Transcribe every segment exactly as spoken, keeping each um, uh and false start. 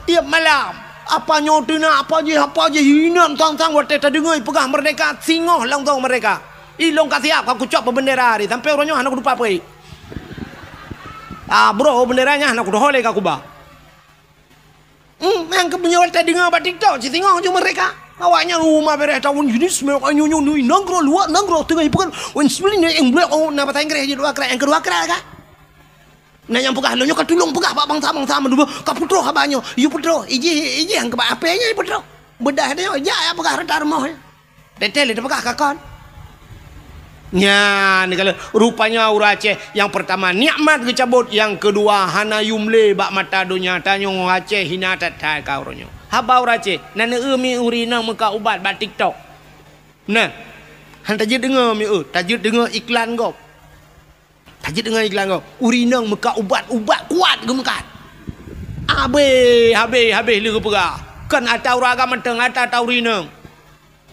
Tiep malam, apa nyoe teunak, apa jih, apa jih, inan sang-sang watèe tadeungoe peugah merdeka, singoh langsong merdeka. Ilong ka siap, ka kucok beubendera hari, sampai uroe nyoe hana kutupat peuék. Ah, bro, bendera nyan hana kudoh lé ka kuba. Hmm, nyang keu meunyoe tadeungoe bak TikTok, cit singoh ju merdeka. Awaknyan rumah bereh tahun jenis, nyoe nyoe nyoe, nanggroe luwa, nanggroe teungoh ipeugah, wen sibling nyoe, eng blek, oh, na bahasa Inggris jih dua krat, nyang keudua krat ka. Na nyang peugah, lôn nyoe ka tulông peugah bak bansa-bansa mandum, ka peutroh haba nyoe. Yue peutroh, ijih, ijih nyang keubah apé nyoe peutroh. Beudah nyoe, jak ya peugah rata rumoh nyoe. Teuntèe lé teupeugah ka kon. Nyan, kalau rupanya ureueng Aceh nyang peurtama nikmat geucabot, nyang keudua hana yum lé bak mata donya. Tanyoe Aceh hina that-that ka uroe nyoe. Haba ureueng Aceh, na neueu mi ureueng inong meukat ubat bak TikTok. Nah, han tajeuet deungoe mi eu, tajeuet deungoe iklan gob. Tajeuet deungoe iklan gob. Ureueng inong meukat ubat, ubat kuat geumeukat. Habéh, habéh, habéh lé geupeugah. Kon ata ureueng agam mantong, ata, ata ureueng inong.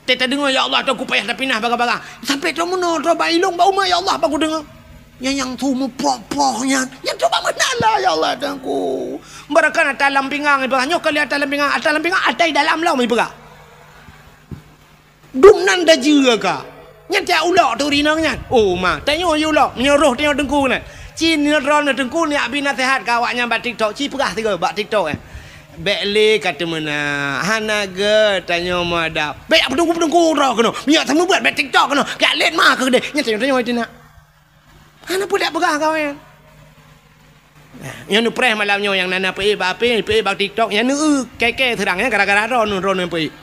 Teuh tadeungoe, ya Allah, teuh kupayah tapinah bagah-bagah. Sampai teuh meunoe, teuh bak ilong, bak umat, ya Allah, bak kudeungoe. Nyan nyang su meuproh-proh nyan. Nyan teuh bak meunan lah, ya Allah, Tuhanku. Barakan ata lam pingang, ipeugah. Nyoe kali ata lam pingang, ata lam pingang, ata i dalam lom, ipeugah. Dum nan dajeue ka. Nyan tiak ulok teuh ureueng inong nyan. Oh, ma, tanyoe yue ulok, meunyoe roh tanyoe teungku nyan. Ci nyoe droeneuh teungku, neujak bi naseuhat keu awaknyan bak TikTok. Ci peugah sigoe bak TikTok, eh. Bèk lé ka teumeunak, hana gèt tanyoe meuadab. Bèk jak peuteungku-peuteungku droe keunoe. Meunyoe seumeubeuet bèk TikTok keunoe. Kajak lét ma keu keudéh. Nyan tanyoe, tanyoe teunak. Hana peue dak peugah kawan. Nah, nyoe neupreh malam nyoe nyang na, na peuék bak apé, peuék bak TikTok, nyan neueu kèe-kèe seurang nyan gara-gara droeneuh, droeneuh peuék.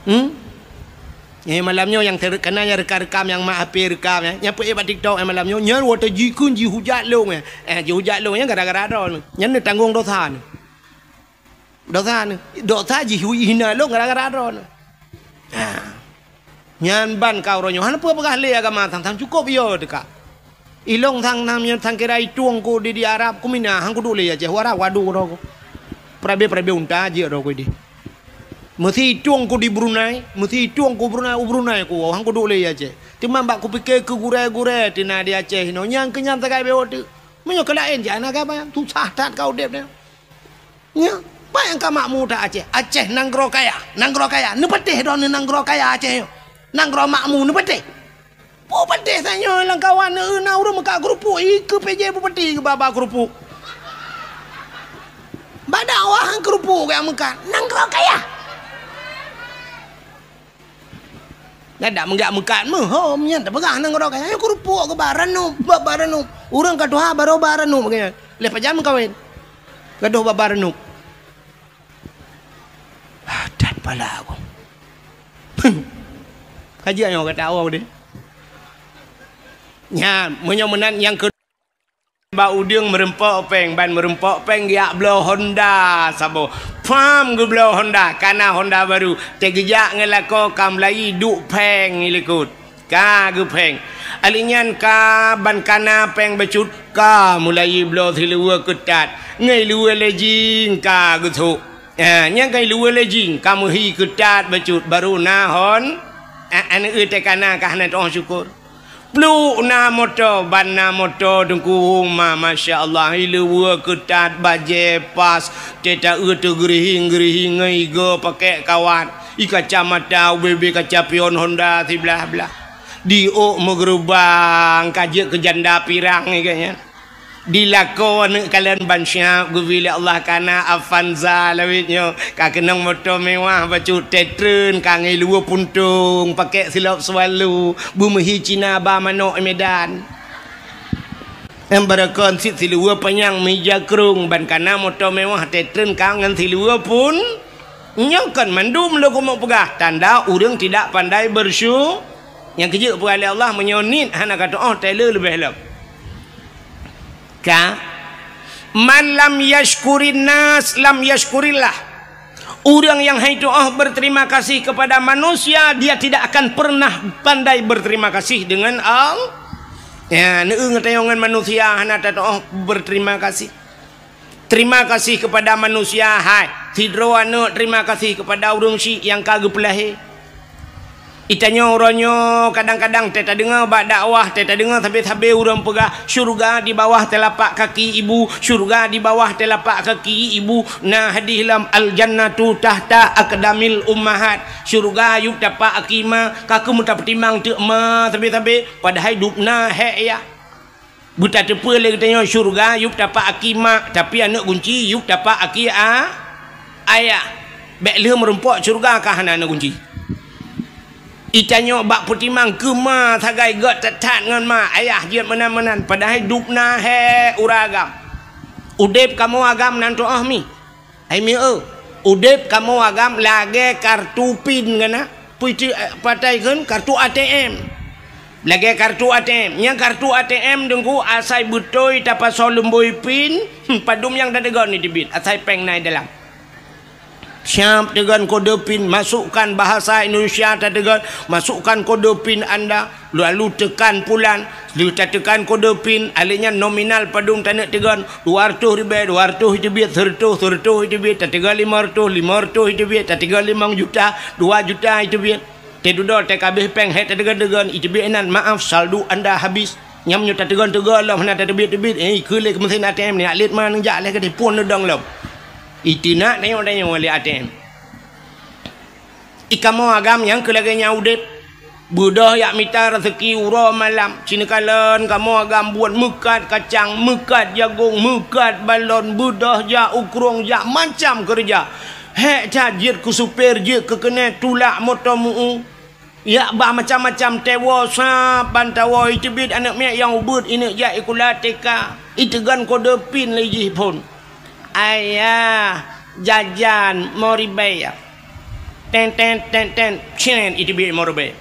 Hmm? Nyan malam nyoe nyang ter-, kana nyang rekam-rekam, nyang mak apé rekam, nyan, nyang peuék bak TikTok, nyan malam nyoe, nyan watèe jikheun jihujat lôn, nyan. Eh, jihujat lôn, nyan gara-gara droeneuh. Nyan neutanggong dosa neuh. Dosa neuh, dosa jih hina lôn gara-gara droeneuh. Ha. Nyan ban ka uroe nyoe, hana peue peugah lé agama sang-sang cukôp yo teuka. Ilong sang-sang nyan sang kira itueng ku di, di Arab, ku mina, han kuduek lé Aceh, u Arab wadu droe ku. Peurabe-peurabe unta jeuet droe ku di. Meusi itueng ku di Brunei, meusi itueng ku Brunei, u Brunei ku, han kuduek lé Aceh. Teuma bak kupike keu gurèe-gurèe teuh na di Aceh inoe, nyan keu nyan sagai bewok teuk. Meunyoe keu laén jih hana gapa, susah that ka udép nyoe. Nyoe, peue nyang ka makmu that Aceh? Aceh nanggroe kaya, nanggroe kaya. Neupatéh droeneuh nanggroe kaya Aceh nyoe. Nanggroe makmu neupatéh. Peue patéh tanyoe lam kawan, na ureueng meukat keurupuk, ikeue P J Bupati geuba-ba keurupuk. Bak dakwah han keurupuk geuyak meukat. Nanggroe kaya. Nyan dak meugak meukat meuhom nyan tapeugah nanggroe kaya. Nyoe keurupuk geuba ranup, ba, ba ranup. Ureueng ka tuha barô ba ranup geuh nyan. Lheueh pajan meukawen? Gadôh ba, ba ranup. Ah, that pala aku. Ka jeuet nyoe gata awak deh. Nyan, meunyoe meunan nyang keu Bak udeueng meurumpok péng, ban meurumpok péng geujak bloe Honda saboh. Pam geubloe Honda, kana Honda baru. Teugeujak ngon lakoe ka meulayi duek péng i likot. Ka geupéng. Ali nyan ka ban kana péng bacut, ka meulayi bloe siluweue keutat. Ngon luweue lejing ka geusok. Ha, nyang ka luweue lejing, ka meuhi keutat bacut, baru na Hon-, a-, aneuk teuh kana ka hana teuoh syukur. Pluek na moto, ban na moto Teungku Uma, masya Allah, i luweue keutat, bajée pas, teuta eu teugeurihing-geurihing ngon igoe pakèk kawat, i kacamata ubé-bé kaca pion Honda siblah-blah. Di ôk meugeurubang, ka jeuet keu janda pirang i geuh nyan. Di lakoe aneuk kalon ban siap geubri lé Allah kana Avanza lawét nyoe. Ka keunong moto mewah bacut, teutrön ka ngon luweue puntông, pakèk silop swallow, beumeuhi Cina ba manok i Medan. Nyang barokon cit siluweue panyang meuija krông, ban kana moto mewah teutrön ka ngon siluweue pun. Nyoe kon mandum lôn keumeung peugah tanda ureueng tidak pandai bersyu-, nyang keujeuet peugah lé Allah, meunyoe niet hana ka teuoh, teuleue leubeh lom. Ka, "Man lam yashkurin nas, lam yashkurillah." Ureueng nyang han teuoh berterima kasih kepada manusia, dia tidak akan pernah pandai berterima kasih dengan Allah. Ya, neueu ngon tanyoe ngon manusia hana tateuoh berterima kasih. Terima kasih kepada manusia, hai. Sidroe aneuk terima kasih kepada ureueng syiek nyang ka geupeulahé. Itanyoe uroe nyoe kadang-kadang teuh tadeungoe bak dakwah, teuh tadeungoe sabe-sabe ureuëng peugah, "Syurga di bawah telapak kaki ibu, syurga di bawah telapak kaki ibu." Na hadis lom, "Al-jannatu tahta aqdamil ummahat." Syurga yup tapak aki ma, ka keuh meutapeutimang teuk ma sabe-sabe, padahai dubna hék yah. Beutateupeue lé geutanyoe syurga yup tapak aki mak, tapi aneuëk gunci yup tapak aki a-, ayah. Bék lheueh meurumpok syurga ka hana aneuëk gunci. Itanyoe bak peutimang keu ma sagai gét that-that ngon ma, ayah jeuet meunan-meunan, padahai dubna hék uroe agam. Udeb kamoe agam nan tuoh mi. Hai mieu, udeb kamoe agam lagée kartu pin gana, puiti, eh, patai kheun kartu A T M. Lagée kartu A T M. Nyang kartu A T M deungku asai beutôi tapasoe lumbôi pin, hmm, padum nyang tateugon ni teubiet, asai péng na i dalam. Siap teugon kode pin, masukkan bahasa Indonesia tateugon, masukkan kode pin anda, lalu tekan pulan, lheueh tatekan kode pin, alé nyan nominal padum taneuk teugon, dua ratus ribée, dua ratus iteubiet, seureutôh, seureutôh iteubiet, tateugon lima ratus, lima ratus iteubiet, tateugon limong juta, dua juta iteubiet. Teududoe teuh kabeh péng hék tateugon-teugon, iteubiet inan, "Maaf, saldo anda habis." Nyam nyoe tateugon-teugon lom hana tateubiet-teubiet, eh, keu lé keu meusén A T M nyan, lét ma neujak lé keudeh phon neudong lom. Iteunak tanyoe-tanyoe lé A T M. Ikamoe agam nyang keu lagée nyan udeb, beudôh jak mita raseuki uroe malam. Cineukalon kamoe agam buet meukat kacang, meukat jagong, meukat balon, beudôh jak u krueng, jak macam keureuja. Hék that jeuet keu supir, jeuet keu keuneuk, tulak moto meu-u. Jak ba macam-macam tewo sab ban tawoe, iteubiet aneuëk miet nyang ubeuet, ineuk jak sikula T K, iteugon kode pin lé jih phon. "Ayah, jajan lima ribée." Ten, ten, ten, ten, cen, iteubiet lima ribée.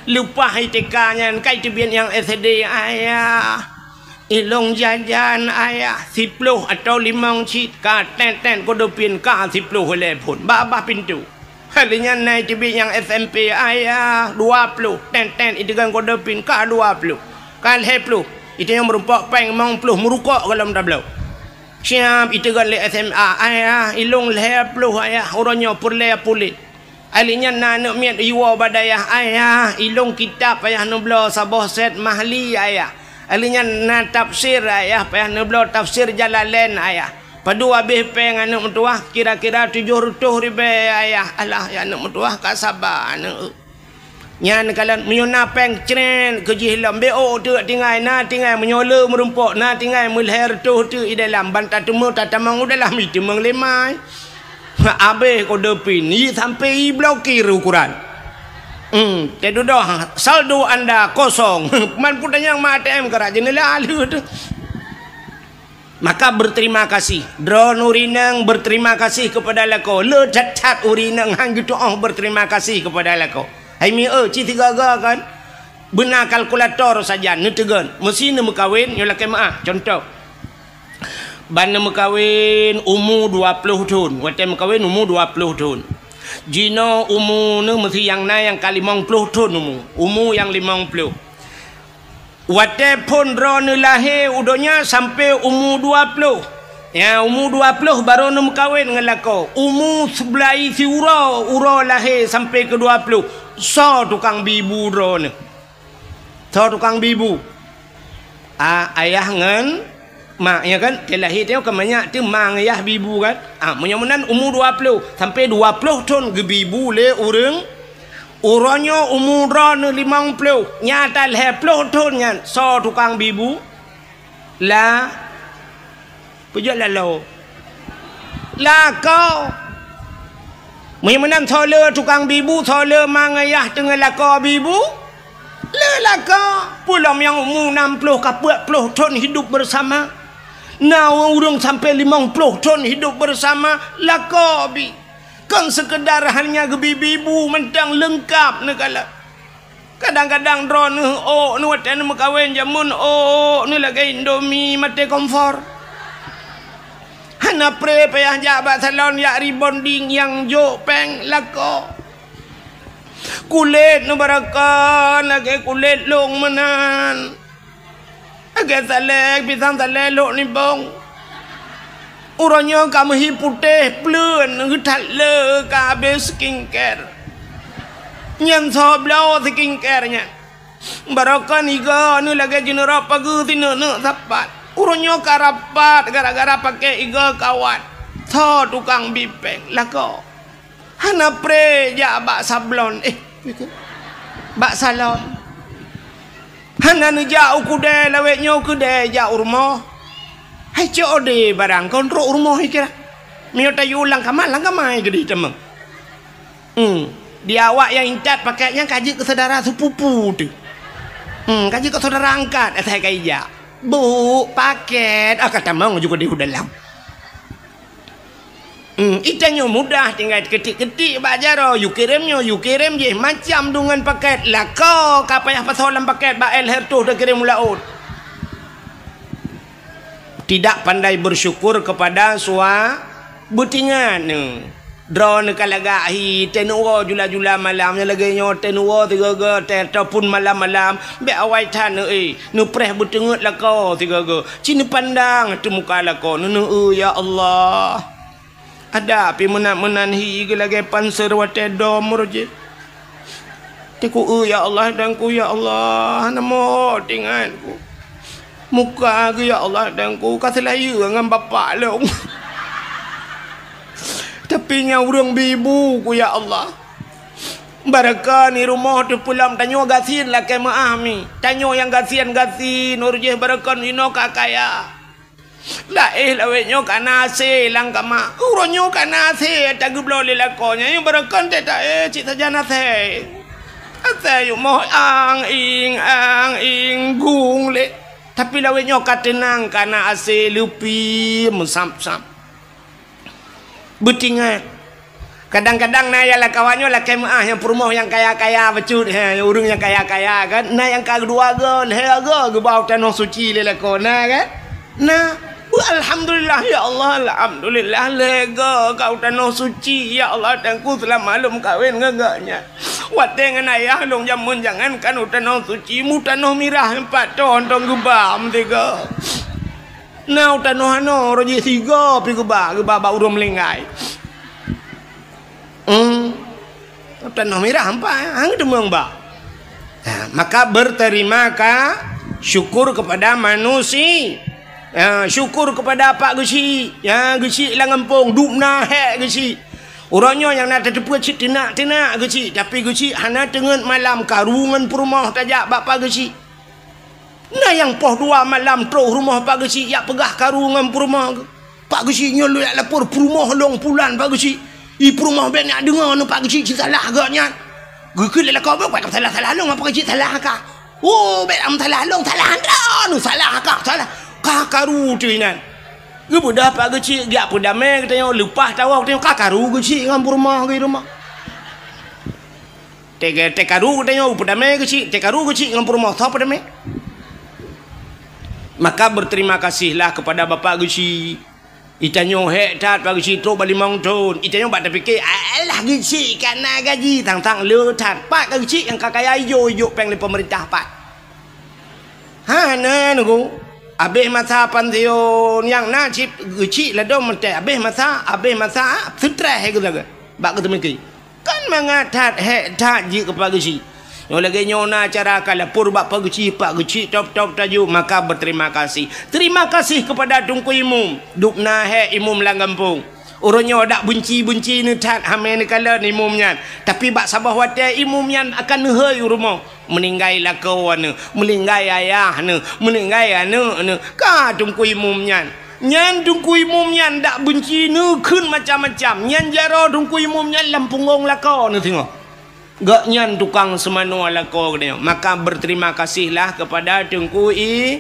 Leupah I T K nyan, ka iteubiet nyang S D, "Ayah, ilong jajan, Ayah, siploh atawa limong cit." Ka ten, ten, kode pin, ka siploh lé phon. Babah pintoe. Lheueh nyan na iteubiet nyang S M P, "Ayah, dua ploh." Ten, ten, iteugon kode pin, ka dua ploh. Ka lhée ploh. Itanyong meurumpok péng limong ploh, meurukok golom tabloe. Siap iteugon lé S M A, "Ayah, ilong lhée ploh, Ayah, uroe nyoe peureulée puléh." Lheueh nyan na aneuëk miet iwoe bak dayah, "Ayah, ilong kitab payah neubloe saboh set Mahli, Ayah. Lheueh nyan na tafsir, Ayah, payah neubloe tafsir Jalalain, Ayah." Padub abéh péng aneuëk meutuwah, kira-kira tujoh reutôh ribée, Ayah. "Alah, ya aneuëk meutuwah, ka saba aneuëk." Nyan kalon meunyoe na péng cret keu jih lom, bék ôk teuk tinggai, na tinggai, meunyoe le meurumpok, na tinggai, meulhée reutôh teuk i dalam, ban tateumé tatamong u dalam, iteumeung lé mai. Abéh kode pin, i sampai i blokir ukuran. Hmm, teududoh, saldo anda kosong. Man peue tanyong ma A T M keurak jeuneula lheueh teuh. Maka berterima kasih. Droeneuh ureuëng inong berterima kasih kepada lakoe. Le that-that ureuëng inong han geutuoh berterima kasih kepada lakoe. Hai mieu, ci sigaga kan? Beuna kalkulator sajan neuteugon. Meusi neumeukawen, nyoe lakée meuáh. Contoh. Ban neumeukawen umu dua ploh thon. Watée meukawen umu dua ploh thon. Jinoe umu neuh meusi nyang na nyang ka limong ploh thon umu. Umu nyang limong ploh. Watée phon droeneuh lahé u donya sampoe umu dua ploh. Ya, umu dua ploh barô neumeukawen ngon lakoe. Umu seubelai siuroe, uroe lahé sampoe keu dua ploh. Soe tukang bi bu droeneuh? Soe tukang bi bu? A, ayah ngon mak, ya kan? Teu lahé teuh ka manyak teuh ma ngon yah bi bu kan? A, meunyoe meunan umu dua ploh, sampoe dua ploh thon geubi bu lé ureuëng. Uroe nyoe umu droeneuh limong ploh, nyata lhée ploh thon nyan, soe tukang bi bu? La, peujeuet laloe. Lakoe. Meunyoe meunan soe le tukang bi bu, soe le ma ngon yah teungoh lakoe bi bu? Le lakoe. Peulom nyang umu nam ploh ka peuet ploh thon hidup bersama. Na ureuëng sampoe limong ploh thon hidup bersama, lakoe bi. Kon seukeudar hanya geubi bi bu mantong, leungkap neukalon. Kadang-kadang droeneuh ôk neuh watée neumeukawen jameun ôk neuh lagée Indomie maté kompor. Hana pré payah jak bak salon jak rebonding nyang jok péng lakoe. Kulét neuh baraka lagée kulét lông meunan. Lagée salée, pisang salée lhok nibong. Uroe nyoe ka meuhi putéh pleuen, geuthat le ka abéh skincare. Nyan soe bloe skincare nyan. Barokon igoe neuh lagèe jeuneurop pageue sineuk-neuk sapat. Ureueng nyoe ka rapat gara-gara pakai igoe kawat. Soe tukang bipeng lakoe. Hana preh jak bak sablon, eh, bak salon. Hana neujak u keudè lawét nyoe keudè jak u rumoh. Hai C O D barang kon trok u rumoh ikira. Meunyoe tayue lam kama, lam kama keudeh tamong. Hmm. Di awak nyang intat paket nyan ka jeuet keu syedara sepupu teuh. Hmm, ka jeuet keu syedara angkat asai ka ijak. Bu, paket, ah, ka tamong ju keudeh u dalam. Hmm, itanyoe mudah tinggai keutik-keutik bak jaroe, yue kirém nyoe, yue kirém jih, macam deungon paket. Lakoe ka payah pasoe lam paket bak L H R toh takirém u laôt. Tidak pandai bersyukur kepada sua-, beutingat neuh. Droeneuh ka lagak hi, teuneuk woe jula-jula malam, nyang lagèe nyoe teuneuk woe sigoe-goe, teuh ataupun malam-malam, bèk awai that neuh, eh, neupreh beuteungeut lakoe sigoe-goe. Ci neupandang ateueh muka lakoe, neuneuk, "Eh, ya Allah." Ada pih meunan-meunan hi geulagèe panser watèe dom roh jih. Teungku, "Eh, ya Allah, Tuhanku, ya Allah, hana meuhot ingat ku. Muka ku, ya Allah, Tuhanku, ka seulayeue ngon bapak lôn. Tapi nyan ureueng bi ibu ku, ya Allah. Barokon i rumoh teupeulom tanyoe gasien lakèe meu'ah mi. Tanyoe nyang gasien-gasien, roh jih barokon inoe ka kaya." Laéh lawét nyoe ka na A C lam kama. Uroe nyoe ka na A C tageubloe lé lakoe nyan, barokon teuh ta-, eh, cit sajan A C. A C yue moh ang-ing, ang-ing, gung lé. Tapi lawét nyoe ka teunang, ka na A C leupie meusam-sam. Beutingat. Kadang-kadang na nyang lakoe nyoe lakèe meu'ah nyang peurumoh nyang kaya-kaya bacut, he, ureueng nyang kaya-kaya kan. Na nyang ka dua goe, lhèe goe geuba u tanoh suci lé lakoe, na kan? Na. Beu alhamdulillah, ya Allah, alhamdulillah, lhèe goe ka u tanoh suci, ya Allah, Tuhanku, seulama lôn meukawen ngon gobnyan. Watèe ngon ayah lôn jameun jangankan u tanoh suci, mu tanoh mirah pat thon geuba meusigoe. Na u tanoh anoe roh jih sigoe pih geuba, geuba bak ureueng meulinggai. Hmm. Tanoh mirah ampai, hana teumong ba. Ha, maka berterima ka-, syukur kepada manusia. Ha, syukur kepada Pak Geuchik. Ya, Geuchik lam gampông, dub na hék Geuchik. Uroe nyoe nyang na tateupeue cit teunak-teunak Geuchik, tapi Geuchik hana teungeut malam karu ngon peurumoh tajak bak Pak Geuchik. Na nyang poh dua malam troh rumoh Pak Geuchik jak peugah karu ngon peurumoh geuh. Pak Geuchik nyoe lôn jak lapor peurumoh lôn pulan Pak Geuchik. I peurumoh bèk neujak deungoe nyoe Pak Geuchik cit salah gobnyan. Geukheun lé lakoe, "Bèk salah-salah lôn, Pak Geuchik salah ka." "Oh, bèk lam salah lôn, salah droeneuh, salah ka, salah." Ka karu teuh inan. Geubeudôh Pak Geuchik jak peudamé geutanyoe, leupah tawoe geutanyoe, ka karu Geuchik ngon peurumoh geuh i rumoh. Teuka-, teukaru geutanyoe peudamé Geuchik, teukaru Geuchik ngon peurumoh, soe peudamé? Maka berterima kasihlah kepada Bapak Geuchik. Itanyoe hék that Pak Geuchik trok bak limong thon. Itanyoe bak tapike, "Alah Geuchik ka na gaji, tang-tang le that." Pat ka Geuchik nyang ka kaya ijok-ijok péng lé peumeurintah pat? Hana, Teungku. Abéh masa pansiun, nyang na cit Geuchik ladôm meuté. Abéh masa, abéh masa, seutreh geuh lagèe. Bak geuteumiki. Kan mangat that, hék that jeuet keu Pak Geuchik. Nyoe lagèe nyoe na cara ka lapor bak Pak Geuchik, Pak Geuchik tôb-tôb tajok, maka berterima kasih. Terima kasih kepada Teungku Imum. Dub na hék Imum lam gampông. Uroe nyoe dak beunci-beunci neuthat hamé neukalon Imum nyan. Tapi bak saboh watèe Imum nyan akan neuhôi u rumoh. Meuninggai lakoe neuh, meuninggai ayah neuh, meuninggai aneuk neuh. Ka Teungku Imum nyan. Nyan Teungku Imum nyan dak beunci neukheun macam-macam. Nyan jaroe Teungku Imum nyan lam punggong lakoe neuh singoh. Gobnyan tukang seumanoe lakoe geutanyoe. Maka berterima kasihlah kepada Teungku I-,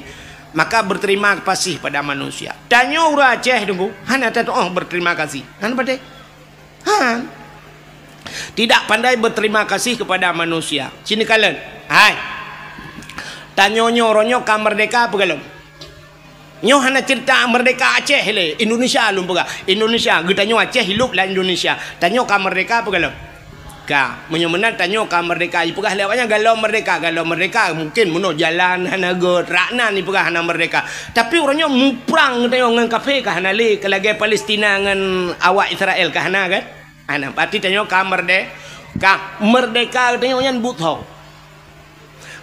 maka berterima kasih pada manusia. Tanyoe ureueng Aceh Teungku, hana tatuoh berterima kasih. Hana patéh. Ha. Tidak pandai berterima kasih kepada manusia. Sini kalian. Hai. Tanyoe nyoe, uroe nyoe ka merdeka peue goh lom? Nyoe hana cerita merdeka Aceh lé, Indonesia lôn peugah. Indonesia, geutanyoe Aceh hidup lam Indonesia. Tanyoe ka merdeka peue goh lom? Ka. Meunyoe meunan tanyoe ka merdeka, ipeugah lé awaknyan goh lom merdeka, goh lom merdeka. Mungkin meunoe jalan hana göt, rak nan ipeugah hana merdeka. Tapi uroe nyoe muprang geutanyoe ngon kafé ka hana lé, ka lagèe Palestina ngon awak Israel ka hana kan? Hana, berarti tanyoe ka merde-, Ka meurdeka geutanyoe nyan buet ho.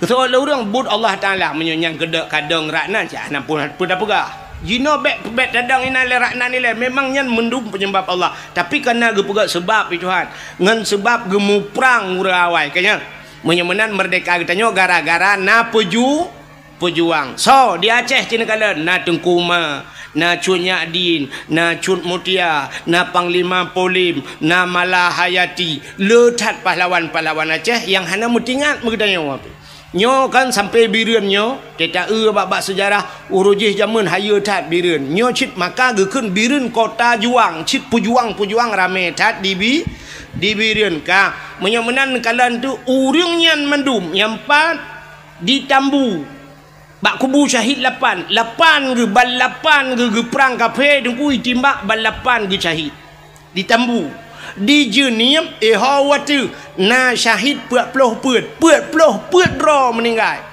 Keusoe lé ureuëng buet Allah Taala, meunyoe nyang keudok kadong raknan cah hana pun peue tapeugah. Jinoe bék, bék tadong inan lé raknan ilée, memang nyan mandum peunyebab Allah. Tapi kana geupeugah seubab, ya Tuhan, ngon seubab geumuprang ureuëng awai. Ka nyan, meunyoe meunan meurdeka geutanyoe gara-gara na peuju-, peujuang. Soe di Aceh cit neukalon, na Teungku Uma, na Cut Nyak Dien, na Cut Mutia, na Panglima Polim, na Mala Hayati. Le that pahlawan-pahlawan Aceh nyang hana meutingat meugeutanyoe. Nyoe kan sampoe Bireuen nyoe, teuta eu bak-bak seujarah, uroe jih jameun hayeue that Bireuen. Nyoe cit maka geukheun Bireuen kota juang, cit peujuang-peujuang ramé that di Bi-, di Bireuen ka. Meunyoe meunan kalon tu ureuëng nyan mandum nyang pat di Tambu. Bak kubu syahid lapan, lapan geuh, ban lapan geuh geuprang kafé Teungku, itimbak ban lapan geuh syahid. Di Tambu, di Jeunieb, eh, ho watée na syahid peuet ploh peuet, peuet ploh peuet droe meuninggai.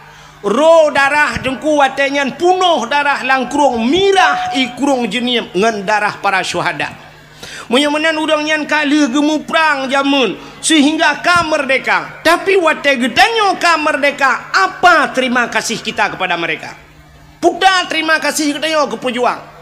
Ro darah Teungku watée nyan punoh darah lam krueng, mirah i krueng Jeunieb ngon darah para syuhada. Meunyoe meunan ureuëng nyan ka lheueh geumuprang jameun seuhingga ka meurdeka. Tapi watée geutanyoe ka meurdeka, apa terima kasih kita kepada mereka? Puta terima kasih geutanyoe keu peujuang.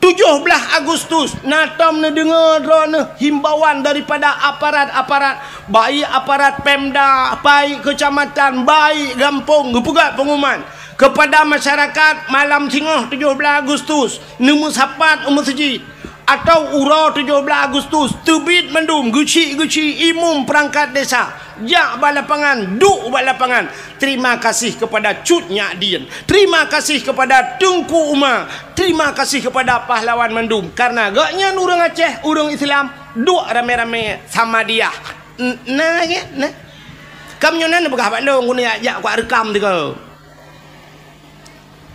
Tujoh blaih Agustus, na tom neudeungoe droeneueh himbauan daripada aparat-aparat, baik aparat Pemda, baik kecamatan, baik gampông, geupeugah pengumuman kepada masyarakat malam singoh tujoh blaih Agustus, neumeusapat u meuseujid. Atau uroe tujoh blaih Agustus, teubiet mandum geuchik-geuchik imum peurangkat desa, jak bak lapangan, duek bak lapangan. Terima kasih kepada Cut Nyak Dien, terima kasih kepada Teungku Uma, terima kasih kepada pahlawan mandum. Karena gobnyan ureuëng Aceh, ureuëng Islam, duek ramé-ramé Samadiyah. N-, na, ya, na. Kam nyoe na neupeugah bak lôn, guna jak, jak kuat reukam tiga.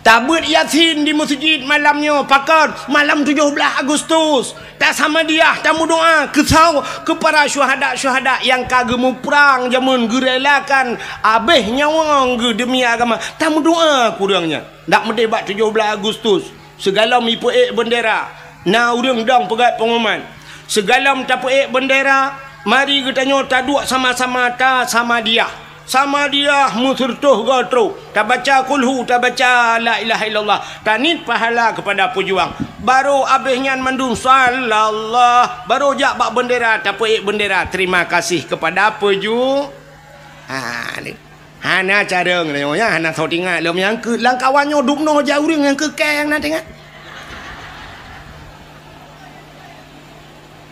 Tabeuet Yasin di meuseujid malam nyoe, pakon? Malam tujoh blaih Agustus. Tasamadiyah, tameudoá keu saw-, keu para syuhada-syuhada nyang ka geumuprang jameun, geurelakan abéh nyawöng geuh demi agama. Tameudoá keu ureuëng nyan. Dak meudeh bak tujoh blaih Agustus, sigohlom ipeuék beundera, na ureuëng dong peugét pengumuman. Sigohlom tapeuék beundera, mari geutanyoe taduek sama-sama tasamadiyah. Samadiyah meuseureutoh goe trok, tabaca kulhu, tabaca la ilaha illallah, taniet pahala keupada peujuang. Barô abéh nyan mandum sallallah, barô jak bak beundera, tapeuék beundera. Terima kasih keupada peuju-, ha, ni. Hana carông nyoe, ya, hana soe teuingat lom nyang keu lam kawan nyoe dum noe jak ureuëng nyang keu kèe nyang na teuingat.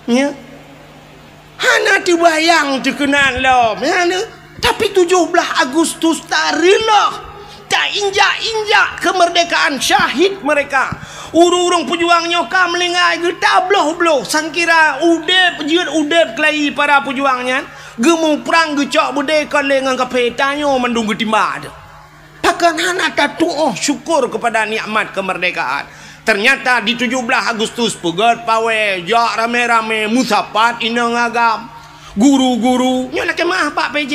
Nya. Hana teubayang teukeunan lom, ya, ni. Tapi tujoh blaih Agustus tareulôh, tainjak-injak keumeurdekaan syahid mereka. Ureuëng-ureuëng peujuang nyoe ka meuninggai geutabloh-bloh, sangkira udeb, jeuet udeb keulayi para peujuang nyan. Geumuprang geucok beudé kon lé ngon kafé, tanyoe mandum geutimba teuh. Pakon hana tatuoh syukur keupada nikmat keumeurdekaan? Teunyata di tujoh blaih Agustus peugét pawé, jak ramé-ramé meusapat inong agam, guru-guru. Nyoe lakée meuáh bak P J.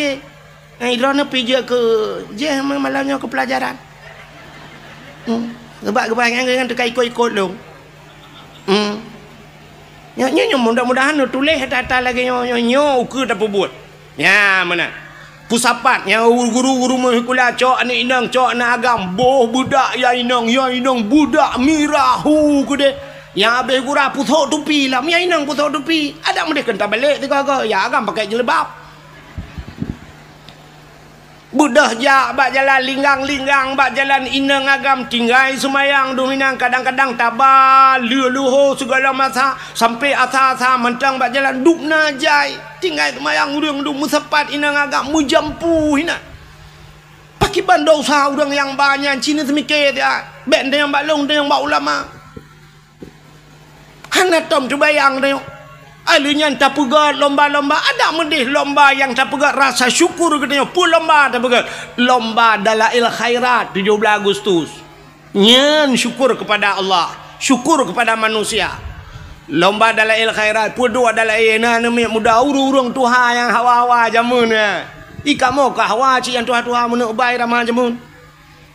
Nyan droeneuh P J keu jih malam nyoe keu peulajaran. Hmm. Sabab geubangai nyan teuka ikot-ikot lôn. Hmm. Nyoe, nyoe, nyoe, mudah-mudahan neutuléh that-that lagée nyoe, nyoe, nyoe ukeue tapeubuet. Nya, meunan. Peusapat, nyoe guru-guru meuhikula, cok aneuk inong, cok aneuk agam, boh beudak ya inong, ya inong beudak mirah hu keudeh. Ya abéh gura pusok tupi lam, ya inong pusok tupi. Adak meudeh keu tabalek tiga-tiga, ya agam pakai jilbab. Beudôh jak bak jalan linggang-linggang, bak jalan inong agam tinggai seumayang dum inong, kadang-kadang taba leuh luho sigohlom masa, sampoe asa-asa mantong bak jalan dum na jai. Tinggai seumayang ureuëng dum meusapat inong agam meujampu hinan. Pakriban desya ureuëng nyang ba nyan, ci neuseumiké siat. Bék tanyong bak lôn, tanyong bak ulama. Hana tom teubayang tanyoe. Ai lheueh nyan tapeugét lomba-lomba, adak meudeh lomba nyang tapeugét rasa syukur geutanyoe. Peue lomba tapeugét? Lomba Dalail Khairat tujoh blaih Agustus. Nyan syukur keupada Allah, syukur keupada manusia. Lomba Dalail Khairat, peue dua dalail na aneuk miet muda, ureuëng-ureuëng tuha nyang hawa-hawa jameun nyan. I kamoe ka hawa cit nyang tuha-tuha meuneuk bai rama jameun.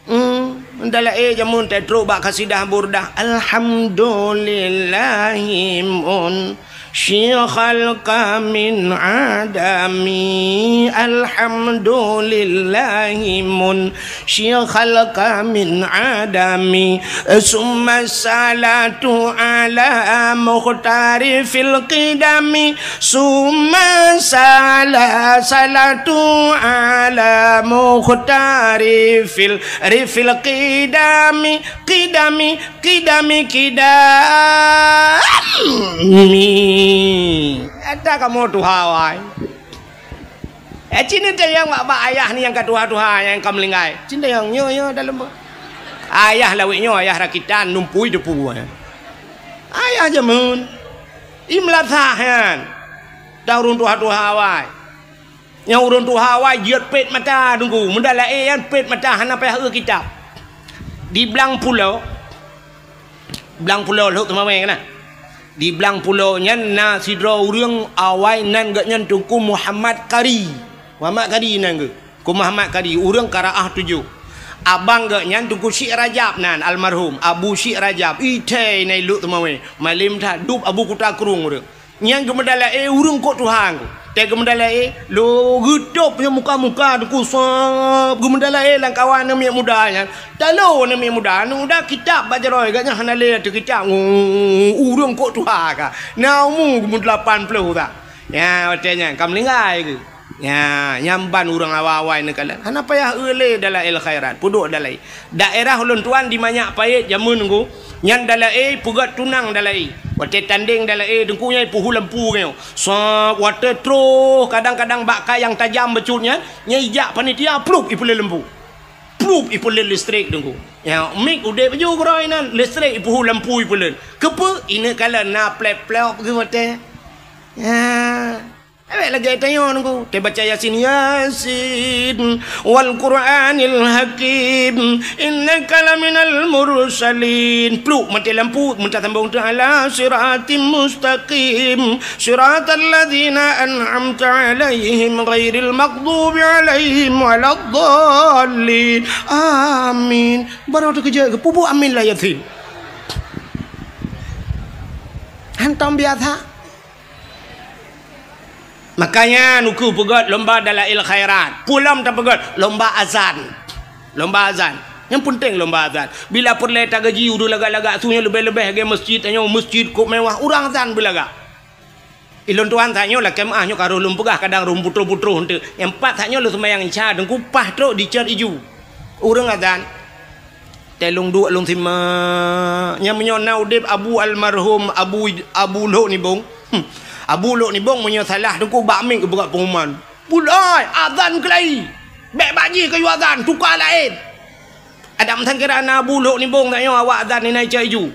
Hmm, dalam, eh, jameun teutrok bak kasidah Burdah. Alhamdulillahi mun-, Syikhal kamin adami, alhamdulillahi mun. Syikhal kamin adami, summa salatu ala mukhtari fil qidami, summa sala-, salatu ala mukhtari fil, rifil qidami, qidami, qidami, qidami. Ata kamoe tuha wai. Eh, cina tayang bak, bak ayah ni nyang ka tuha-tuha, nyang ka meulinggai. Cina tayang nyoe, nyoe dalam ba-, ayah lawét nyoe, ayah rakitan, numpui depu, eh. Ayah jameun. Imla sah nyan. Dan ureuëng tuha-tuha wai. Nyang ureuëng tuha wai jeuet pet mata Teungku. Meudalai nyan pet mata hana payah eu kitab. Di Blang Pulo, Blang Pulo Lhok Teumawé kana. Di Blang Pulo nyan na sidroe ureuëng awai nan geuh nyan Teungku Muhammad Kari. Muhammad Kari nan geuh. Teungku Muhammad Kari, ureuëng Karaah Tujoh. Abang geuh nyan Teungku Syik Rajab nan, almarhum Abu Syik Rajab. Ithai na i Lhok Teumawé. Malem that dub Abu Kuta Krueng ureuëng. Nyang geumeudalai ureuëng kok tuha Teungku. Teuh geumeudalai, lo geutôb nyoe muka-muka Teungku sab geumeudalai lam kawan aneuk miet muda nyan. Talo aneuk miet muda, aneuk muda kitab bak jaroe, gobnyan hana lé ateueh kitab. Ngu, ureuëng kok tuha ka. Na umu geumeudelapan ploh ka. Nyan, watée nyan ka meulinggai geuh. Nyan, nyan ban ureuëng awai-awai neukalon. Hana payah eu lé Dalail Khairat, peuduek dalai. Daerah ulôn tuan di Manyak Payet jameun Teungku, nyan dalae peugét tunang dalae. Watée tandeng dalae Teungku nyan peuhu lampu nyoe. Sa watée troh kadang-kadang bak ka nyang tajam bacut nyan, nyan ijak panitia plup ipeuleuet lampu. Plup ipeuleuet listrik Teungku. Ya, mik udeb ju keuroi nan, listrik ipeuhu lampu ipeuleuet. Keupeue? Ineuk kalon na plep-plop geuh watée. Ya. Awak lagée tanyoe Teungku, teubaca Yasin, Yasin, wal Qur'anil Hakim, innaka laminal mursalin. Plup maté lampu, meutasambong teuh ala siratim mustaqim, siratal ladzina an'amta alaihim ghairil maghdubi alaihim waladdallin. Amin. Baroe teukeujot geuh, pubuet amin lam Yasin. Hantom biasa. Makanya nuku peugét lomba dalail khairat. Pulam tapeugét lomba azan. Lomba azan. Yang penting lomba azan. Bila peureulée tagaji ureuëng lagak-lagak su nyoe leubeh-leubeh lagée masjid tanyoe, masjid kok mewah, urang azan beulagak. Ilôn tuan tanyoe lakée meuah nyoe ka roh lôn peugah kadang roh putroh-putroh enteuk. Nyang pat tanyoe lôn seumayang isya Teungku paih trok di Cot Iju. Ureuëng azan. Teuh lôn duek lôn simak. Nyang meunyoe na udeb Abu almarhum Abu, Abu Lhok Nibong. Hmm. Abu Lhok Nibong meunyoe salah Teungku bak mik geupeugah pengumuman. Bulai, azan keulai. Bék bak jih keu yue azan, tuka laén. Adam sang kira na Abu Lhok Nibong tanyoe awak azan inan Cot Iju.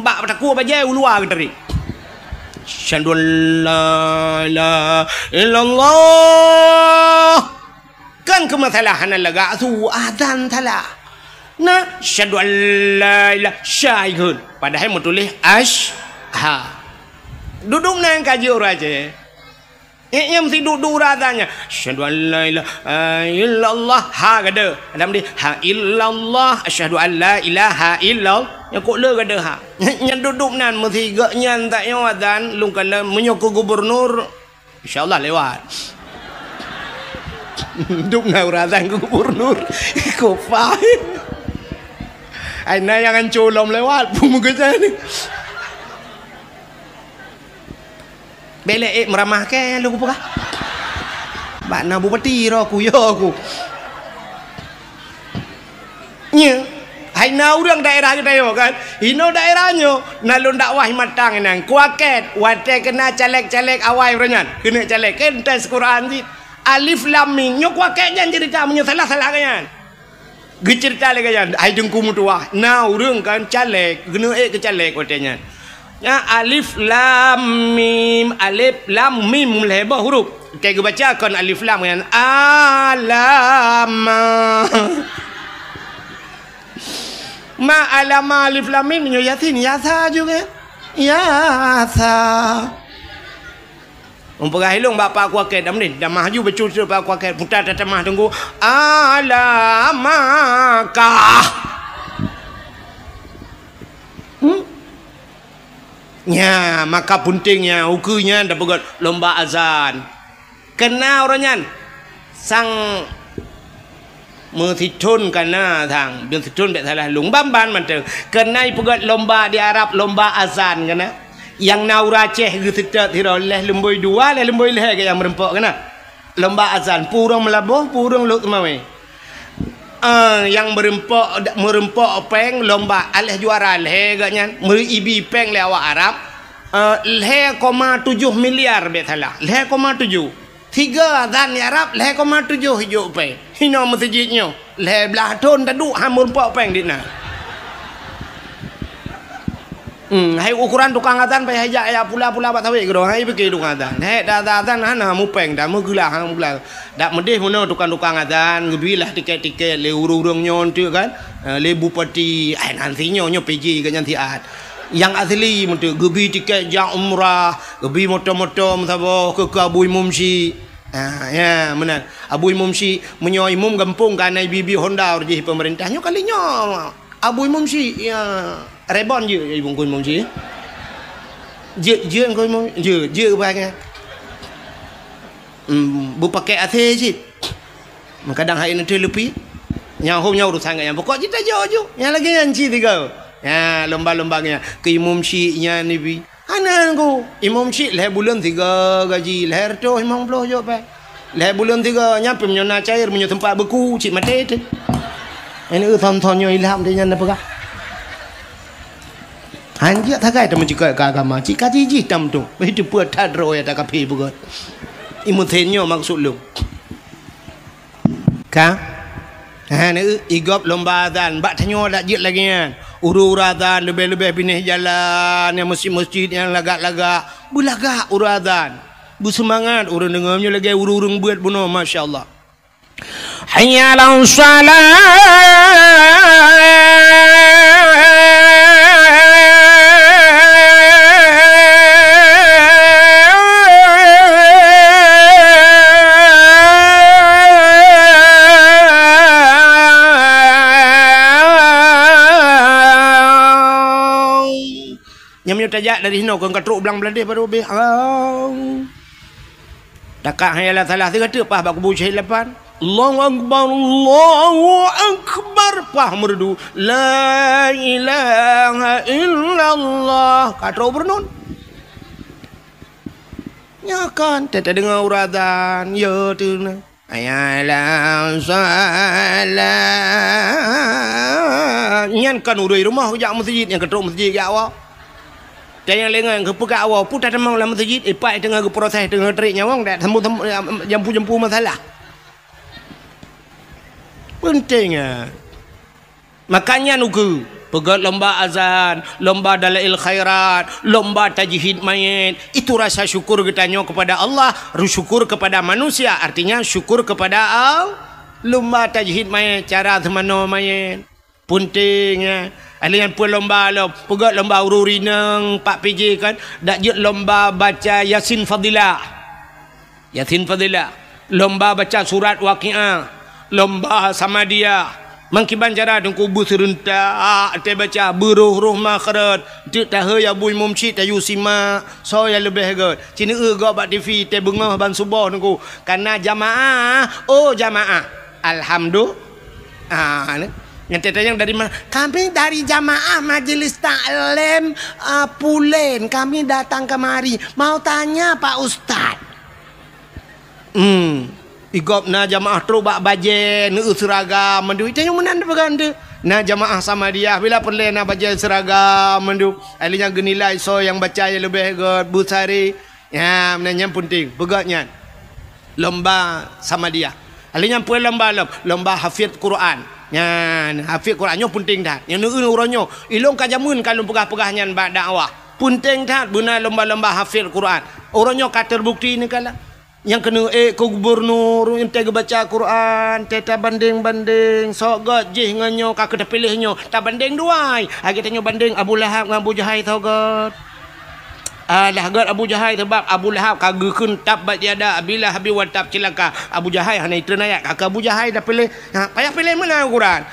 Bak takue bajée u luwa geutarek. Asyhadu an la ilaha illallah. Kan keu masalah hana lagak su azan salah. Na, asyhadu an la ilaha syai geun. Padahai meutuléh ash-, ha. Duduk na nyang ka jeuet ureuëng Aceh. Nyang meusiduk-duk ureuëng azan nyan. Asyhadu an la ilaha illallah. Ha gada. Adam di, ha illallah. Asyhadu an la ilaha illallah. Nyang kok le gada ha. Nyang duduk nan meusigak nyan tak nyoe azan lungkala meunyoe keu gubernur. Insya Allah lewat. Dum na ureuëng azan keu gubernur. Kopai. Ai na nyang anco lom lewat pun meugeujai ni. Belek ék meuramah ke lu kupeugah. Bak na bupati roh ku yo ku. Nya, hai na ureuëng daerah geutanyoe kan? Inoe daerah nyoe, na lôn dakwah matang inan. Kuakét, watée keu na caleg-caleg awai uroe nyan. Keuneuk caleg, kan tes Quran cit. Alif lam mim, nyoe kuakét nyan ceurita meunyoe salah-salah kan nyan. Geuceurita lé kan nyan, hai Teungku meutuwah. Na ureuëng kan caleg, keuneuk ék keu caleg watée nyan. Nya alif lam mim, alif lam mim lhée boh huruf. Teuh geubaca kon alif lam nyan. Alama. Ma alama alif lam mim nyoe Yasin, Yasa juga. Yasa. Umpagah ilong bak Pak Kuakét dah mending. Dah maju becucuk Pak Kuakét. Putar tatamah tunggu. Alamakah. Hmm? Nya, maka punténg nya, ukeue nyan tapeugét lomba azan. Keuna uroe nyan sang meusithon kana sang, meusithon bék salah lôn, ban-ban mantong. Keuna ipeugét lomba di Arab, lomba azan keuna. Nyang na ureueng Aceh geuseutôt sidroe, lhèe lumbôi dua, lhèe lumbôi lhèe geuh nyang meurumpok keuna. Lomba azan, peue ureueng Meulaboh, peue ureueng Lhokseumawe. Ah, nyang meurumpok, meurumpok péng lomba, aléh juara lhèe geuh nyan, meuibi péng lé awak Arab, ah, lhèe koma tujoh miliar bék salah, lhèe koma tujoh. Sigoe azan di Arab, lhèe koma tujoh ijok péng. Hinoe meuseujid nyoe, lhèe blaih thon taduek han meurumpok péng di na. Hmm, hai ukoran tukang azan payah jak, jak pula-pula bak sawét keudroe, hai pike tukang azan. Hai da azan hana mupéng, da meugeulah, ha, meugeulah. Dak meudeh bunoe tukang-tukang azan, geubilah tiket-tiket lé ureueng-ureueng nyoe teuk kan. Eh, lé bupati, ai nan si nyoe, nyoe P J geuh nyan siat. Nyang asli meuteuk geubi tiket jak umrah, geubi moto-moto meusaboh keu, keu Abu Imum Syik. Ha, ya, meunan. Abu Imum Syik, meunyoe imum gampông ka na ibi-ibi Honda ureueng jih pemerintah nyoe kali nyoe. Abu Imum Syik, ya, rebon jeuet, ya, Abu Imum Syik. Jeuet, jeuet Abu Imum, jeuet, jeuet bangai. Hmm, beupakèk A C cit. Kadang hai neuteuh leupi. Nyang hom nyan urusan geuh nyan. Pokok jih tajok ju. Nyang lagèe nyan cit tiga. Ya, lomba-lomba nyan. Keu Imum Syik nyan ibi. Hana ku. Imum Syik lhèe buleuen tiga gaji, lhèe reutôh limong ploh jok pèng. Lhèe buleuen tiga, nyan pih meunyoe na cair, meunyoe teumpat beuku, cit maté teuh. Ini thon-thon nyoe ilham dia nyan dah peugah. Hanjeuet sagai tameucukot keu agama, cit ka jijih tam tu. Beh teupeue that droe ya takafé beugöt. Imeusen nyoe maksud lôn. Ka? Ha, na, i gob lomba azan, bak tanyoe dak jeuet lagèe nyan. Ureueng-ureueng azan leubeh-leubeh binéh jalan, nyang meuseujid-meuseujid nyang lagak-lagak, beulagak ureueng azan. Beuseumangat ureueng deungoe nyoe lagèe ureueng-ureueng beuet bunoe, masya Allah. Hayya 'alas shalah. Nyan meunyoe tajak dari hinoe kon ka trok blang Bangladesh baru habéh. Au. Takat hayya 'alas shalah, sigoe teuk paih bak kubu syahid lapan. Allahu Akbar, Allahu Akbar, paih meureudu. La ilaha illallah. Ka trok beureunon. Nyoe kan, teudeungoe ureueng azan, ya tu na. Hayya 'alas shalah. Nyan kan ureueng rumoh jak meuseujid, nyang ka trok meuseujid jak awak. Dan nyang lengah nyang geupeugah awak, peue tatamong lam meuseujid, ipak teungoh geuproses, teungoh tarék nyawöng, dak sambung-sambung, jampu-jampu masalah. Penting, ya. Maka nyan ukeue, peugöt lomba azan, lomba dalail khairat, lomba tajhid mayét. Itu rasa syukur geutanyoe kepada Allah, syukur kepada manusia, artinya syukur kepada Allah. Lomba tajhid mayét, cara seumanoe mayét. Penting, ya. Ada nyang peue lomba lom, peugöt lomba ureueng rineng, pak P J kan, dak jeuet lomba baca Yasin Fadilah. Yasin Fadilah, lomba baca surat Waqiah, lomba Samadiyah. Mangkiban cara Teungku beuseureuntak teubaca, beuroh-roh makhraj, teuk taheu ya bui mumsyik tayue simak, soe nyang leubeh göt. Cineu gob bak T V teubeungoh ban suboh Teungku, kana jamaah, oh jamaah. Alhamdulillah. Ah, ni. Nyan tanyong dari mana? Kami dari jamaah Majelis Taklim, ah, Pulen. Kami datang kemari. Mau tanya, Pak Ustaz. Hmm. Igob na jamaah trok bak bajèe, neu seuragam mandum. Itanyong meunan peugah tu. Na jamaah Samadiyah, bila peureulèe na bajèe seuragam mandum. Ahli nyan geunilai soe nyang baca nyang leubeh göt, beusari. Ya, meunan nyan penting. Peugah nyan. Lomba Samadiyah. Ahli nyan peue lomba lom? Lomba hafiz Quran. Nyan, hafiz Quran nyoe penting that. Nyan neu uroe nyoe. Ilong ka jameun ka lôn peugah-peugah nyan bak dakwah. Penting that beuna lomba-lomba hafiz Quran. Uroe nyoe ka terbukti neukalon. Nyang keuneuk ék keu gubernur, nyang teubaca Quran, teutabandeng-bandeng, sok göt jih ngon nyoe ka keu tapiléh nyoe, tabandeng dua ai. Lagèe tanyoe bandeng Abu Lahab ngon Abu Jahai, sok göt. Alah göt Abu Jahai, sabab Abu Lahab ka geukheun tabbat yada Abi Lahabin wa tab, cilaka. Abu Jahai hana itreun ayat, ka keu Abu Jahai tapiléh. Ha, payah piléh meunan Quran.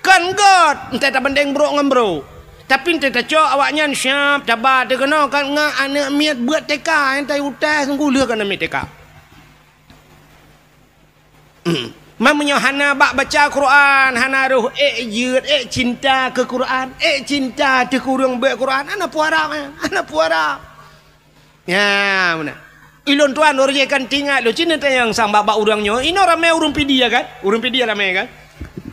Kan göt, entah tabandeng brok ngon brok. Tapi teuh tacok awaknyan siab taba teuh keunoe kan ngon aneuk miet beuet T K nyang tayue tes teungku lheueh keunoe miet T K. Man meunyoe hana bak baca Quran, hana roh ék jeuet, ék cinta keu Quran, ék cinta teuh keu ureuëng beuet Quran, hana peue harab, eh, hana peue harab. Ya, meunan. Ilôn tuan, uroe jéh kan tingat lôn, ci neutanyong sang bak-bak ureuëng nyoe, inoe ramé ureuëng Pidie kan? Ureuëng Pidie ramé kan?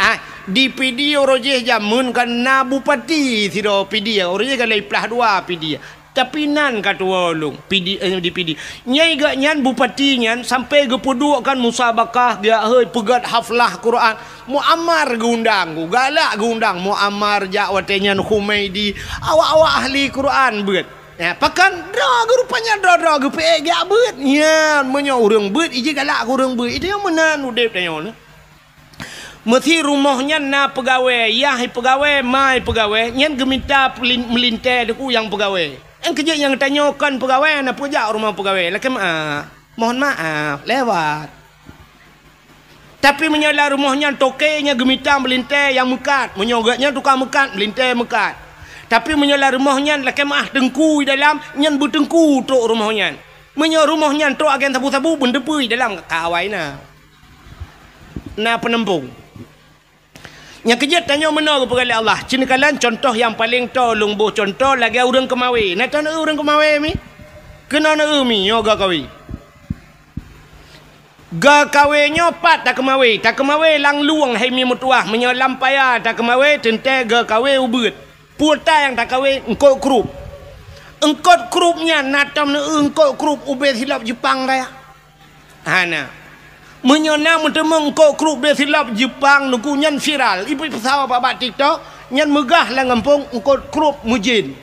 Ah, di Pidie uroe jéh jameun kan na bupati sidroe Pidie, uroe jéh kan lhée plah dua Pidie. Tapi nan ka tuwoe lôn, Pidie, eh, di Pidie. Nyai geuh nyan bupati nyan sampai geupeuduek kan musabakah, geujak hôi peugét haflah Quran. Muammar geuundang, galak geuundang Muammar jak watée nyan Humaidi, awak-awak ahli Quran beuet. Ya, pakon droe geuh rupanya droe-droe geupeuék geujak beuet. Nyan, meunyoe ureuëng beuet, iji galak keu ureuëng beuet. Itu nyang meunan udeb tanyoe nyoe. Meusi rumoh nyan na peugawée, yah peugawée, ma peugawée, nyan geumita pelin-, meulintée teungku nyang peugawée. Nyang keujeuet nyang tanyoe kon peugawée, na peujak rumoh peugawée. Lakée meu'ah, mohon maaf, lewat. Tapi meunyoe lam rumoh nyan toke nyan geumita meulintée nyang meukat, meunyoe geuh nyan tukang meukat, meulintée meukat. Tapi meunyoe lam rumoh nyan lakée meu'ah teungku di dalam, nyan beuteungku trok rumoh nyan. Meunyoe rumoh nyan trok agen sabu-sabu, beuneuteupeu di dalam ka awai na. Na peuneumpông. Nyang keujeuet tanyoe meunoe geupeugah lé Allah. Ci neukalon contoh nyang paleng toe lôn boh contoh lagée ureuëng keumawé. Na tan ureuëng keumawé mi? Keunoe na mi nyoe geukawe. Geukawe nyoe pat takeumawe. Takeumawe lam lueng hai mi meutuwah. Meunyoe lam paya takeumawe teuntée geukawe ubeuet. Peue ta nyang takawe eungkot krup. Eungkot krup nyan na tom neu eungkot krup ubé silop Jepang raya. Hana. Meunyoe na meuteumé eungkot krup ubé silop Jepang teungku nyan viral. Ipeupeusawa bak-bak TikTok nyan meugah lam gampông eungkot krup meujén.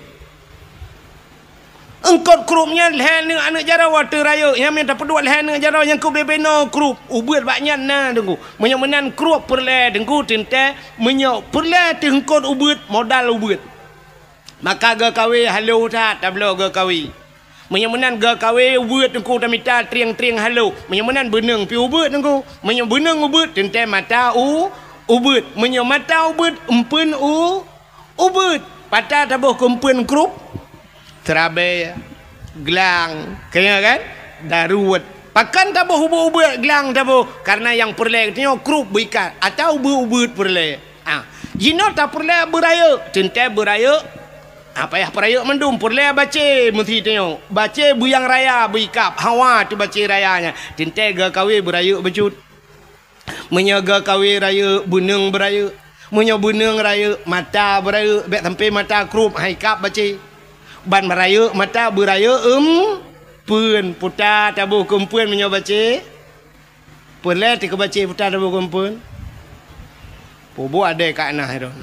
Eungkot krup nyan lhée aneuëk-aneuëk jaroe watée rayeuk, nyang mita peuduek lhée aneuëk jaroe nyang keu bebe noe krup, ubeuet bak nyan na teungku. Meunyoe meunan krup peureulée teungku teuntée, meunyoe peureulée teuh eungkot ubeuet, modal ubeuet. Maka geukawe halo that tabloe geukawe. Meunyoe meunan geukawe ubeuet teungku tamita trieng-trieng halo. Meunyoe meunan beuneueng pi ubeuet teungku. Meunyoe beuneueng ubeuet teuntée mata u ubeuet. Meunyoe mata ubeuet empeuen u ubeuet, pat taboh keu empeuen krup, seurabe, glang, keu nyan kan, daruet. Pakon taboh ubeuet-ubeuet glang taboh, kareuna nyang peureulée geutanyoe krup beuikat, atawa ubeuet-ubeuet peureulée. Ah, jinoe tapeureulée beurayeuk, teuntée beurayeuk. Ah, payah peurayeuk mandum, peureulée bacé meusi tanyoe. Bacé beuyang raya beuikab, hawa teuh bacé raya nyan. Teuntée geukawe beurayeuk bacut. Meunyoe geukawe rayeuk, beuneueng beurayeuk. Meunyoe beuneueng rayeuk, mata beurayeuk, bék sampoe mata krup, hai kab bacé. Ban beurayeuk mata beurayeuk empeuen, puta taboh keu empeuen meunyoe bacé. Peureulée teuh keu bacé puta taboh keu empeuen. Peubuet adée ka na hiron.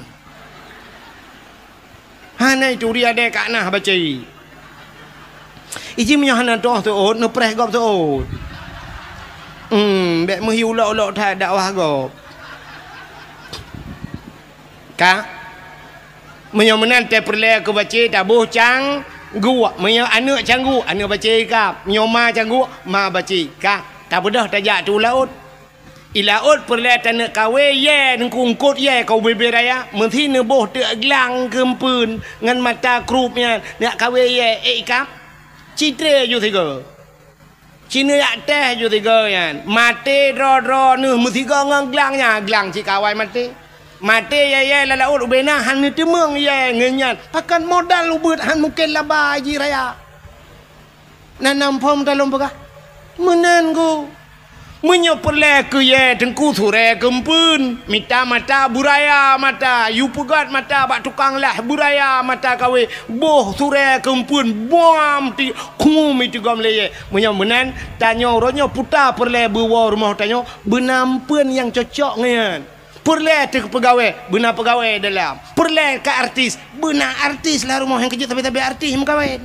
Hana ituri adée ka na bacé. Iji meunyoe hana toh seuôt, neupreh gob seuôt. Hmm, bék meuhi ulok-ulok that dakwah gob. Ka? Meunyoe meunan teuh peureulée keu bacé taboh cangguek. Meunyoe aneuëk cangguek, aneuëk bacé kab. Meunyoe ma cangguek, ma bacé. Ka? Tabeudôh tajak tu laôt. I laôt peureulée taneuk kawe yée, neungku eungkot yée ka ubé-bé raya, meusi neuboh teuk glang keu empeuen ngon mata krup nyan, neuk kawe yée, ék ikab? Citré ju sigoe. Ci neujak teh ju sigoe nyan. Maté droe-droe neuh meusigoe ngon glang nyan, glang cit ka awai maté. Maté yée-yée lam laôt ubé na hana teumeueng yée ngon nyan. Pakon modal ubeuet han mungken laba jih raya. Na nam phom ta lôn peugah. Meunan ku. Meunyoe peureulée keu yée teungku surée keu empeuen, mita mata beuraya mata, yue peugét mata bak tukang lah beuraya mata kawe, boh surée keu empeuen, buam ti khum itu gom lé yée. Meunyoe meunan, tanyoe uroe nyoe puta peureulée beuwoe rumoh tanyoe, beuna empeuen nyang cocok ngon nyan. Peureulée teuh peugawée, beuna peugawée dalam. Peureulée ka artis, beuna artis lam rumoh nyang keujeuet sabe-sabe artis meukawen.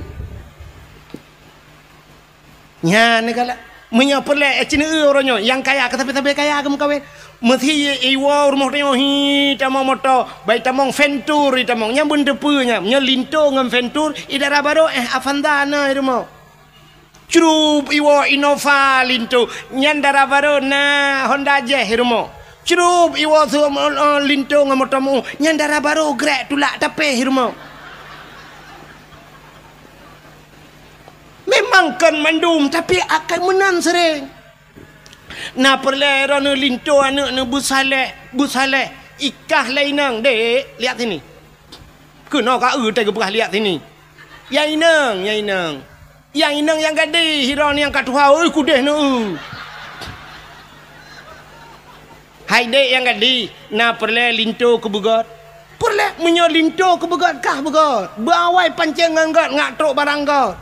Nyan neukalak. Meunyoe peureulée, eh, ci neueu uroe nyoe, nyang kaya keu sabe-sabe kaya keu meukawen. Meusi iwoe rumoh tanyoe hi tamong moto, bai tamong Ventur i tamong. Nyan beuneuteupeu nyan. Nyoe Linto ngon Ventur, i dara barô, eh, Avanza na i rumoh. Crup iwoe Innova Linto, nyan dara barô na Honda Jazz i rumoh. Crup iwoe su-, eh, Linto ngon moto meu, nyan dara barô grek tulak tapéh i rumoh. Angkon mandum, tapi akai meunan sering. Na peureulée droeneuh linto aneuëk neuh beusaleh, beusaleh. Ikah lé inong, "Dek, lihat sini." Keunoe ka eu teupeugah lihat sini. "Ya inong, ya inong." Ya inong nyang gadih, droeneuh nyang ka tuha, oi kudeh neu. Hai dek nyang gadih, na peureulée linto keu beugét? Peureulée, meunyoe linto keu beugét kah beugét. Beuawai pancéng ngon gét ngak trok barang gét.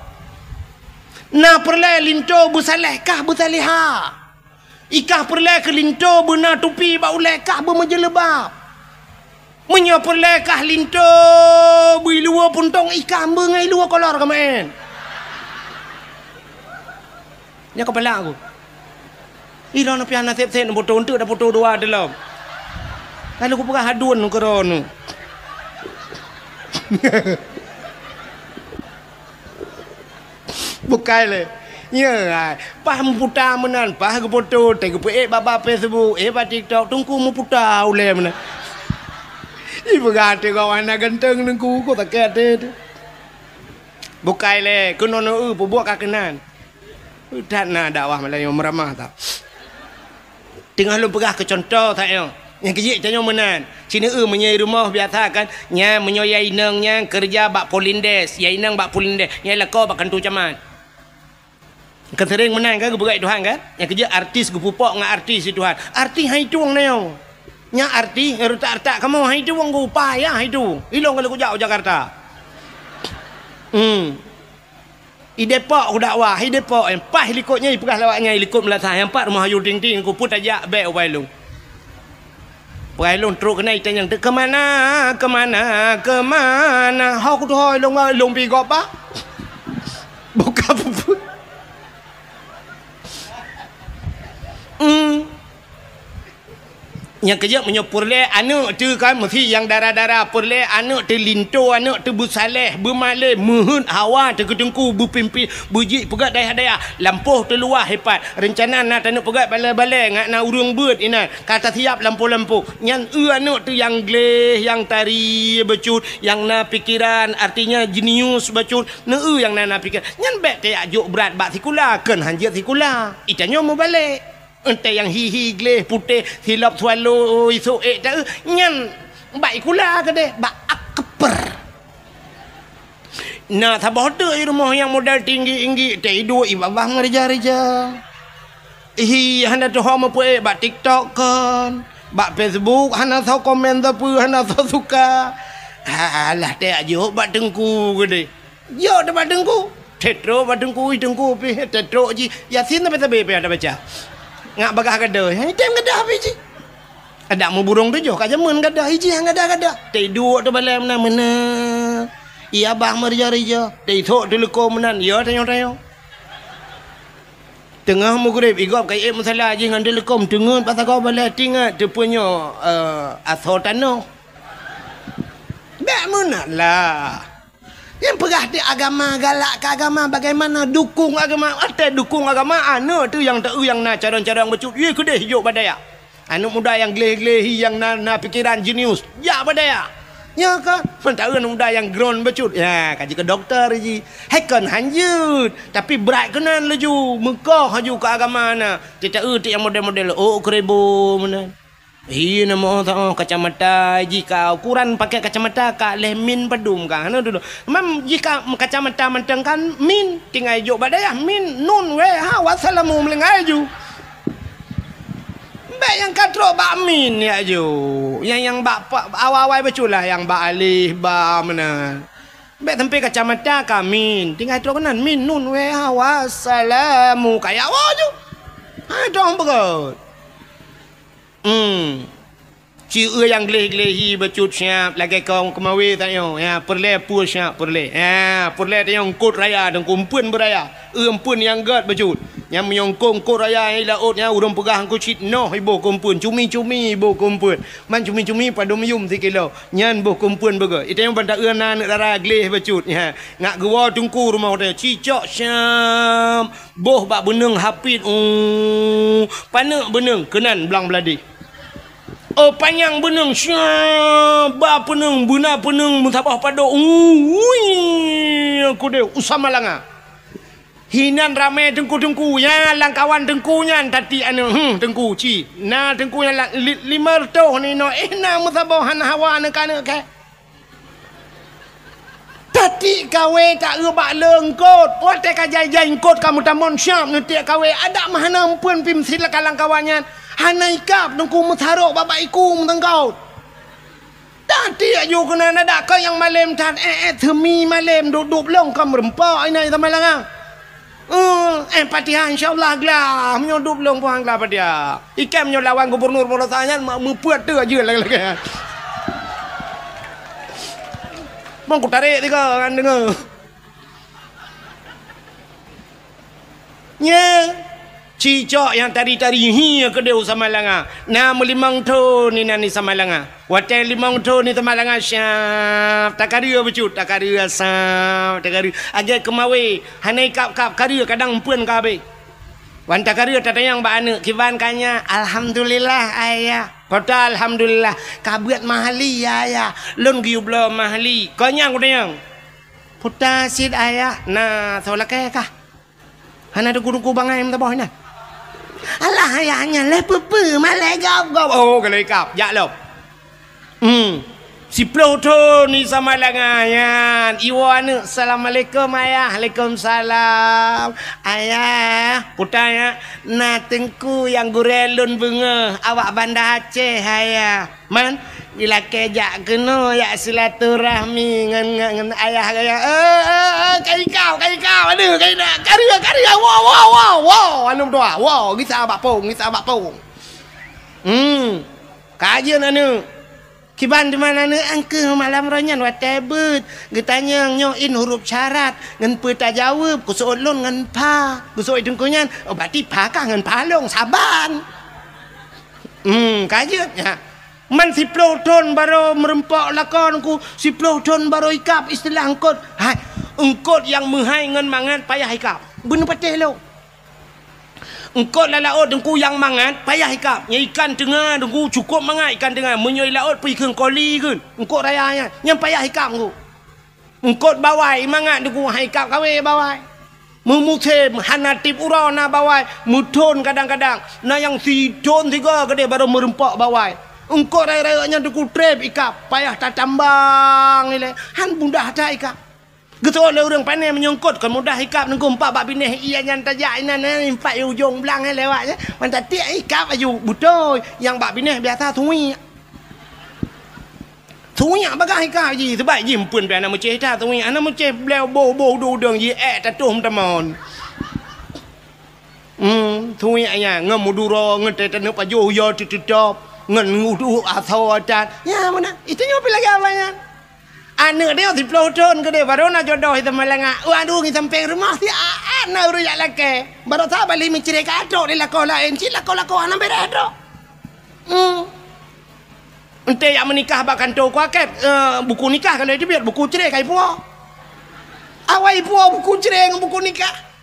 Na peureulée linto beusaleh kah beusalihah. Ikah peureulée keu linto beuna tupi bak ulée kah beumeujeuleuba. Meunyoe peureulée kah linto bui luwa puntong ikah beungai luwa kolor keumaén. Nyoe kepala aku. Ih, lôn piah naseb sen foto untuk dah foto dua dalam. Lalu aku peugah adun keudroe. Bukai lé. Nyoe ai, paih meuputa meunan, paih geufoto, teugeupeuék bak, bak Facebook, ék bak TikTok, teungku meuputa ulée meunan. Ipeugah teungoh hana ganteng teungku, kok sakét até teuh. Bukai lé, keunoe neu-eu peubuet ka keunan. That na dakwah Meulayu meuramah tau. Teungoh lôn peugah keu cuntoh that nyoe. Nyang keujeuet tanyoe meunan. Sineu-eu meunyoe i rumoh biasa kan, nyan meunyoe ya inong nyan keureuja bak Polindes, ya inong bak Polindes, nyan lakoe bak kantô camat. Kan sering meunan kan geupeugah Tuhan kan? Nyang keujeuet artis geupupok ngon artis di Tuhan. Artis hai tueng na nyoe. Nyan artis retak-retak kamoe hai tueng geuupah ya hai tueng. Ilong kalau kujak u Jakarta. Hmm. I Depok kudakwah, i Depok, eh, paih likot nyan ipeugah lawak nyan i likot meulasah, nyang pat rumoh Ayu Ting Ting, ku pun tajak bék ubai lôn. Ubai lôn trok keunan itanyong, "Kemana, kemana, kemana?" Ho kutuho lôn, lôn pi gob, Pak. Buka puput. Hmm. Nyang keujeuet meunyoe peureulée aneuëk teuh kan meusi nyang dara-dara, peureulée aneuëk teuh linto, aneuëk teuh beusaleh, beumalée, meuheuet hawa teuh keu teungku, beupimpin, beujeuet peugét dayah-dayah, lampôh teuh luwah ipat. Reuncana na taneuk peugét balée-balée ngat na ureuëng beuet inan, ka tasiap lampôh-lampôh. Nyan eu aneuëk teuh nyang gleh, nyang tari bacut, nyang na pikeran, artinya jenius bacut, neu-eu nyang na, na pikeran. Nyan bék tajak jok brat bak sikula, kheun hanjeuet sikula. Itanyoe meubalek. Entée nyang hi-hi gleh putéh silop swallow isok ék ta-, nyan bak ikula keudeh, bak akper. Na saboh teuk i rumoh nyang modal tinggi-tinggi, teuiduek i babah meurija-rija. Hi hana tuho meupeuék bak TikTok kon, bak Facebook hana soe komen sapeue, hana soe suka. Alah, teuajoh bak teungku keudeh. Jok teuma teungku. Tetrok bak teungku, ui teungku pih, tetrok jih. Yasin sabe-sabe pih ada baca. Ngak bagah gadoh, eh, tem gadah pih jih. Adak muburong tujoh ka jameun gadah, ijih gadah-gadah. Teuduek teubalai meunan, meunan. Iya bah meurija-rija. Teisok teuleuko meunan, iya tanyoe-tanyoe. Teungoh meugreb, igob ka iék musala jih ngon teuleuko meuteungeut bak sagoe balai tingat teupeunyoe, eh, asoe tanoh. Bék meunan lah. Nyang peugah di agama, galak keu agama, bagaimana dukung agama? Watée dukung agama, aneuëk teuh nyang teu nyang na carông-carông bacut, ie keudeh jok bak dayah. Aneuëk muda nyang gleh-gleh hi nyang na, na pikeran jenius, jak bak dayah. Nyoe ka, mantong aneuëk muda nyang groen bacut, ya, ka jeuet keu doktor jih. Hai kon hanjeuet, tapi brat keunan laju, meukoh laju keu agama na. Teuta eu teuh nyang model-model, oh, keureubo meunan. Hi, na moh saoh kacamata jih ka ukuran pakai kacamata ka leh min padum ka. Hana dulu. Mam jih ka kacamata mantong kan min tinggai jok bak dayah min nun weh ha wassalamu meulinggai ju. Bék nyang ka trok bak min ya ju. Nyang, nyang bak pa-, awai-awai bacut lah nyang bak alif ba meunan. Bék sampai kacamata ka min tinggai trok keunan min nun weh ha wassalamu ka ya wa ju. Ha dong beugôt. Hmm. Ci eu nyang gleh-gleh hi bacut siap lagée kong keumawe tanyoe. Ya, peureulée peue siap peureulée. Ya, peureulée tanyoe eungkot raya dan kumpeuen beuraya. Eu eumpeuen nyang gét bacut. Nyang meunyoe eungkot, eungkot raya nyang i laôt nyan ureuëng peugah eungkot cit noh iboh kumpeuen, cumi-cumi iboh kumpeuen. Man cumi-cumi padum yum sikilo. Nyan boh kumpeuen beugét. Itanyoe ban ta eu na aneuëk dara gleh bacut. Ya, ngak geuwoe teungku rumoh teuh. Cicok siap. Boh bak beuneueng hapit, uh, paneuk beuneueng keunan blang bladeh. Oh, panyang beuneueng, sya, ba peuneueng, beuna peuneueng, meusaboh padok, uh, ui, aku deh, usah malanga. Hinan ramé teungku-teungku, ya, lam kawan teungku nyan tatiek aneuk, hmm, teungku ci. Na teungku nyan la-, li-, limong reutôh ninoe, eh, na meusaboh hana hawa aneuk-aneuk kèe. Tatiek kawé ta eu bak le eungkôt. Watèe ka jai-jai eungkôt ka meutamong siap neutiek kawé. Adak meuhana eumpeuen pih meusileuk lam kawan nyan. Hana ikab teungku meusarok bak-bak iku meuteungkôt. Tatiek ju keunan adak keu nyang malém that, eh, eh, teumi malém dup-dup lông ka meureumpok inan sama langa. Eh, eh, Fatihah insya Allah glah. Meunyoe dup lông puang glah Fatihah. Ikém nyoe lawan gubernur Polosa nyan ma-, meupeuet teuk jeuet lagèe-lagèe. Bang kutarek tiga kan deungoe. Nyan, cicok nyang tari-tari hi keudéh u Samalanga. Na meulimong thon inan di Samalanga. Watèe limong thon di Samalanga, syap, takareu bacut, takareu, syap, takareu. Agèe keumawé, hana ikab-kab kareu kadang eumpeuen ka abéh. Wan takareu tatanyong bak aneuk, "Kiban kanya?" "Alhamdulillah, Ayah." "Peue ta alhamdulillah?" "Ka beuet mahli, Ayah." "Lôn geuyue bloe mahli." "Keu nyang kutanyong." "Peue ta cit, Ayah?" "Na soe lakèe kah?" Hana teungku-teungku bangai meusaboh inan. "Alah, Ayah, nyan lé peue-peue, malèe gob-gob." Oh, ka lheueh ikab, jak lom. Hmm. Siploh thon di Samalanga nyan, iwoe aneuk, "Assalamualaikum, Ayah." "Alaikumsalam." "Ayah," peue ta nyan, "na teungku nyang gurèe lôn beungèh, awak Banda Aceh, Ayah." Man, ilakèe jak keunoe, jak silaturahmi ngon, ngon, ngon ayah gaya. Eh, eh, eh, ka ikab, ka ikab, aduh, ka ikab. Karya, karya, wow, wow, wow, wow. Anu meutuah, wow, gisa bak pong, gisa bak pong. Hmm. Ka jeuet aneuk. Kiban teuma aneuk, angkeuh malam roh nyan watèe beuet. Geutanyong nyoe in huruf syarat, ngon peue tajaweueb, kuseuôt lôn ngon pha. Kuseuôt teungku nyan, oh, berarti pha kah ngon pha lôn, saban. Hmm, ka jeuet, ya. Man siploh thon barô meureumpok lakoe teungku, siploh thon barô ikab istilah eungkôt. Hai, eungkôt nyang meuhai ngon mangat payah ikab. Beuneupatéh lôn. Eungkôt lam laôt teungku nyang mangat payah ikab. Nyang ikan teunga teungku cukôp mangat ikan teunga. Meunyoe i laôt pih kheun koli kheun. Eungkôt raya nyan, nyan payah ikab teungku. Eungkôt bawai mangat teungku, hai ikab kawé bawai. Meumusém hana tiep uroe na bawai, meuthon kadang-kadang. Na nyang sithon sigoe keudéh barô meureumpok bawai. Eungkôt rayeuk-rayeuk nyan teungku trép ikab, payah tatambang ilèe. Han mudah that ikab. Geuseuôt lé ureueng pané meunyoe eungkôt kon mudah ikab teungku, empat bak binéh ié nyan tajak inan, eh, empat ujông blang, eh, lewat, eh. Man tatiek ikab aju beutôi, nyang bak binéh biasa suwiek. Suwiek bagah ikab jih, sebab jih eumpeuen pih hana meucéh that suwiek, hana meucéh bléu boh-boh udeueng-udeueng jih ék tatoh meutamon. Hmm, suwiek nyan ngon meuduro, ngon teuh taneuk pajoh uya teuteutop, ngon udeueng asoe that. Nyan meunan, itu nyoe pih lagèe awak nyan. Aneuk dia siploh thon keudéh, barô na jodoh itu malanga. Waduh, ngi sampéng rumoh si aat na ureueng jak lakèe. Barô saban lé meucré ka trok di lakoe laén, cit lakoe-lakoe hana bèrèh trok. Hmm. Enté jak meunikah bak kantô kuakét, eh, buku nikah ka lheueh teubiet, buku cré ka ipuwoe. Awai ipuwoe buku cré ngon buku nikah.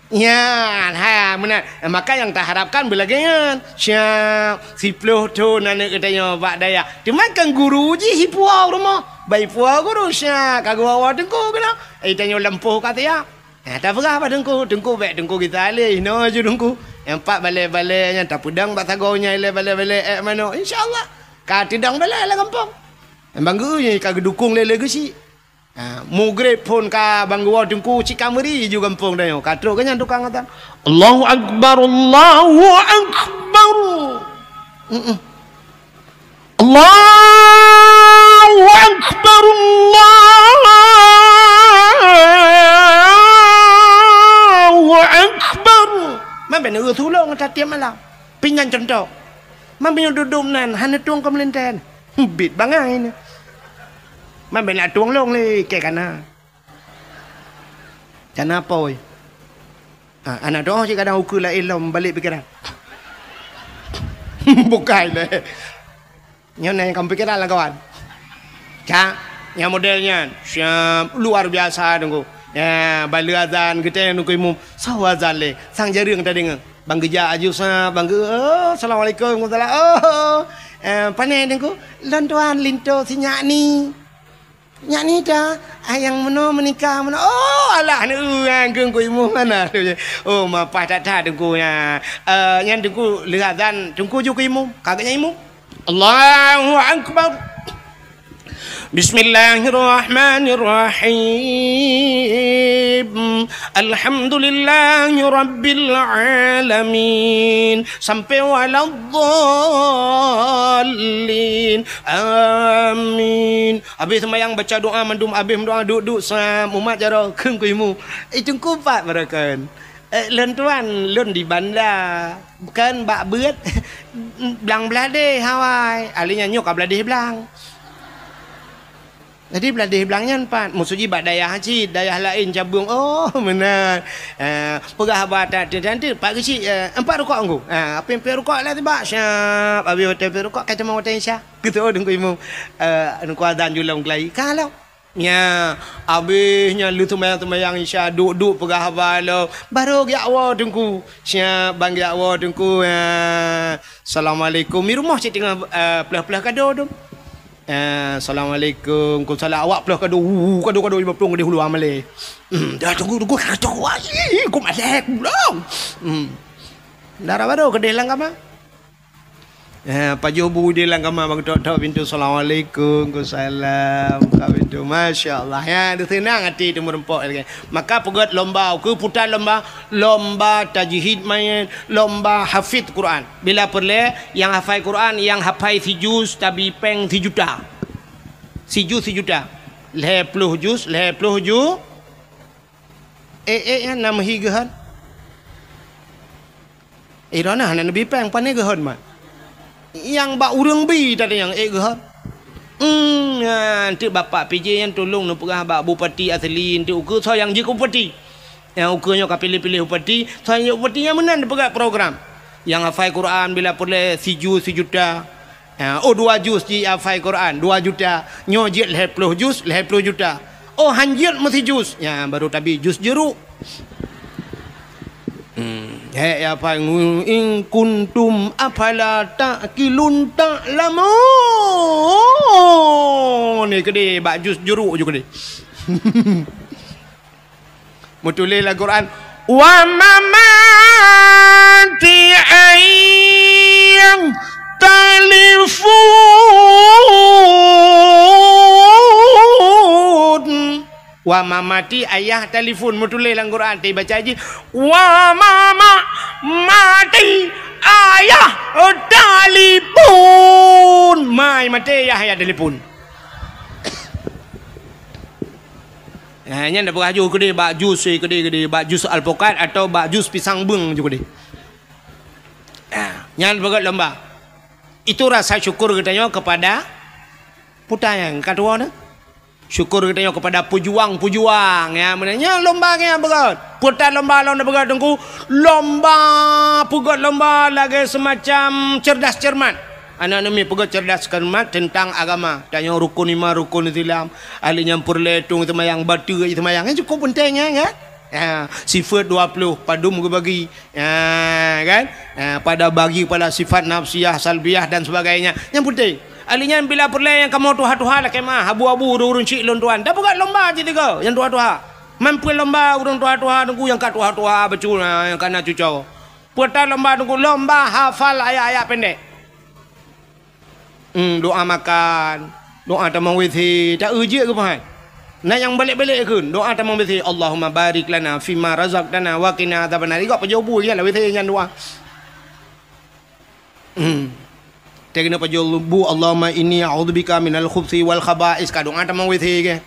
Nyan, ha, meunan. Maka nyang taharapkan beulagèe nyan. Siap, siploh thon aneuk geutanyoe bak dayah. Teuma kan guru jih ipuwoe rumoh. Bah ipuwoe guru, siap, ka geuwoe-woe teungku keunoe. Eh, tanyoe lampôh ka siap. Eh, tapeugah bak teungku, teungku bèk teungku gisa lé, inoe ju teungku. Nyang pat balèe-balèe nyan tapeudong bak sagoe nyan ilèe balèe-balèe ék manok. Insya Allah, ka teudong balèe lam gampông. Bang geu nyan ka geudukong lé lé geuchik. Ha, mugreb phôn ka bang geuwoe teungku cit ka meuri ju gampông tanyoe. Ka trok keu nyan tukang atan. Allahu Akbar, Allahu Akbar. Mm-mm. Allahu Akbar, Allahu Akbar. Man bèk na eu tulông tatiep malam. Pih nyan cuntoh. Man meunyoe dudoe nan hana tueng keu meulintèe. Bit bangai nyoe. Man bèk na tueng lôn lé kèe kana. Kana pôi. Ha, aneuk droe cit kadang ukeue laén lom balek pikeran. Bukai lé. Nyoe na nyang ka meupikéran lam kawan. Cak, nyang model nyan, siap, luar biasa teungku. Ya, baleue azan geutanyoe teungku imum. Soe azan lé, sang jareueng tadeungoe. Bang geujak aju sa, bang geu, oh, assalamualaikum, waalaikumsalam. Oh, eh, pané teungku, lôn tuan linto sinyak ni. Nyak ni ta, ah, nyang meunoe meunikah meunoe. Oh, alah, neu, ah, keu Teungku Imum mana tu. Oh, mapah that-that Teungku nya. Eh, nyan Teungku lheueh azan, Teungku ju keu imum. Ka geuhnyan imum. Allahu Akbar. Bismillahirrahmanirrahim. Alhamdulillahirabbil alamin. Sampai waladdallin. Amin. Habéh seumayang baca doa mandum, habéh meudoa duek-duek sam umat jaroe keu Teungku imum. Eh, Teungku pat baroekon. Eh, lôn tuan, lôn di banda. Bukan bak beuet blang bladeh awai. Ahli nyan nyoe ka bladeh blang. Jadi bladeh blang nyan pat. Maksud jih bak dayah cit, dayah laén cabeueng. Oh, meunan. Eh, peugah haba that, that, that, pat geuchik, eh, empat rukok Teungku. Ah, apé-apé rukok lah tibak. Siap. Habéh watèe peuet rukok, ka teuma watèe Isya. Keu tu Teungku imum. Eh, Teungku azan ju lom keulayi. Ka lom. Nya, habéh nyan lheueh seumayang-seumayang Isya, duek-duek peugah haba lom. Barô geujak woe Teungku. Siap, ban geujak woe Teungku. Ya. Assalamualaikum. Di rumoh cit teungoh, eh, plôh-plôh kado tu. Eh, assalamualaikum. Waalaikumsalam. Awak plôh kado. Hu, hu, kado-kado lima ploh di hulu amalé. Hmm, dah Teungku, Teungku, kacau. Wah, ih, ku malèe, ku lom. Hmm. Dara barô keudéh lam kama. Eh, pajoh bu di lam kama bak tok-tok pintu. Assalamualaikum, waalaikumsalam, buka pintu. Masya Allah. Ya, di seunang até teumeurumpok lagèe. Maka peugöt lomba, ukeue puta lomba, lomba tajwid mayét, lomba hafiz Quran. Bila peureulèe, nyang hafai Quran, nyang hafai sijuz, tabi péng sijuta. Sijuz sijuta. Lhèe ploh juz, lhèe ploh ju-, eh, eh, nyan na meuhi geuhon. Eh, droeneuh hana neubi péng, pane geuhon mat. Nyang bak ureueng bi tadi nyang ék geuhon. Hmm, nyan teuk Bapak P J nyan tulông neupeugah bak Bupati asli, enteuk ukeue soe nyang jeuet keu Bupati. Nyang ukeue nyoe ka piléh-piléh Bupati, soe nyang jeuet Bupati nyan meunan neupeugah program. Nyang hafai Quran bila peureulèe sijuz sijuta. Ha, oh, dua juz jih hafai Quran, dua juta. Nyoe jeuet lhèe ploh juz, lhèe ploh juta. Oh, han jeuet meusijuz. Nyan baru tabi juz jeuruk. Hmm. Hèk ya, hafai, "In kuntum afala ta'qilun ta'lamun." Ni keudéh bak juz jeuruk ju keudéh. Meutuléh lam Quran, "Wa mamati ayyang talifun." Wa mamati ayyang talifun. Meutuléh lam Quran, teubaca jih, "Wa mama mati ayyang talifun." Mai maté yah, yah talifun. Ha, nyan tapeugah ju keudéh bak juz, eh, keudéh, keudéh, bak juz alpukat atau bak juz pisang beung ju keudéh. Ha, nyan peugöt lomba. Itu rasa syukur geutanyoe kepada puta nyang ka tuwoe nyoe. Syukur geutanyoe kepada pejuang-pejuang, ya, meunan nyan lomba nyang peugöt. Puta lomba lom tapeugöt Teungku, lomba peugöt lomba lagèe semacam cerdas cermat. Aneuk-aneuk miet peugöt cerdas cermat teuntang agama. Tanyoe rukun iman, rukun Islam. Ahli nyan peureulèe tueng seumayang, bateue seumayang. Nyan cukup peunteng, ya, kan? Ya, sifat dua puluh, padum geubagi. Ya, kan? Ya, pada bagi pada sifat nafsiyah, salbiyah dan sebagainya. Nyan peunteng. Ahli nyan bila peureulèe nyang kamoe tuha-tuha lakèe meu'ah, abu-abu, ureueng-ureueng chik lôn tuan. Tapeugöt lomba cit tiga nyang tuha-tuha. Meupeue lomba ureueng tuha-tuha Teungku nyang ka tuha-tuha bacut, ha, nyang ka na cucoe. Peue ta lomba Teungku? Lomba hafal ayat-ayat pendek. Hmm, doa makan, doa tamong W C, ta eu jeuet keu pahat. Na nyang balek-balek kheun, doa tamong W C, "Allahumma barik lana fima razaqtana wa qina adzabannar." Igok pajoh bu nyan lam W C nyan doa. Hmm. Teuh keuneuk pajoh bu, "Allahumma inni a'udzubika minal khubsi wal khaba'is." Ka doa tamong W C ke.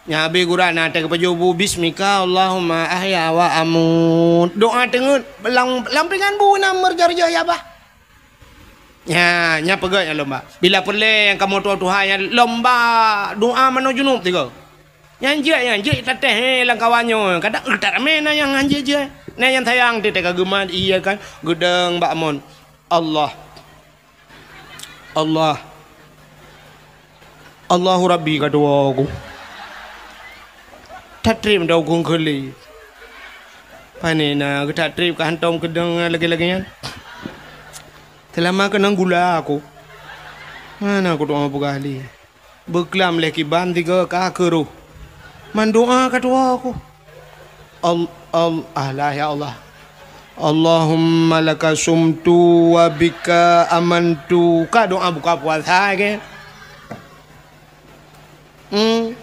Nyan habéh gura na teuh pajoh bu, "Bismika Allahumma ahya wa amut." Doa teungeut lam, lam pingan bu na meureuja-reuja ya bah. Nyan, nyan peugöt nyan lomba. Bila peureulèe nyang kamoe tuha-tuha nyan lomba doa manoe junub tiga. Nyan jeuet, nyan jeuet tatéh, eh, lam kawan nyoe. Kadang, eh, tak ramé na nyang han jeuet-jeuet. Na nyang sayang teuh ka geumat, iya kan, geudong bak mon. Allah. Allah. Allahu Rabbi ka tuwoe ku. Tatrép dong kong keuli. Pane na geutatrép ka hantom keudong lagèe-lagèe nyan. Seulama keunong gula aku. Hana kutu'oh peugah lé. Beuklam lé kiban tiga ka keuroh. Mandoa ka tuha ku. Al-, al-, alah ya Allah. Allahumma laka sumtu wa bika amantu. Ka doa buka puasa ke? Hmm.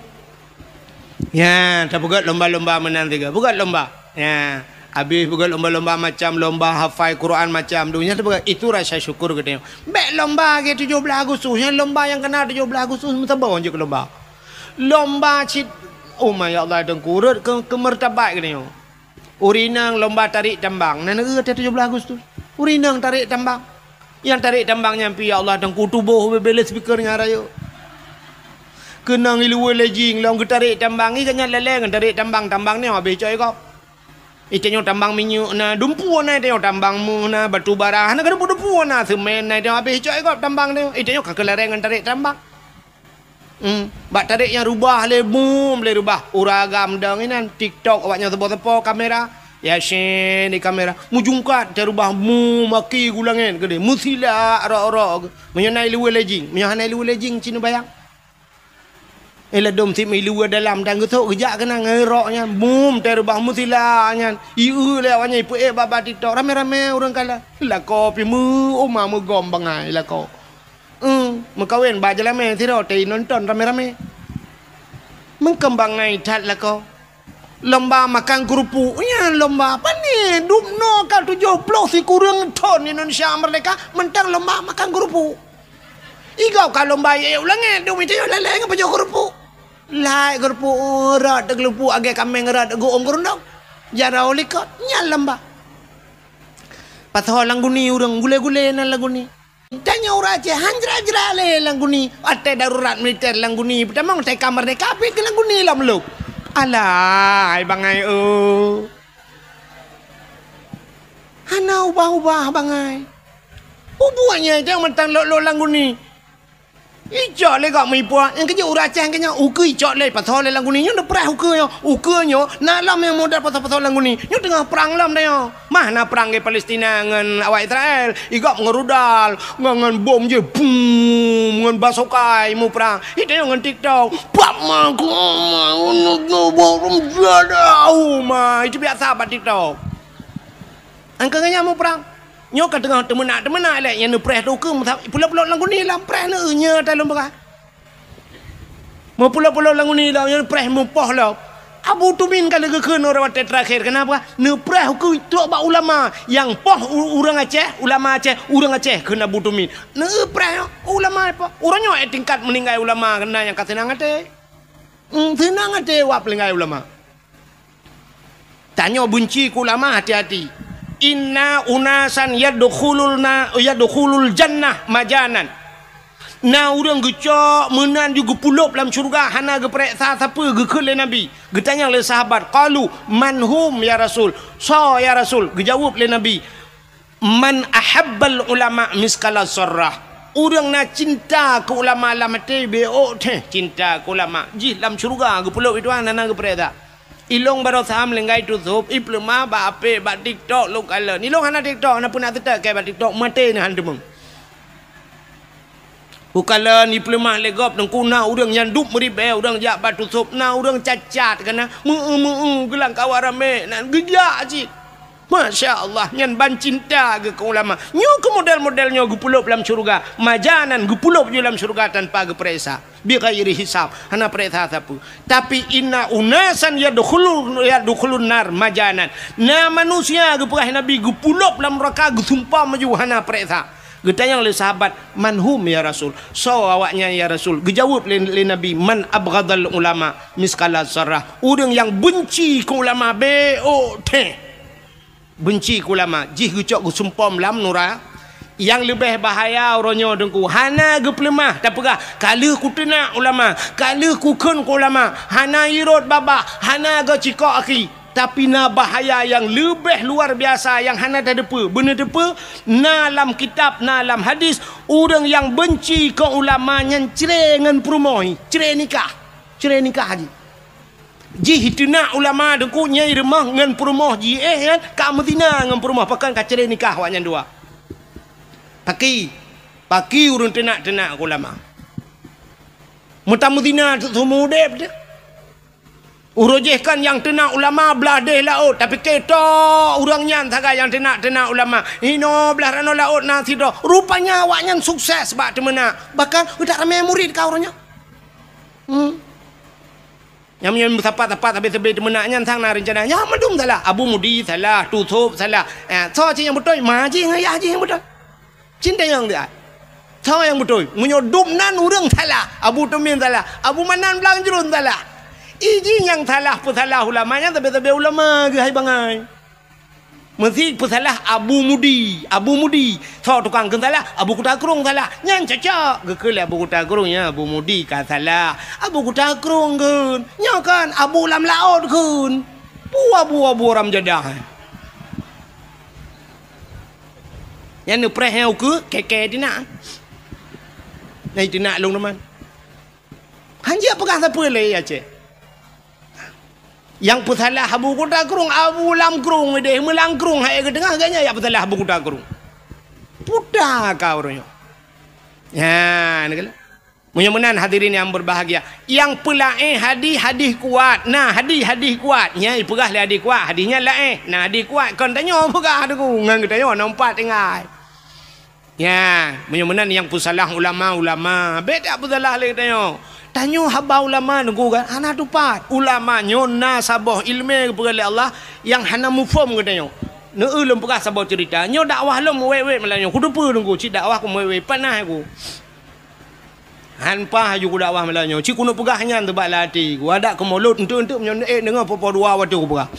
Ya, tapeugöt lomba-lomba meunan tiga. Peugöt lomba. Ya. Habéh peugöt lomba-lomba macam lomba hafai Quran macam tu. Nyan tapeugöt itu rasa syukur geutanyoe. Bèk lomba lagèe tujoh blaih Agustus. Nyan lomba nyang kena tujoh blaih Agustus meusaboh jeuet keu lomba. Lomba cit, oh ma ya Allah, teungku, rhot keu, keu martabat geutanyoe. Ureueng inong lomba tarék tambang, na neu-eu teuh tujoh blaih Agustus. Ureueng inong tarék tambang. Nyang tarék tambang nyan pih ya Allah, teungku, tuboh bèk-bèk lé speaker nyang rayeuk. Keunong i luwa lé jing lom geutarék tambang, i gobnyan lalè ngon tarék tambang, tambang nyoe habéh cok i gob. I tanyoe tambang minyeuk na, dumpeue na i tanyoe, tambang meuh na, batu bara, hana ka dumpeue-dumpeue na, seumén na i tanyoe, habéh cok i gob tambang nyoe. I tanyoe ka keularèe ngon tarék tambang. Hmm, bak tarék nyang rubah lé, bum, lé rubah. Ureueng agam dong inan, TikTok awak nyan seupôt-seupôt kamera. Yasin di kamera. Meujungkat, teuh rubah, bum, aki gulangét keudéh. Meusilak rok-rok. Meunyoe na i luwa lé jing, meunyoe hana i luwa lé jing, ci neubayang. Eh, ladôm sit meuilu dalam dan geusok geujak keunan ngon rok nyan. Bum, teuh rubah meusilak nyan. Ieu lé awak nyan ipeuék bak-bak TikTok. Ramé-ramé ureueng kalon. Lakoe pih meu-, uma meugom bangai lakoe. Eum, meukawen bak jeulamé sidroe teuh nonton ramé-ramé. Meukeumbang ngai that lakoe. Lomba makan keurupuk, nyan lomba. Pane dum noe ka tujoh ploh sikureueng thon Indonesia merdeka, mantong lomba makan keurupuk. I gob ka lomba iék u langét, dum i tanyoe lalè ngon pajoh keurupuk. Lhai keurupuk, rot keurupuk, agée kaméng rot geuôm keurundong. Jaroe likot, nyan lomba. Pasoe lam guni ureueng, gulé-gulé nan lam guni. Tanyoe ureueng Aceh han jra-jra lé lam guni, watée darurat militer lam guni, peutamong watée ka merdeka pih keu lam guni lom lom. Alah, hai bangai eu. Hana ubah-ubah bangai. Ubuet nyang mantong lok-lok lam guni. Icok lé gak meuipuak, nyang keujeuet ureueng Aceh keunyan ukeue icok lé pasoe lé lam guni nyoe neupreh ukeue nyoe. Ukeue nyoe na lom nyang model pasoe-pasoe lam guni. Nyoe teungoh prang lom tanyoe. Mah na prang di Palestina ngon awak Israel. I gob ngon rudal, ngon, ngon bom jih, bum, ngon basokai muprang. Itu ngon TikTok. Pak ma ku ma, ma, itu biasa bak TikTok. Angka nyan muprang. Nyoe ka teungoh teumeunak-teumeunak lé nyang neupreh tu keu meusa-, pulop-pulop lam guni lam preh neu nyoe talom peugah. Meupulop-pulop lam guni lam nyoe preh mupoh lom. Abu Tumin ka lheueh geukheun uroe watée teurakhir, kenapa? Neupreh ukeue trok bak ulama nyang poh u-, ureuëng Aceh, ulama Aceh, ureuëng Aceh kheun Abu Tumin. Neupreh ulama poh. Uroe nyoe tingkat meuninggai ulama keunan nyang ka seunang até. Hmm, seunang até wak peulinggai ulama. Tanyoe beunci keu ulama, hati-hati. Inna unasan yadkhulul na-, yadkhulul jannah majanan. Na ureuëng geucok meunan ju geupulop lam syeuruga hana geupareksa sapeue geukheun lé Nabi. Geutanyong lé sahabat, qalu, "Man hum ya Rasul?" Soe ya Rasul? Geujaweueb lé Nabi, "Man ahabbal ulama miskala zarrah." Ureuëng na cinta keu ulama lam até béok teuh cinta keu ulama. Jih lam syeuruga geupulop itu hana geupareksa. Ilong baroe sam linggai tusôb, ipeuleumah bak apek, bak TikTok lôn kalon. Ilong hana TikTok, hana peunak teutek kée bak TikTok, maté neuh han teumeung. Ukalon ipeuleumah lé gob teungku na ureuëng nyang duek meuribée, ureuëng jak bak tusôb, na ureuëng cacat kana, meu-eu-meu-eu geulang kawa ramé, nan geujak cit. Masya Allah, nyan ban cinta geuh keu ulama. Nyoe keu model-model nyoe geupulop lam syeuruga. Majanan geupulop ju lam syeuruga tanpa geupareksa. Bighairi hisab, hana pareksa sapeue. Tapi inna unasan yadkhulun, yadkhulun nar majanan. Na manusia geupeugah Nabi geupulop lam neuraka geusumpom ju hana pareksa. Geutanyong lé sahabat, "Man hum ya Rasul?" Soe awaknyan ya Rasul? Geujaweueb lé, lé Nabi, "Man abghadal ulama miskala zarrah." Ureuëng nyang beunci keu ulama béok teuh. Beunci keu ulama, jih geucok geusumpom lam nura. Nyang leubeh bahaya uroe nyoe teungku, hana geupeuleumah tapeugah, "Ka lheueh kuteunak ulama, ka lheueh kukheun keu ulama," hana irot babah, hana geucikok aki. Tapi na bahaya nyang leubeh luar biasa nyang hana tateupeue. Beuneuteupeu, na lam kitab, na lam hadis, ureuëng nyang beunci keu ulama nyan cre ngon peurumoh, cre nikah. Cre nikah jih. Jih teunak ulama teungku nyang i rumoh ngon peurumoh jih, eh, nyan ka meuzina ngon peurumoh, pakon ka cre nikah awaknyan dua. Paki, paki ureuëng teunak-teunak ulama. Meutamuzina teuk seumeu udeb teuh. Uroe jih kan nyang teunak ulama blah deh laôt, tapi keto ureuëng nyan sagai nyang teunak-teunak ulama. Hinoe blah ranoe laôt na sidroe. Rupanya awaknyan sukses bak teumeunak. Bahkan utak ramé murit ka uroe nyoe. Hmm. Nyang meunyoe meusapat-sapat sabe-sabe teumeunak nyan sang na reuncana. Nyang mandum salah. Abu Mudi salah, Tusop salah. Eh, soe cit nyang beutôi? Ma jih ngon yah jih nyang beutôi. Cintayong dia. Soe nyang beutôi? Meunyoe dum nan ureuëng salah, Abu Tumin salah, Abu Manan Blang Jrun salah. Iji nyang salah peusalah ulama nyan sabe-sabe ulama geuhai bangai. Meusi peusalah Abu Mudi, Abu Mudi. Soe tukang kheun salah? Abu Kuta Krueng salah. Nyan cocok. Geukheun lé Abu Kuta Krueng, nyan Abu Mudi ka salah. Abu Kuta Krueng kheun. Nyoe kan Abu Lam Laôt kheun. Peue Abu-abu ram jadah. Nyan neupreh nyang ukeue, kèe-kèe tinak. Nyan tinak lôn teuma. Hanjeuet peugah sapeue lé Aceh. Nyang peusalah Abu Kuta Krueng, Abu Lam Krueng deh, meulang krueng hai geuteungoh, gobnyan nyang peusalah Abu Kuta Krueng. Puta ka uroe nyoe. Nyan, keulah. Meunyoe meunan hadirin yang berbahagia, nyang peulaén hadih, hadih kuat. Nah, hadih, hadih kuat. Nyan ipeugah lé hadih kuat, hadih nyan laén. Nah, hadih kuat kon tanyoe peugah teungku, ngon geutanyoe nompat tinggai. Nyan, meunyoe meunan nyang peusalah ulama, ulama. Bèk tapeusalah lé geutanyoe. Tanyoe haba ulama teungku kan hana tupat. Ulama nyoe na saboh ileumèe geupeugah lé Allah nyang hana muphom geutanyoe. Neu-eu lôn peugah saboh ceurita. Nyoe dakwah lôn meuwèt-wèt malam nyoe. Kuteupeue teungku, cit dakwah ku meuwèt-wèt, panas ku. Han paih laju kudakwah malam nyoe. Cit keuneuk peugah nyan teubak lam até ku. Adak keu mulod, enteuk-enteuk meunyoe neuék deungoe po-po dua watèe kupeugah.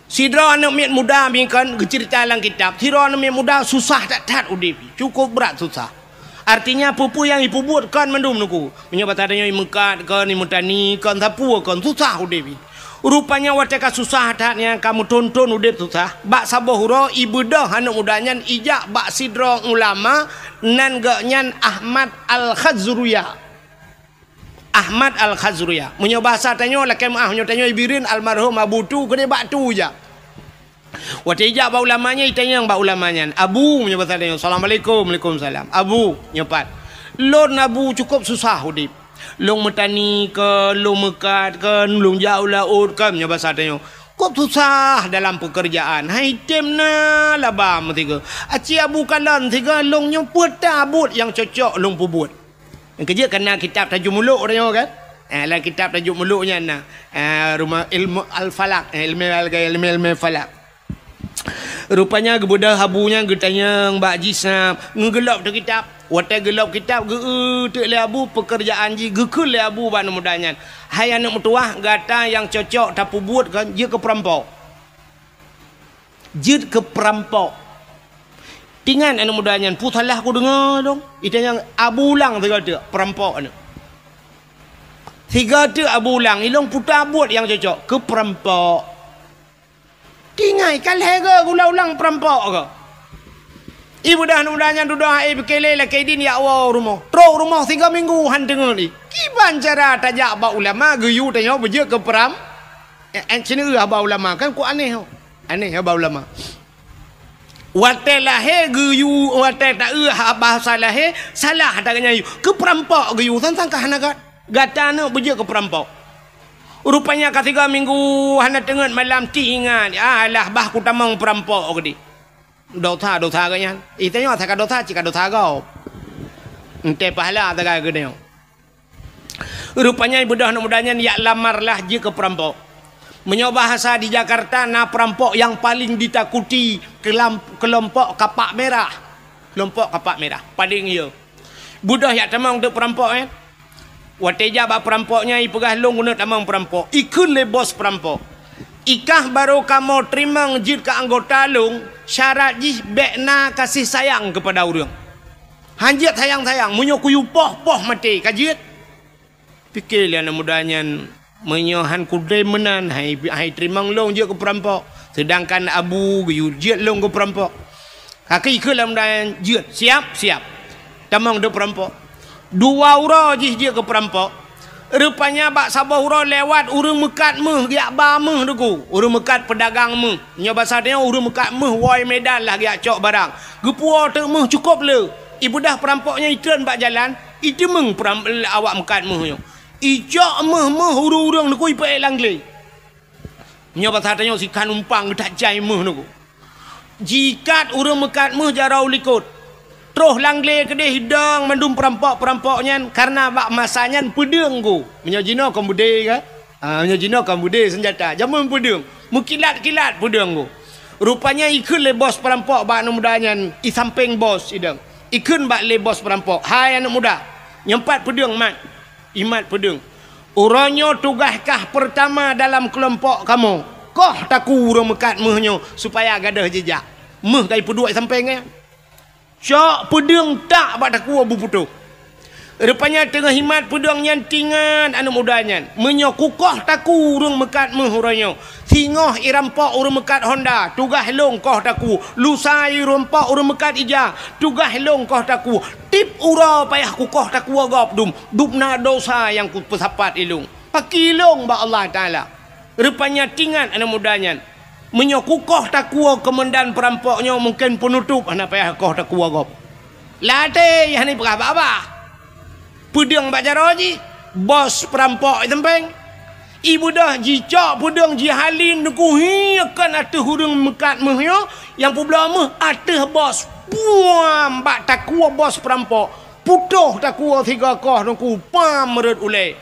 Sidroe aneuk miet muda bingkon geuceurita lam kitab. Sidroe aneuk miet muda susah that-that udeb. Cukup brat susah. Artinya, peue-peue nyang ipeubuet kon mandum teungku. Meunyoe basa tanyoe imeukat kon, imeutani kon, sapeue kon, susah udeb. Rupanya watèe ka susah that nyan, ka meuthon-thon udeb susah, bak saboh uroe ibeudôh aneuk muda nyan ijak bak sidroe ulama nan gobnyan Ahmad Al-Khazruya. Ahmad Al-Khazruya. Meunyoe basa tanyoe lakèe meu'ah, meunyoe tanyoe i Bireuen almarhum Abu Tu, keudeh bak Tu ijak. Watèe ijak bak ulama nyan, itanyong bak ulama nyan, "Abu," meunyoe basa tanyoe, "Assalamualaikum." "Waalaikumsalam." "Abu," nyoe pat, "Lôn Abu cukup susah udeb. Lôn meutani kon, lôn meukat kon, lôn jak u laôt kon," meunyoe basa tanyoe. Cukup susah dalam peukeurjaan. Han item na laba meusigoe. Aci Abu kalon sigoe, lôn nyoe peue ta buet nyang cocok lôn peubuet. Nyang keujeuet ka na kitab Tajuk Muluk tanyoe kan? Eh, lam kitab Tajuk Muluk nyan na. Eh, rumoh ilmu al-falak, eh, ilmu al-, ilmu, ilmu falak. Rupanya geubeudôh Abu nyan geutanyong bak jih sa, ngeugeulop teuh kitab. Watèe geulop kitab, geu-eu teuk lé Abu peukeurjaan jih, geukheun lé Abu bak aneuk muda nyan, "Hai aneuk meutuwah, gata nyang cocok tapeubuet kon jeuet keu peurampok." Jeuet keu peurampok. Tingat aneuk muda nyan, peue salah kudeungoe lôn? Itanyong Abu ulang sigoe teuk, peurampok nyoe. Sigoe teuk Abu ulang, ilôn peue ta buet nyang cocok? Keu peurampok. Tingat, ka lhèe goe geuulang-ulang peurampok keuh. Ibeudôh aneuk muda nyan dudoe, hai pike lé lakèe idin jak woe u rumoh. Trok u rumoh sigoe minggu han teungeut lé. Kiban cara tajak bak ulama geuyue tanyoe beujeuet keu peuram-, eh, eh, sineuk haba ulama kan ku aneh ho. Aneh haba ulama. Watèe lahé geuyue, watèe taeu ha-, bahasa lahé, salah tageunyan yue. Keu peurampok geuyue, sang-sang ka hana gat-, gata neuk beujeuet keu peurampok. Rupanya ka sigoe minggu hana teungeut malam, teuingat, "Alah, bah kutamong peurampok," geudeh. Dosa-dosa geuh nyan. Itanyoe asai ka dosa, cit ka dosa gob. Entée pahala sagai geutanyoe. Rupanya ibeudôh aneuk muda nyan jak lamar lah jeuet keu peurampok. Meunyoe bahasa di Jakarta, na peurampok nyang paleng ditakuti, kelam-, keulompok kapak merah. Keulompok kapak merah, paleng yo. Beudôh jak tamong teuk peurampok nyan. Watée jak bak peurampok nyan, ipeugah, "Lôn keuneuk tamong peurampok." Ikheun lé bos peurampok, "Ikah barô kamoe teurimong jeuet keu anggota lôn, syarat jih bék na gaséh sayang keupada ureuëng. Hanjeuet sayang-sayang, meunyoe kuyue poh-poh maté, ka jeuet?" Pike lé aneuk muda nyan, "Meunyoe han kudem meunan, hai, hai teurimong lôn jeuet keu peurampok, seudangkan Abu geuyue jeuet lôn keu peurampok." Ka ikheun lé aneuk muda nyan, "Jeuet, siap, siap." Tamong teuk peurampok. Dua uroe jih jeuet keu peurampok. Rupanya bak saboh uroe lewat ureuëng meukat méuh, geujak ba méuh teuk. Ureuëng meukat peudagang méuh. Nyoe basa tanyoe ureuëng meukat méuh woe Medan lah geujak cok barang. Geupuwoe teuk méuh cukôp le. Ibeudoh peurampok nyan itreun bak jalan, iteumeung peram-, awak meukat méuh nyoe. Icok méuh-méuh ureuëng-ureuëng nyoe ku ipeuék lam glé. Nyoe basa tanyoe sikhan umpang geutak jai méuh nyoe ku. Jikat ureuëng meukat méuh jaroe u likot. Troh lam glé keudeh idong mandum peurampok-peurampok nyan, kareuna bak masa nyan peudeueng ku. Meunyoe jinoe kon beudé ka? Ah, meunyoe jinoe kon beudé seunjata. Jameun peudeueng. Meukilat-kilat peudeueng ku. Rupanya ikheun lé bos peurampok bak aneuk muda nyan, i sampéng bos idong. Ikheun bak lé bos peurampok, "Hai aneuk muda, nyoe pat peudeueng mat." Imat peudeueng. "Uroe nyoe tugaih kah peurtama dalam keulompok kamoe. Koh takue ureuëng meukat méuh nyoe supaya gadôh jijak." Méuh ka ipeuduek i sampéng nyan. Cok peudeueng tak bak takue beuputôh. Rupanya teungoh imat peudeueng nyan tingat aneuk muda nyan, "Meunyoe kukoh takue ureuëng meukat méuh uroe nyoe, singoh irampok ureuëng meukat honda, tugaih lôn koh takue, lusa irampok ureuëng meukat ija, tugaih lôn koh takue. Tiep uroe payah kukoh takue gob dum, dum na dosa nyang kupeusapat ilôn. Pakri lôn bak Allah Taala." Rupanya tingat aneuk muda nyan, "Meunyoe kukoh takue keumandan peurampok nyoe, mungken peunutôp hana payah koh takue gob." Latée hana ipeugah babah. Peudeueng bak jaroe jih, bos peurampok i sampéng. Ibeudoh jicok peudeueng jihalin nyoe ku hi kon ateueh ureuëng meukat méuh nyoe, nyang peubloe méuh ateueh bos. Puam bak takue bos peurampok. Putôh takue sigoe koh nyoe ku pam rot ulée.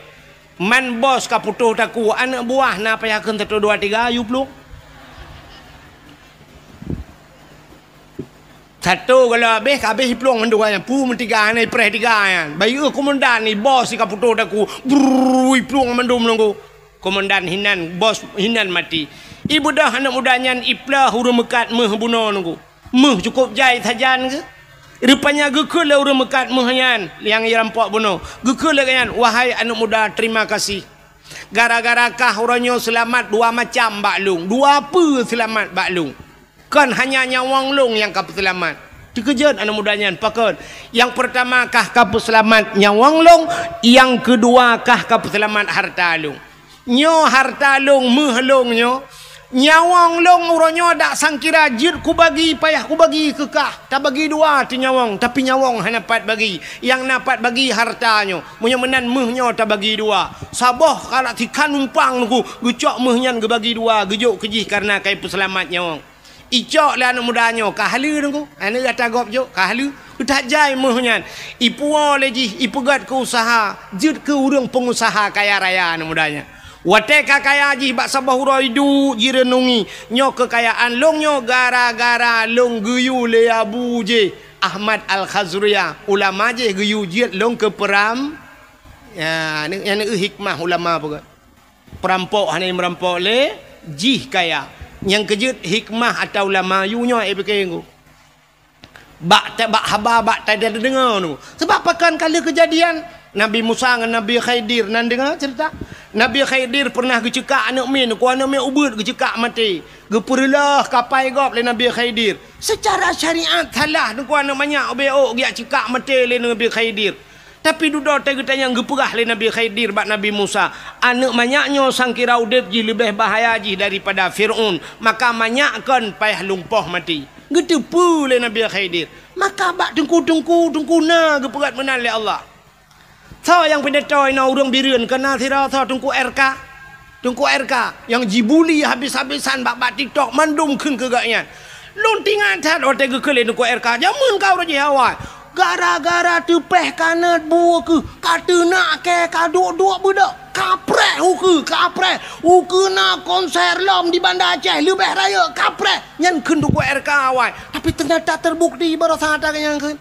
Man bos ka putôh takue, aneuk buah na payah kheun satu dua tiga, yue plueng. Satu kalau habéh, ka habéh iplueng mandum nyan. Pu meutiga, hana ipreh tiga nyan. Bayeue komandan ni, bos si ka putôh takue, brrrr, iplueng mandum nyoe ku. Komandan hinan, bos hinan maté. Ibeudoh aneuk muda nyan iplôh ureuëng meukat méuh bunoe nyoe ku. Méuh cukôp jai sajan geuh. Rupanya geukheun lé ureuëng meukat méuh nyan nyang irampok bunoe. Geukheun lé gobnyan, "Wahai aneuk muda, terima kasih. Gara-gara kah uroe nyoe seulamat dua macam bak lôn, dua peue seulamat bak lôn. Kon hanya nyawöng lôn nyang ka peuseulamat." Teukeujot aneuk muda nyan, "Pakon?" "Nyang peurtama kah ka peuseulamat nyawöng lôn, nyang keudua kah ka peuseulamat hareuta lôn." "Nyoe hareuta lôn, méuh lôn nyoe. Nyawöng lôn uroe nyoe dak sangkira jeuet kubagi, payah kubagi keu kah. Tabagi dua teuh nyawöng, tapi nyawöng hana pat bagi. Nyang na pat bagi hareuta nyoe. Meunyoe meunan méuh nyoe tabagi dua. Saboh kalak sikhan umpang nyoe ku, geucok méuh nyan geubagi dua, geujok keu jih kareuna ka ipeuseulamat nyawöng." Icok lé aneuk muda nyoe, ka haleue nyoe ku. Aneuk gata gob jok, ka haleue. Geutak jai méuh nyan. Ipuwoe lé jih, ipeugét keu useuha, jeuet keu ureuëng peungusaha kaya raya aneuk muda nyan. Watée ka kaya jih bak saboh uroe iduek jireunungi, "Nyoe keukayaan lôn nyoe gara-gara lôn geuyue lé Abu jih, Ahmad Al-Khazriyah. Ulama jih geuyue jeuet lôn keu peuram." Ya, nyan, nyan hikmah ulama peugah. Peurampok hana meurampok lé jih kaya. Nyang keujeuet hikmah ata ulama yue nyoe, eh, pike nyoe. Bak ta-, bak haba, bak ta-, tadeungoe nyoe. Sebab pakon ka lheueh keujadian Nabi Musa ngon Nabi Khidir, na deungoe ceurita? Nabi Khidir pernah geuceukak aneuk miet, nyoe ku aneuk miet ubit geuceukak maté. Geupeureuloh kapai gob lé Nabi Khidir. Secara syariat salah, nyoe ku aneuk manyak ubé ôk geujak ceukak maté lé Nabi Khidir. Tapi dudoe teuh geutanyong geupeugah lé Nabi Khidir bak Nabi Musa, "Aneuk manyak nyoe sangkira udeb jih leubeh bahaya jih daripada Fir'aun, maka manyak kon payah lôn poh maté." Geuteupeue lé Nabi Khidir. Maka bak teungku-teungku, teungku na geupeugét meunan lé Allah. Soe nyang pidato inoe ureuëng Bireuen, keunan sidroe soe Teungku R K? Teungku R K nyang jibuli habis-habisan bak, bak TikTok, mandum kheun keu gobnyan. Lôn teuingat that watée geukheun lé Teungku R K, jameun ka uroe jih awai. Gara-gara teupeh kanot bu ukeue, ka teunak kée, ka duek-duek beudôk, ka preh ukeue, ka preh. Ukeue na konser lom di Banda Aceh, leubeh rayeuk, ka preh. Nyan kheun Teungku R K awai. Tapi teunyata teubukti baroesa that nyang kheun.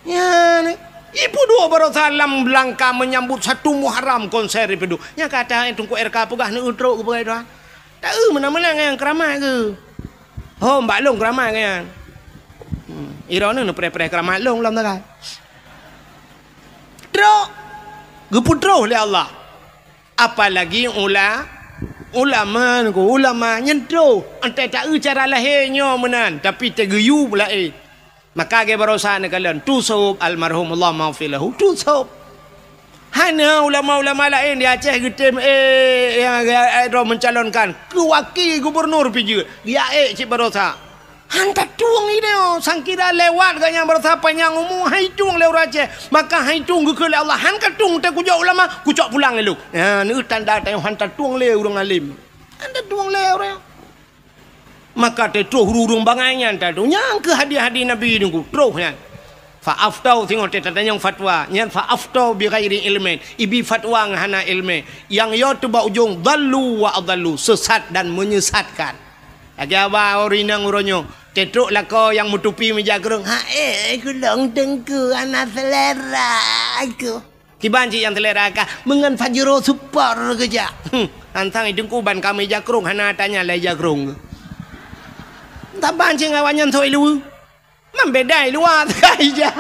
Nyan, ipeuduek baroesa lam langkah meunyambot satu Muharram konser ipeuduek. Nyang ka that Teungku R K peugah neueu trok geupeugah doa. Taeu meunan-meunan nyang keuramat geuh. Hom bak lôn keuramat nyan. Hmm, droeneuh neupreh-preh keuramat lôn lom tagai. Trok geupeutroh lé Allah. Apalagi ula-, ulama nyoe ku, ulama nyan troh. Entah taeu cara lahé nyoe meunan, tapi teugeuyue laén. Maka lagée baroesa neukalon, tu sôb almarhum, Allahummaghfir lahu, tu sôb. Hana ulama-ulama laén di Aceh geutem, eh, nyang, eh, droe mencalonkan keu wakil gubernur pih jeuet, geujak ék cit baroesa. Han tatueng idéh, sangkira lewat geuh nyang beurasa panyang umu, han itueng lé ureueng Aceh. Maka han itueng geukheun lé Allah, han katueng teuh kujok ulama, kucok pulang lé lôn. Nyan, neu tanda tanyoe han tatueng lé ureueng alim. Han tatueng lé ureueng. Maka teutroh ureueng bangai nyan tatueng. Nyang keuh hadis-hadis Nabi nunggu, troh nyan. Fa aftau, singoh teuh tatanyong fatwa. Nyan fa aftau bi ghairi ilmin. Ibi fatwa ngon hana ilmi. Nyang yo teuh bak ujong, dhallu wa adhallu, sesat dan menyesatkan. Lagèe haba ureueng inong uroe nyoe, teutrok lakoe nyang meutupi meujak krueng, "Hai, kulong teungku hana selera aku." Kiban cit nyang selera kah, meungon Pajero Sport geujak. Hmm, hantang teungku ban ka meujak krueng, hana tanya lé jak krueng. Taban cit ngon awaknyan soi luweue. Man beda i luwa teuka ija.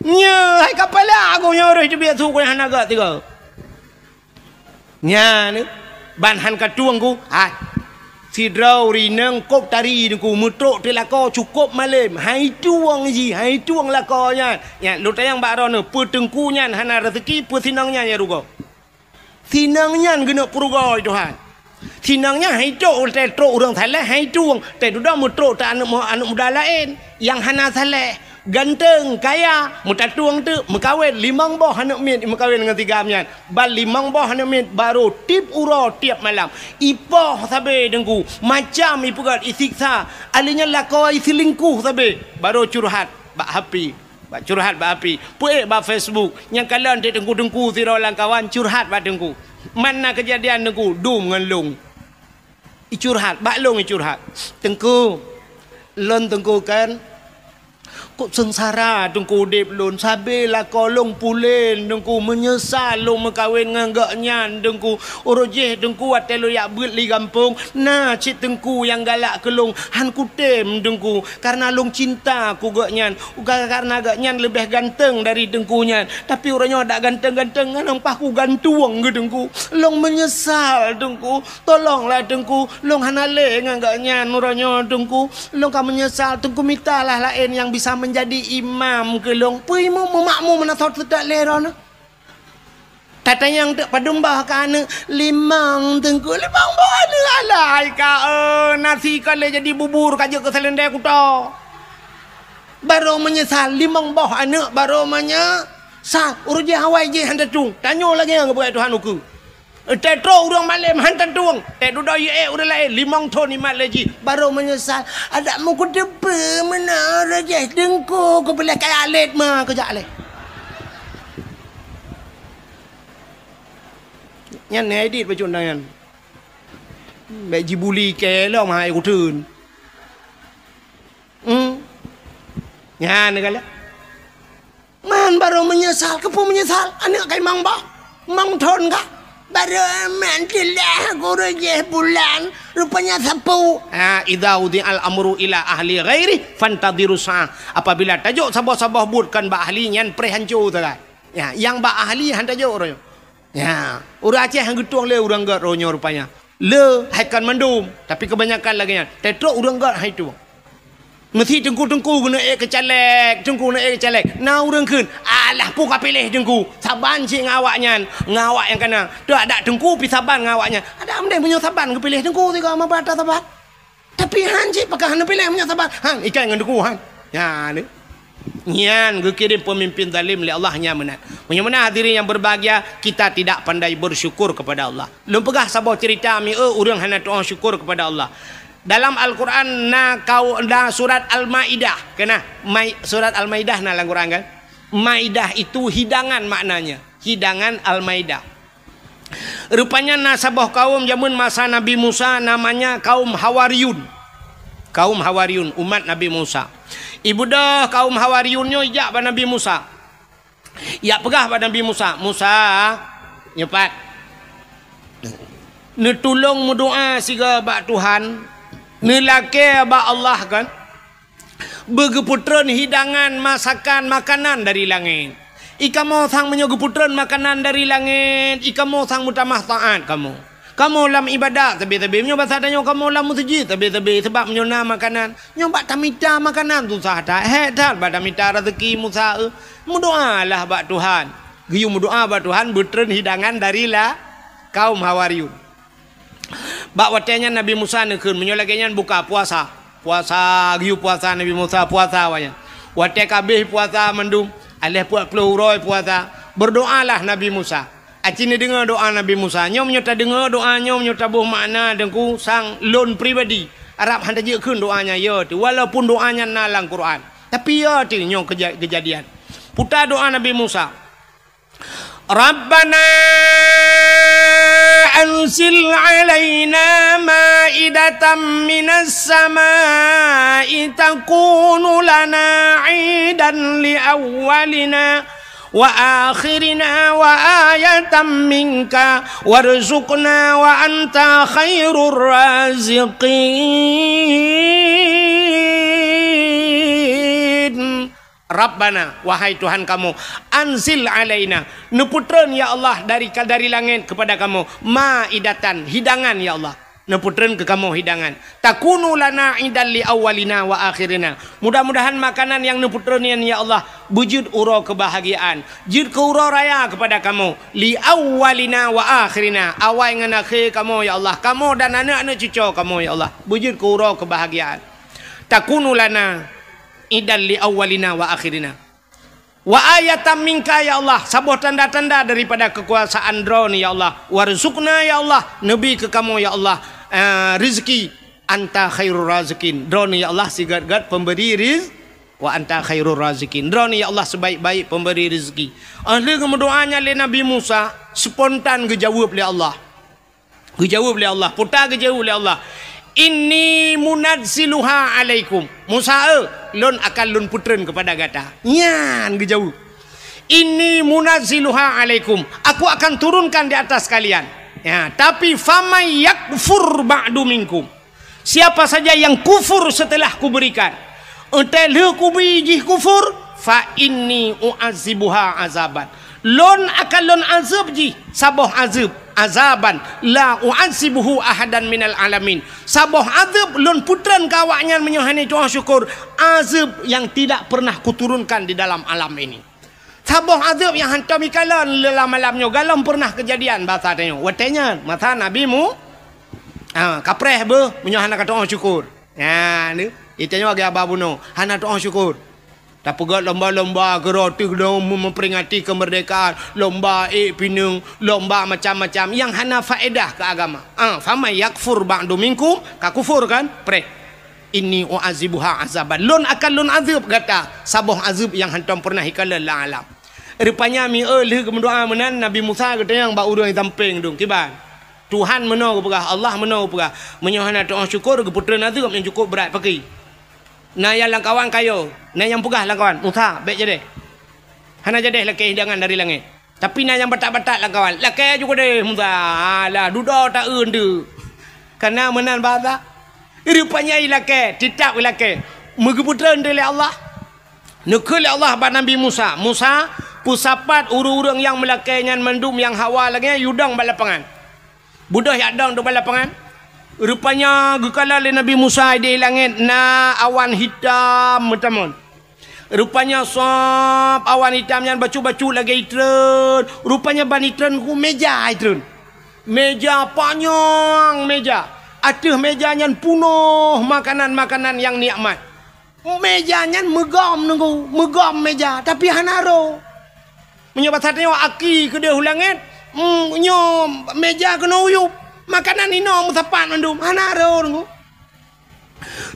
Nyoe hai kapala aku nyoe roh teubiet su ku hana gak tiga. Nyan, ban han katueng ku, hai. Sidroe ureueng inong kop tari teungku meutrok teuh lakoe cukop malem. Hai tueng jih, hai tueng lakoe nyan. Nyan, lôn tanyong bak droeneuh, peue teungku nyan hana raseuki, peue sinong nyan nyang rugoe? Sinong nyan geuneuk peurugoe Tuhan. Sinong nyan hai trok, teutrok ureueng saleh, hai tueng. Teududoe meutrok teuh aneuk mu-, aneuk muda laén nyang hana saleh. Ganteng, kaya, meutatueng teuk, meukawen limong boh aneuk miet, meukawen ngon si Gam nyan. Ban limong boh aneuk miet, barô tiep uroe, tiep malam. Ipoh sabe teungku, macam ipeugöt, isiksa. Ahli nyan lakoe iseulingkuh sabe, barô curhat bak H P. Bak curhat bak H P. Peuék bak Facebook. Nyang kalon teuk teungku-teungku sidroe lam kawan curhat bak teungku. Man na keujadian teungku, dum ngon lôn. Icurhat, bak lôn icurhat. "Teungku, lôn teungku kan, kok seungsara teungku udép lôn, sabe lakoe lôn pulen teungku, meunyeusal lôn meukawen ngon gobnyan teungku. Uroe jéh teungku watée lôn jak beuet li gampông, na cit teungku nyang galak keu lôn, han kutem teungku, kareuna lôn cinta keu gobnyan, ka-, kareuna gobnyan leubeh ganteng dari teungku nyan. Tapi uroe nyoe dak ganteng-ganteng, ngon paih kugantueng keu teungku. Lôn meunyeusal teungku." "Tolonglah teungku, lôn hana lé ngon gobnyan uroe nyoe teungku. Lôn ka meunyeusal teungku, mitalah laén nyang bisa meunjadi imam keu lôn." Peue imum meumakmum meunan sot teutak lé droeneuh. Tatanyong teuk padum boh ka aneuk, "Limong teungku." "Limong boh aneuk alai ka, eh, nasi ka lé jadi bubur ka jeuet keu saleuendai kuto." Barô meunyeusal, limong boh aneuk barô meunyeusal. Uroe jéh awai jéh han tatueng. Tanyoe lagée nyang geupeugah Tuhan ukeue. Teutrok ureuëng malém han tatueng, teududoe yue ureuëng laén limong thon imat lé jih, barô meunyeusal. Adak meukeuteupeue meunan rajah teungku, kupiléh kaya lét ma keujak lé. Nyan edit bacut nyan. Bék jibuli kée lom hai kuteun. Hmm. Nyan galak. Man barô meunyeusal, keupeue meunyeusal? Aneuk kai mang bah, mang thon ka. Barô man teulah gurée jih bulan, rupanya sapeue. Ha, idza wudi'al amru ila ahli ghairi, fantadhiru sa'ah. Apabila tajok saboh-saboh buet kon bak ahli nyan preh hanco sagai. Ya, nyang bak ahli han tajok uroe nyoe. Ya, ureuëng Aceh han geutueng lé ureuëng gét uroe nyoe rupanya. Le hai kon mandum, tapi keubanyakan lagée nyan. Teutrok ureuëng gét hai tueng. Meusi teungku-teungku geuneuk ék keu caleg, teungku geuneuk ék keu caleg. Na ureuëng kheun, "Alah peue ka piléh teungku, saban cit ngon awaknyan, ngon awak nyang kana. Teuadak teungku pi saban ngon awaknyan." Adak meudeh meunyoe saban geupiléh teungku sigoe meuba ta saban. Tapi han cit pakon hana piléh meunyoe saban. Han ikai ngon teungku han. Nyan. Nyan geukirém peumimpin zalim lé Allah nyan meunan. Meunyoe meunan hadirin yang berbahagia, kita tidak pandai bersyukur kepada Allah. Lôn peugah saboh cerita mieu ureuëng hana tuoh syukur kepada Allah. Dalam Al-Quran na kau na surat Al-Maidah, kena? Mai-, surat Al-Maidah na lam Quran kan? Maidah itu hidangan maknanya, hidangan Al-Maidah. Rupanya na saboh kaum jameun masa Nabi Musa namanya kaum Hawariyun. Kaum Hawariyun, umat Nabi Musa. Ibudoh kaum Hawariyun nyoe ijak bak Nabi Musa. Ijak peugah bak Nabi Musa, "Musa, nyoe pat. Neutulông meudoá sigoe bak Tuhan, neulakée bak Allah kan, beugeupeutreun hidangan masakan makanan dari langét. I kamoe sang meunyoe geupeutreun makanan dari langét, i kamoe sang meutamah taát kamoe. Kamoe lam iébadat sabe-sabe, meunyoe basa tanyoe kamoe lam meuseujid sabe-sabe, sabab meunyoe na makanan, nyoe bak tamita makanan susah that, hék that bak tamita raseuki Musa, eh. Meudoálah bak Tuhan." Geuyue meudoá bak Tuhan beutreun hidangan dari la-, kaum Hawariyun. Bak watée nyan Nabi Musa neukheun, "Meunyoe lagée nyan buka puasa." Puasa, geuyue puasa Nabi Musa, puasa awaknyan. Watée ka abéh puasa mandum, aléh peuet ploh uroe puasa, berdoalah Nabi Musa. Aci neudeungoe doa Nabi Musa. Nyoe meunyoe tadeungoe doa nyoe, meunyoe taboh makna deungku sang lôn pribadi, arab hana jeuet kheun doa nyan yo teuh, walaupun doa nyan na lam Quran. Tapi yo teuh nyoe keja-, keujadian. Puta doa Nabi Musa. Rabbana anzil alaina ma'idatan minas sama'i takunu lana 'idan li awwalina wa akhirina wa ayatan minka warzuqna wa anta khairur raziqin. Rabbana, wahai Tuhan kamoe, anzil alaina, neupeutreun ya Allah dari, dari langét kepada kamoe, maidatan, hidangan ya Allah. Neupeutreun keu kamoe hidangan. Takunu lana idan li awwalina wa akhirina. Mudah-mudahan makanan nyang neupeutreun nyan ya Allah beujeuet uroe keubahgiaan, jeuet keu uroe raya kepada kamoe, li awwalina wa akhirina, awai ngon akhé kamoe ya Allah, kamoe dan aneuk-aneuk cucoe kamoe ya Allah, beujeuet keu uroe keubahgiaan. Takunu lana idan li awwalina wa akhirina. Wa ayatan minka ya Allah, saboh tanda-tanda daripada keukuasaan Droeneuh ya Allah. Warzuqna ya Allah, neubi keu kamoe ya Allah, eh, rezeki. Anta khairur raziqin. Droeneuh ya Allah sigét-gét pemberi riz-, wa anta khairur raziqin. Droeneuh ya Allah sebaik-baik pemberi rezeki. Óh lheueh geumeudoa nyan lé Nabi Musa, spontan geujaweueb lé Allah. Geujaweueb lé Allah, puta geujaweueb lé Allah, "Inni munazziluha alaikum." "Musa, eh, lôn akan lôn peutreun keupada gata." Nyan geujaweueb. "Inni munazziluha alaikum." Aku akan turunkan di atas kalian. Ya, tapi, "Faman yakfur ba'du minkum." Siapa saja yang kufur setelah kuberikan, Eunteuk lheueh kubi jih kufur, fa inni u'adzibuha azaban. Lôn akan lôn azeueb jih saboh azeueb, azaban la u'adzibuhu ahadan minal alamin. Saboh azeueb lôn peutreun keu awaknyan meunyoe hana tu'oh syukur, azeueb nyang tidak pernah kuturunkan di dalam alam ini. Saboh azeueb nyang hantom ikalon lé lam alam nyoe galom pernah keujadian basa tanyoe. Watée nyan, masa Nabi Mu-, ha, kapreh beuh meunyoe hana katu'oh syukur. Nyan, itanyoe lagée haba bunoe, hana tu'oh syukur. Tapeugét lomba-lomba keurau teuh lom meuperingati keumeurdekaan, lomba ék pineung, lomba macam-macam nyang hana faedah keu agama. Ah, faman yakfur ba'du minkum, ka kufur kan? Preh. Inni u'adzibuha azaban. Lôn akan lôn azeueb gata saboh azeueb nyang hantom pernah ikalon lam alam. Rupanya mieu lheueh geumeudoa meunan, Nabi Musa geutanyong bak ureuëng sampéng dum, "Kiban? Tuhan meunoe geupeugah, Allah meunoe geupeugah, meunyoe hana tu'oh syukur, geupeutreun azeueb nyang cukôp brat, pakri?" Na nyang lamkawan kayo, na nyang peugah lamkawan, "Musa, bék jadeh. Hana jadeh lakée hidangan dari langét." Tapi na nyang batat-batat lamkawan, "Lakée ju keudeh, Musa. Alah, dudoe ta-eu deuh." Kana meunan basa. Rupanya ilakée, titap ilakée. Meugeupeutreun lé Allah. Neukheun lé Allah bak Nabi Musa, "Musa, peusapat ureuëng-ureuëng nyang meulakée nyan mandum nyang hawa lagée nyan yue dong bak lapangan." Beudôh jak dong teuk bak lapangan. Rupanya geukalon lé Nabi Musa di langét na awan hitam meutamon. Rupanya sab awan hitam nyan bacut-bacut lagée itreun. Rupanya ban itreun ku meja itreun. Meja panyang meja. Ateueh meja nyan punoh makanan-makanan nyang nikmat. Meja nyan meugom nunggu, meugom meja, tapi hana roh. Meunyoe basa tanyoe aki keudeh u langét, mm, nyoe meja keunoe uyueb, makanan inoe meusapat mandum, hana roh nunggu.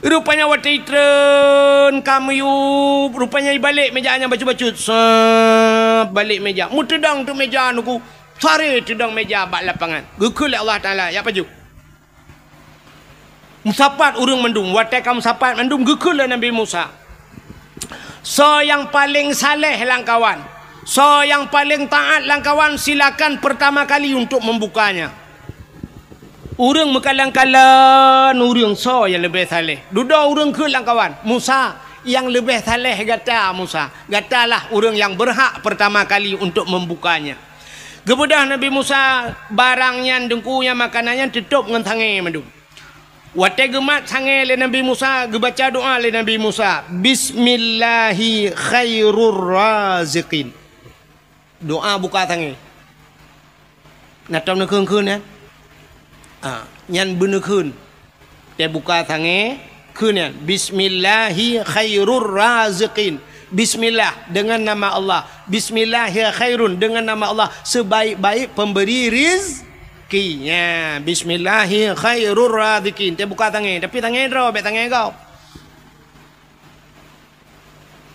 Rupanya watée itreun ka meuyueb, rupanya ibalek meja nyan bacut-bacut, sab balek meja, meuteudong teuk meja nunggu, sare teudong meja bak lapangan. Geukheun lé Allah Taala, "Jak pajoh." Meusapat ureuëng mandum, watée ka meusapat mandum geukheun lé Nabi Musa, "Soe nyang paleng saleh lamkawan, soe nyang paleng taát lamkawan, silakan pertama kali untuk membukanya." Ureuëng meukalon-kalon ureuëng soe nyang leubeh saleh. Dudoe ureuëng kheun lamkawan, "Musa, nyang leubeh saleh gata, Musa. Gatalah ureuëng nyang berhak pertama kali untuk membukanya." Geubeudôh Nabi Musa barang nyan, deungku nyan, makanan nyan teutôb ngon sangée mandum. Watée geumat sangée lé Nabi Musa, geubaca doa lé Nabi Musa, "Bismillahi khairur raziqin." Doa buka sangée. Na tom neukheun-kheun nyan? Ah, nyan beuneukheun. Teubuka sangée, Kheun nyan, "Bismillahi khairur raziqin." Bismillah, dengan nama Allah. "Bismillahi khairun," dengan nama Allah, sebaik-baik pemberi rizki. Ya, "Bismillahi khairur raziqin." Teubuka tangai, tapi tangai droe, bèk tangai gob.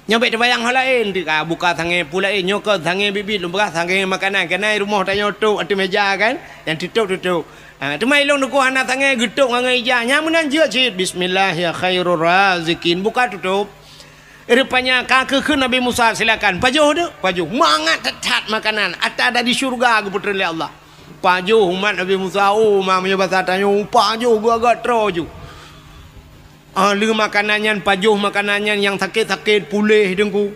Nyoe bèk teubayang hal laén, ka buka tangai pula, eh, nyoe keu tangai biet-biet, lôn peugah tangai makanan, keunan rumoh tanyoe tôp ateueh meja kan, nyang tutôp-tutôp. Ha, teuma ilôn teungku hana tangai geutôp ngon ija, nyan meunan jeuet cit, "Bismillah ya khairur raziqin," buka tutôp. Rupanya ka geukheun Nabi Musa, "Silakan, pajoh deuh, pajoh." Mangat that-that makanan, ata dari syurga geupeutreun lé Allah. Pajoh umat Nabi Musa, oh, ma meunyoe basa tanyoe, pajoh geuagak troe ju. Ah, lheueh makanan nyan, pajoh makanan nyan, nyang sakét-sakét puléh teungku.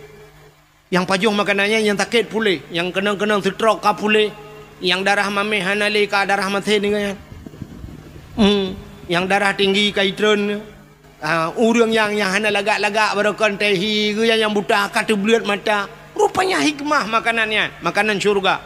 Nyang pajoh makanan nyan, nyang sakét puléh, nyang keunong-keunong stroke ka puléh, nyang darah mamèh hana lé ka darah maté deungon nyan. Hmm, nyang darah tinggi ka jitreun. Ah, ureueng nyang, nyang hana lagak-lagak baroekon teuh hi, geuh nyang buta ka teubleuet mata. Rupanya hikmah makanan nyan, makanan syurga.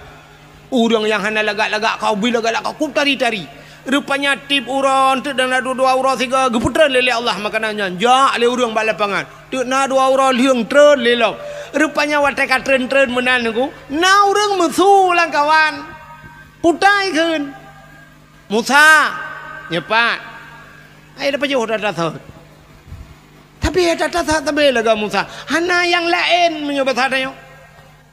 Ureueng nyang hana lagak-lagak ka ubit lagak-lagak ka kup tari-tari. Rupanya tiep uroe teuk na dua-dua uroe sigoe geupeutreun lé, lé Allah makanan nyan. Jak lé ureueng bak lapangan. Teuk na dua uroe lheueng treun lé lom. Rupanya watèe ka treun-treun meunan teungku, na ureueng meusu lam kawan. Putai kheun, "Musa, nyoe pat. Hai, tapajoh ata-ata sot." Tapi ata-ata sot sabé lagak Musa. Hana nyang laén meunyoe basa tanyoe.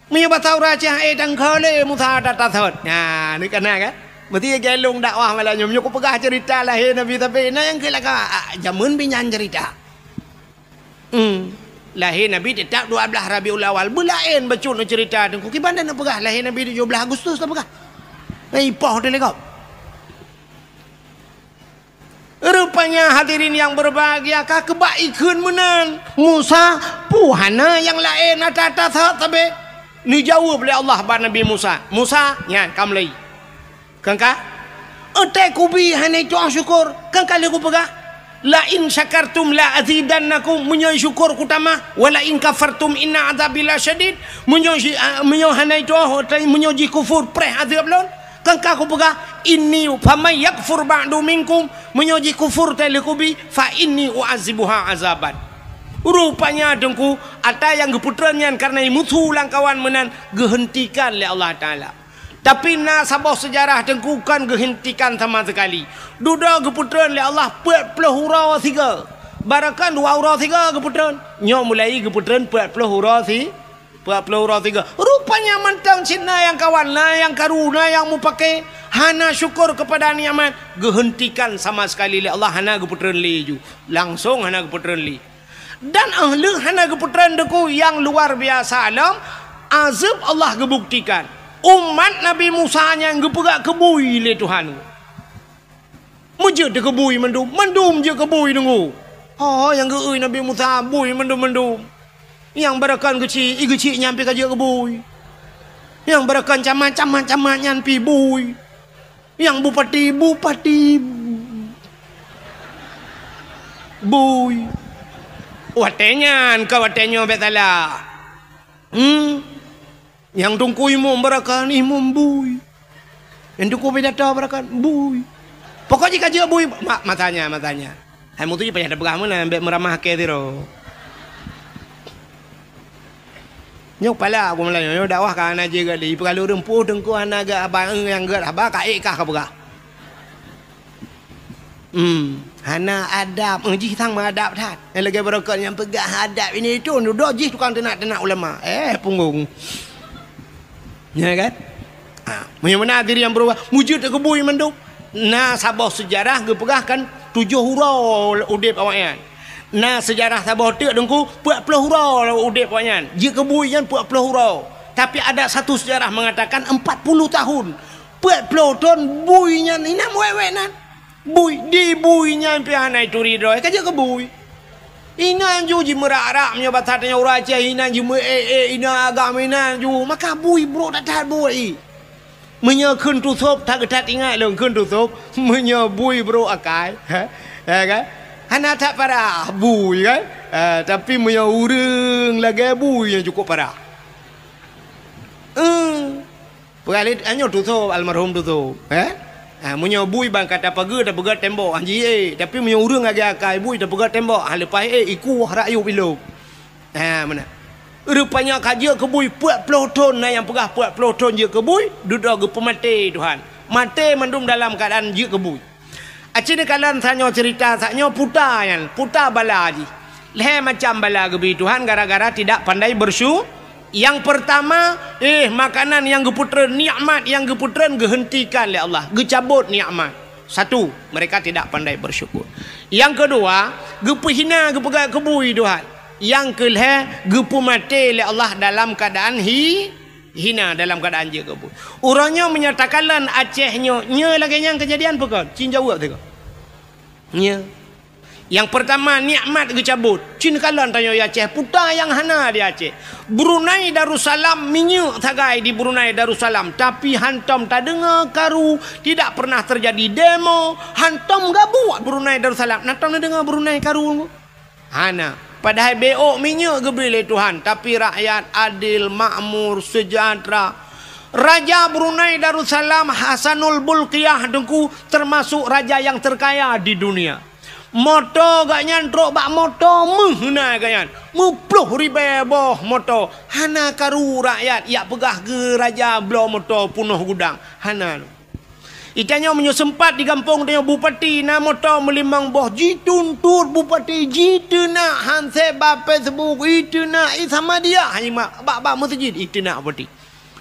Meunyoe basa ureueng Aceh, eh, tangkho lé Musa ata-ata sot. Nah, ni kana kan? Meusti galong dakwah malam nyoe. Meunyoe kupeugah cerita lahé Nabi, tapi na nyang keu laka, ah, jameun binyan cerita. Hmm. Lahé Nabi teutap dua blaih Rabiul Awal. Beulaén bacut neucerita teungku. Kiban dan neupeugah lahé Nabi tujoh blaih Agustus tapeugah. Eh, ipoh teuh lé gob. Rupanya hadirin yang berbahagia, ka keubak ikheun meunan. Musa, peue hana nyang laén ata-ata sot sabé? Neujaweueb lé Allah bak Nabi Musa. Musa, nyan ka mulai. Kan ka? Watèe kubi hana tu'oh syukur, kan ka lheueh kupeugah, "La in syakartum la azidannakum," meunyoe syukur kutamah, "wa la in kafartum inna adzabi lasyadid," meunyoe si-, ah, meunyoe hana tu'oh, meunyoe jih kufur, preh azeueb lôn, kan ka kupeugah, "Inni faman yakfur ba'du minkum," meunyoe jih kufur teuh lheueh kubi, "fa inni u'adzibuha adzaban." Rupanya teungku, ata nyang geupeutreun nyan kareuna meusu lam kawan meunan geuheuntikan lé Allah Taala. Tapi na saboh seujarah teungku kon geuheuntikan sama seukali. Dudoe geupeutreun lé Allah peuet ploh uroe sigoe. Baroekon dua uroe sigoe geupeutreun. Nyoe mulai geupeutreun peuet ploh uroe si-, peuet ploh uroe sigoe. Rupanya mantong cit na nyang kawan, na nyang karu, na nyang mupake, hana syukur keupada nikmat, geuheuntikan sama seukali lé Allah, hana geupeutreun lé ju. Langsong hana geupeutreun lé. Dan óh lheueh hana geupeutreun teungku nyang luar biasa lom, azeueb Allah geubuktikan. Umat Nabi Musa nyan geupeugah keu bui lé Tuhan. Meujeuet keu bui mandum, mandum jeuet keu bui teungku. Ho nyang geu-eu Nabi Musa bui mandum-mandum. Nyang baroekon geuchik, i geuchik nyan pih ka jeuet keu bui. Nyang baroekon camat, camat, camat nyan pih bui. Nyang bupati, bupati bui. Watèe nyan ka watèe nyoe bèk salah. Hmm. Nyang teungku imum baroekon, imum bui. Nyang teungku pidato baroekon, bui. Pokok jih ka jeuet bui. Ma-, masanya, masanya. Hai mutu jih payah tapeugah meunan, bèk meuramah kèe sidroe. Nyoe pala aku meulayeue, nyoe dakwah ka hana jeuet lé. Ipeugah lôn ureueng peue teungku hana gèt haba, nyang gèt haba ka ék kah ka peugah. Hmm, hana adab. Eh, jih sang meuadab that. Nyang lagèe baroekon nyang peugah adab ini itu, dudoe jih tukang teunak-teunak ulama. Eh, punggong. Ya kan? Ha, meunyoe meunan diri nyang beurubah, meujeuet keu bui mandum. Na saboh seujarah geupeugah kan tujoh uroe udép awaknyan. Na seujarah saboh teuk teungku, peuet ploh uroe udép awaknyan. Jeuet keu bui nyan peuet ploh uroe. Tapi ada satu sejarah mengatakan empat puluh tahun. Peuet ploh thon bui nyan inong wèk-wèk nan. Bui, di bui nyan pih hana ituri droe, ka jeuet keu bui. Inan ju jimeurah-rah, meunyoe basa tanyoe ureueng Aceh, inan jimeue-ék-ék, inan agam inan ju, maka bui brôk that-that bui. Meunyoe kheun tusôb, that geutat ingat lôn kheun tusôb, meunyoe bui brôk akai, ha? Ya kan? Hana that parah bui kan? Ha, tapi meunyoe ureueng lagèe bui nyang cukôp parah. Eh. Peugah lé, nyoe tusôb, almarhum tusôb, eh? Ha, meunyoe bui ban ka tapeugah, tapeugah tembok, ha, ji, eh. Tapi meunyoe ureuëng lagée akai bui, tapeugah tembok, ha, leupah, eh, iku rakyueb ilong. Ha, meunan. Rupanya ka jeuet keu bui peuet ploh thon, na nyang peugah peuet ploh thon jeuet keu bui, dudoe geupeumaté Tuhan. Maté mandum dalam keuadaan jeuet keu bui. Aci neukalon tanyoe cerita, tanyoe puta nyan, puta bala jih. Lhée macam bala geubri Tuhan gara-gara tidak pandai bersyukur. Yang pertama, eh, makanan yang geupeutreun, nikmat yang geupeutreun geuhentikan lé Allah, geucabot nikmat. Satu, mereka tidak pandai bersyukur. Yang kedua, geupeuhina, geupeugah keu bui Tuhan. Yang keulhée, geupeumaté lé Allah dalam keadaan hi-, hina, dalam keadaan jeuet keu bui. Uroe nyoe meunyoe takalon Aceh nyoe, nyoe lagée nyan keujadian peue kon? Cit jaweueb teuka. Nyoe. Yang pertama, nikmat geucabot. Cit kalon tanyoe di Aceh, puta nyang hana di Aceh. Brunei Darussalam, minyeuk sagai di Brunei Darussalam, tapi hantom tadeungoe karu, tidak pernah terjadi demo, hantom gabuek Brunei Darussalam. Na tom neudeungoe Brunei karu? Hana. Padahai B O minyeuk geubri lé Tuhan, tapi rakyat adil, makmur, sejahtera. Raja Brunei Darussalam Hasanul Bolkiah Teungku termasuk raja yang terkaya di dunia. Moto geuh nyan trok bak moto meuh na geuh nyan. Meuploh ribée boh moto. Hana karu rakyat jak peugah keu raja bloe moto peunoh gudang. Hana. Di tanyoe meunyoe seumpat di gampông tanyoe bupati na moto meulimong boh, jituntot bupati, jiteunak handset bak Facebook, iteunak i Samadiyah, hai mak, bak-bak meuseujid iteunak bupati.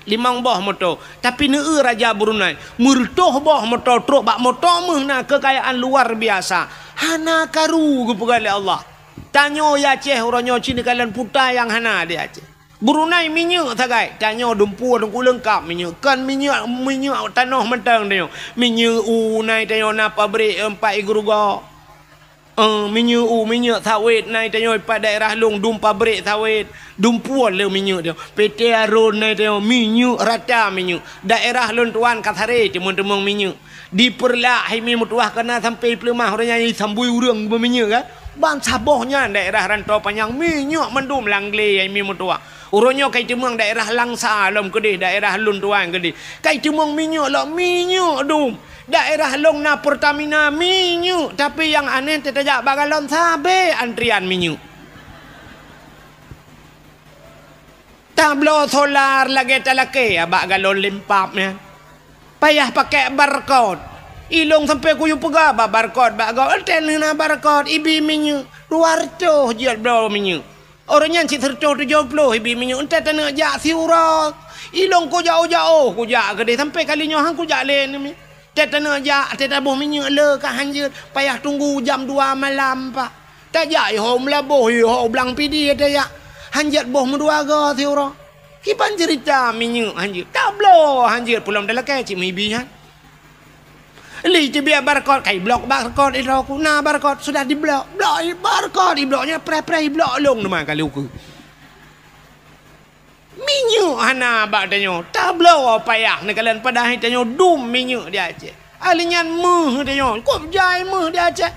Limong boh moto, tapi neueu raja Brunei, meureutôh boh moto trok bak moto meuh na keukayaan luar biasa. Hana karu geupeugah lé Allah. Tanyoe di Aceh uroe nyoe cit neukalon puta nyang hana di Aceh. Brunei minyeuk sagai, tanyoe dumpeue teungku leungkap minyeuk. Kon minyeuk, minyeuk tanoh mantong tanyoe. Minyeuk u na tanyoe na pabrik, eh, pat i Geurugok. Eh, minyeuk u, minyeuk sawét na tanyoe pat daerah lôn dum pabrik sawét. Dumpeue le minyeuk tanyoe. P T Aron na tanyoe minyeuk rata minyeuk. Daerah lôn tuan ka saré teumon-teumon minyeuk. Di Peureulak hai mi meutuwah ka na sampoe i Peuleumah uroe nyan sambui ureuëng beuminyeuk kan. Ban saboh nyan daerah Rantau Panyang minyeuk mandum lam glé hai mi meutuwah. Uroe nyoe ka iteumeung daerah Langsa lom keudeh, daerah lôn tuan keudeh. Ka iteumeung minyeuk lom, minyeuk dum. Daerah lôn na Pertamina minyeuk, tapi nyang aneh teutajak bak galon sabé antrian minyeuk. Tabloe solar lagée talakée bak galon limpab nyan. Payah pakai barcode. Ilong sampoe kuyue peugah bak barcode bak gob. Entée na barcode, ibi minyeuk. Dua reutôh jeuet bloe minyeuk. Uroe nyan cit sireutôh tujoh ploh ibi minyeuk. Entée taneuk jak siuroe. Ilong kujak-ujak, oh, kujak keudeh sampoe kali nyoe han kujak lé nyoe. Teuteuneuh jak, teutabôh minyeuk le ka hanjeuet, payah tunggu jam dua malam, Pak. Tajak iho Meulaboh, iho Blang Pidie tajak. Hanjeuet boh meudua goe siuroe. Kiban ceurita minyeuk hanjeuet. Tabloe hanjeuet, peulom talakée cit meuibi nyan. Li teubiet barcode, kai blok barcode, idroe ku na barcode, sudah diblok. Blok barcode, iblok nyan preh-preh, iblok lông teuma kali ukeue. Minyeuk hana bak tanyoe, tabloe payah neukalon padahai tanyoe dum minyeuk di Aceh. Ahli nyan meuh tanyoe, kop jai meuh di Aceh.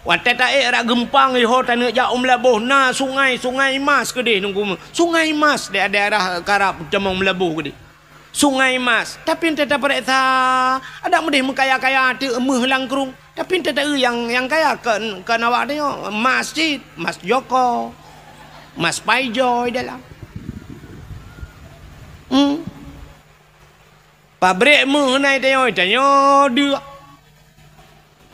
Watée taék rot geumpang iho taneuk jak u Meulaboh na sungai, Sungai Mas keudeh nunggu meuh. Sungai Mas di daerah karab tamong Meulaboh keudeh. Sungai Mas, tapi entée tapareksa adak meudeh meukaya-kaya teuk meuh lam krueng. Tapi entée taeu nyang, nyang kaya kon, kon awak tanyoe, mas cit, mas Joko, mas Paijoy dalam. Hmm. Pabrik meuh na i tanyoe, tanyoe deuk.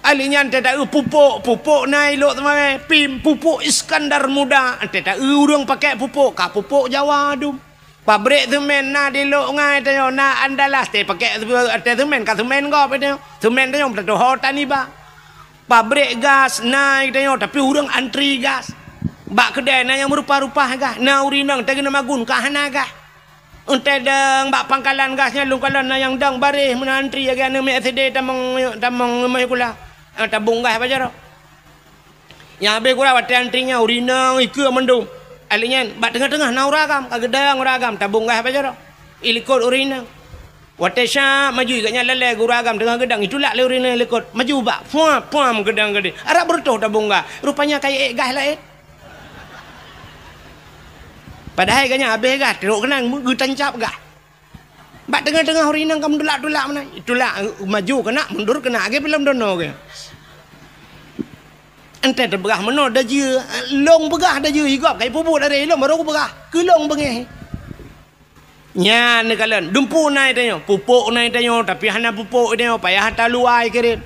Ali nyan entée taeu pupuk, pupuk na i Lhokseumawe, pim, pupuk Iskandar Muda, entée taeu ureuëng pakai pupuk, ka pupuk Jawa dum. Pabrik semen na di Lhokseumawe tanyoe, na Andalas, teupakék, teusemen ka semen gob tanyoe. Semen tanyoe tatuho tan iba. Pabrik gas na tanyoe, tapi ureuëng antri gas. Bak keudée na nyang meurupa-rupa gas, na ureuëng inong teugeuna magun ka hana gas. Entée dong bak pangkalan gas nyan lôn kalon na nyang dong baréh meunan antri lagée aneuk miet S D tamong, tamong meuseukula. Eh, tabong gas bak jaroe. Nyang habéh gura watée antri nyan ureuëng inong ikeue mandum. Ali nyan bak teungoh-teungoh na ureuëng agam, ka geudong ureuëng agam, tabong gas bak jaroe. Ilikot ureuëng inong. Watée syak maju gobnyan lalée gura agam teungoh geudong, itulak lé ureuëng inong ilikot. Maju bak, puam, puam geudong keudeh. Arab beureutoh tabong gas. Rupanya ka iék gas laén. Padahai gobnyan habéh gas, trok keunan geutancab gas. Bak teungoh-teungoh ureueng inong ka meutulak-tulak meunan. Tulak, maju keunak, mundur keunak, lagèe filem Dono geuh. Entah teupeugah meunoe dajeu, lôn peugah dajeu, i gob ka ipeubuet dari lôn baru kupeugah. Keu lôn beungèh. Nyan neukalon, dumpeue na i tanyoe, pupuk na i tanyoe, tapi hana pupuk i tanyoe, payah ata luwa i kirém.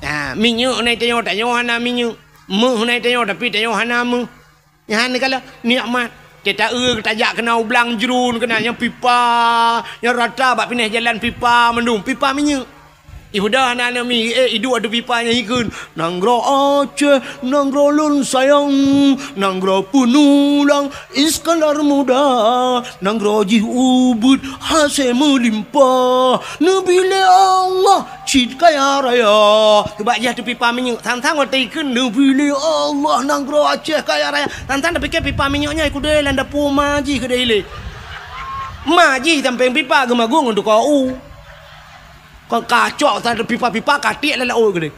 Ha, minyeuk na i tanyoe, tanyoe hana minyeuk. Méuh na i tanyoe, tapi tanyoe hana méuh. Nyan neukalon nikmat. Teuta eu tajak keunoe u blang jruen keunoe nyang pipa, nyang rata bak pinah jalan pipa mandum, pipa minyeuk. Ihuda hana aneuk mi, eh, iduek ateueh pipa nyan ikheun, "Nanggroe Aceh, nanggroe lôn sayang, nanggroe peunulang Iskandar Muda, nanggroe jih ubit hasé meulimpah, neubri lé Allah cit kaya raya." Teubak jih ateueh pipa minyeuk, sang-sang watèe ikheun, "Neubri lé Allah nanggroe Aceh kaya raya." Sang-sang tapikir pipa minyeuk nyan ikudée lam dapur ma jih keudéh ilée. Ma jih sampéng pipa geumagung ngon tukoe u. Kon kacok sa pipa-pipa ka tiek lam laôt keudéh.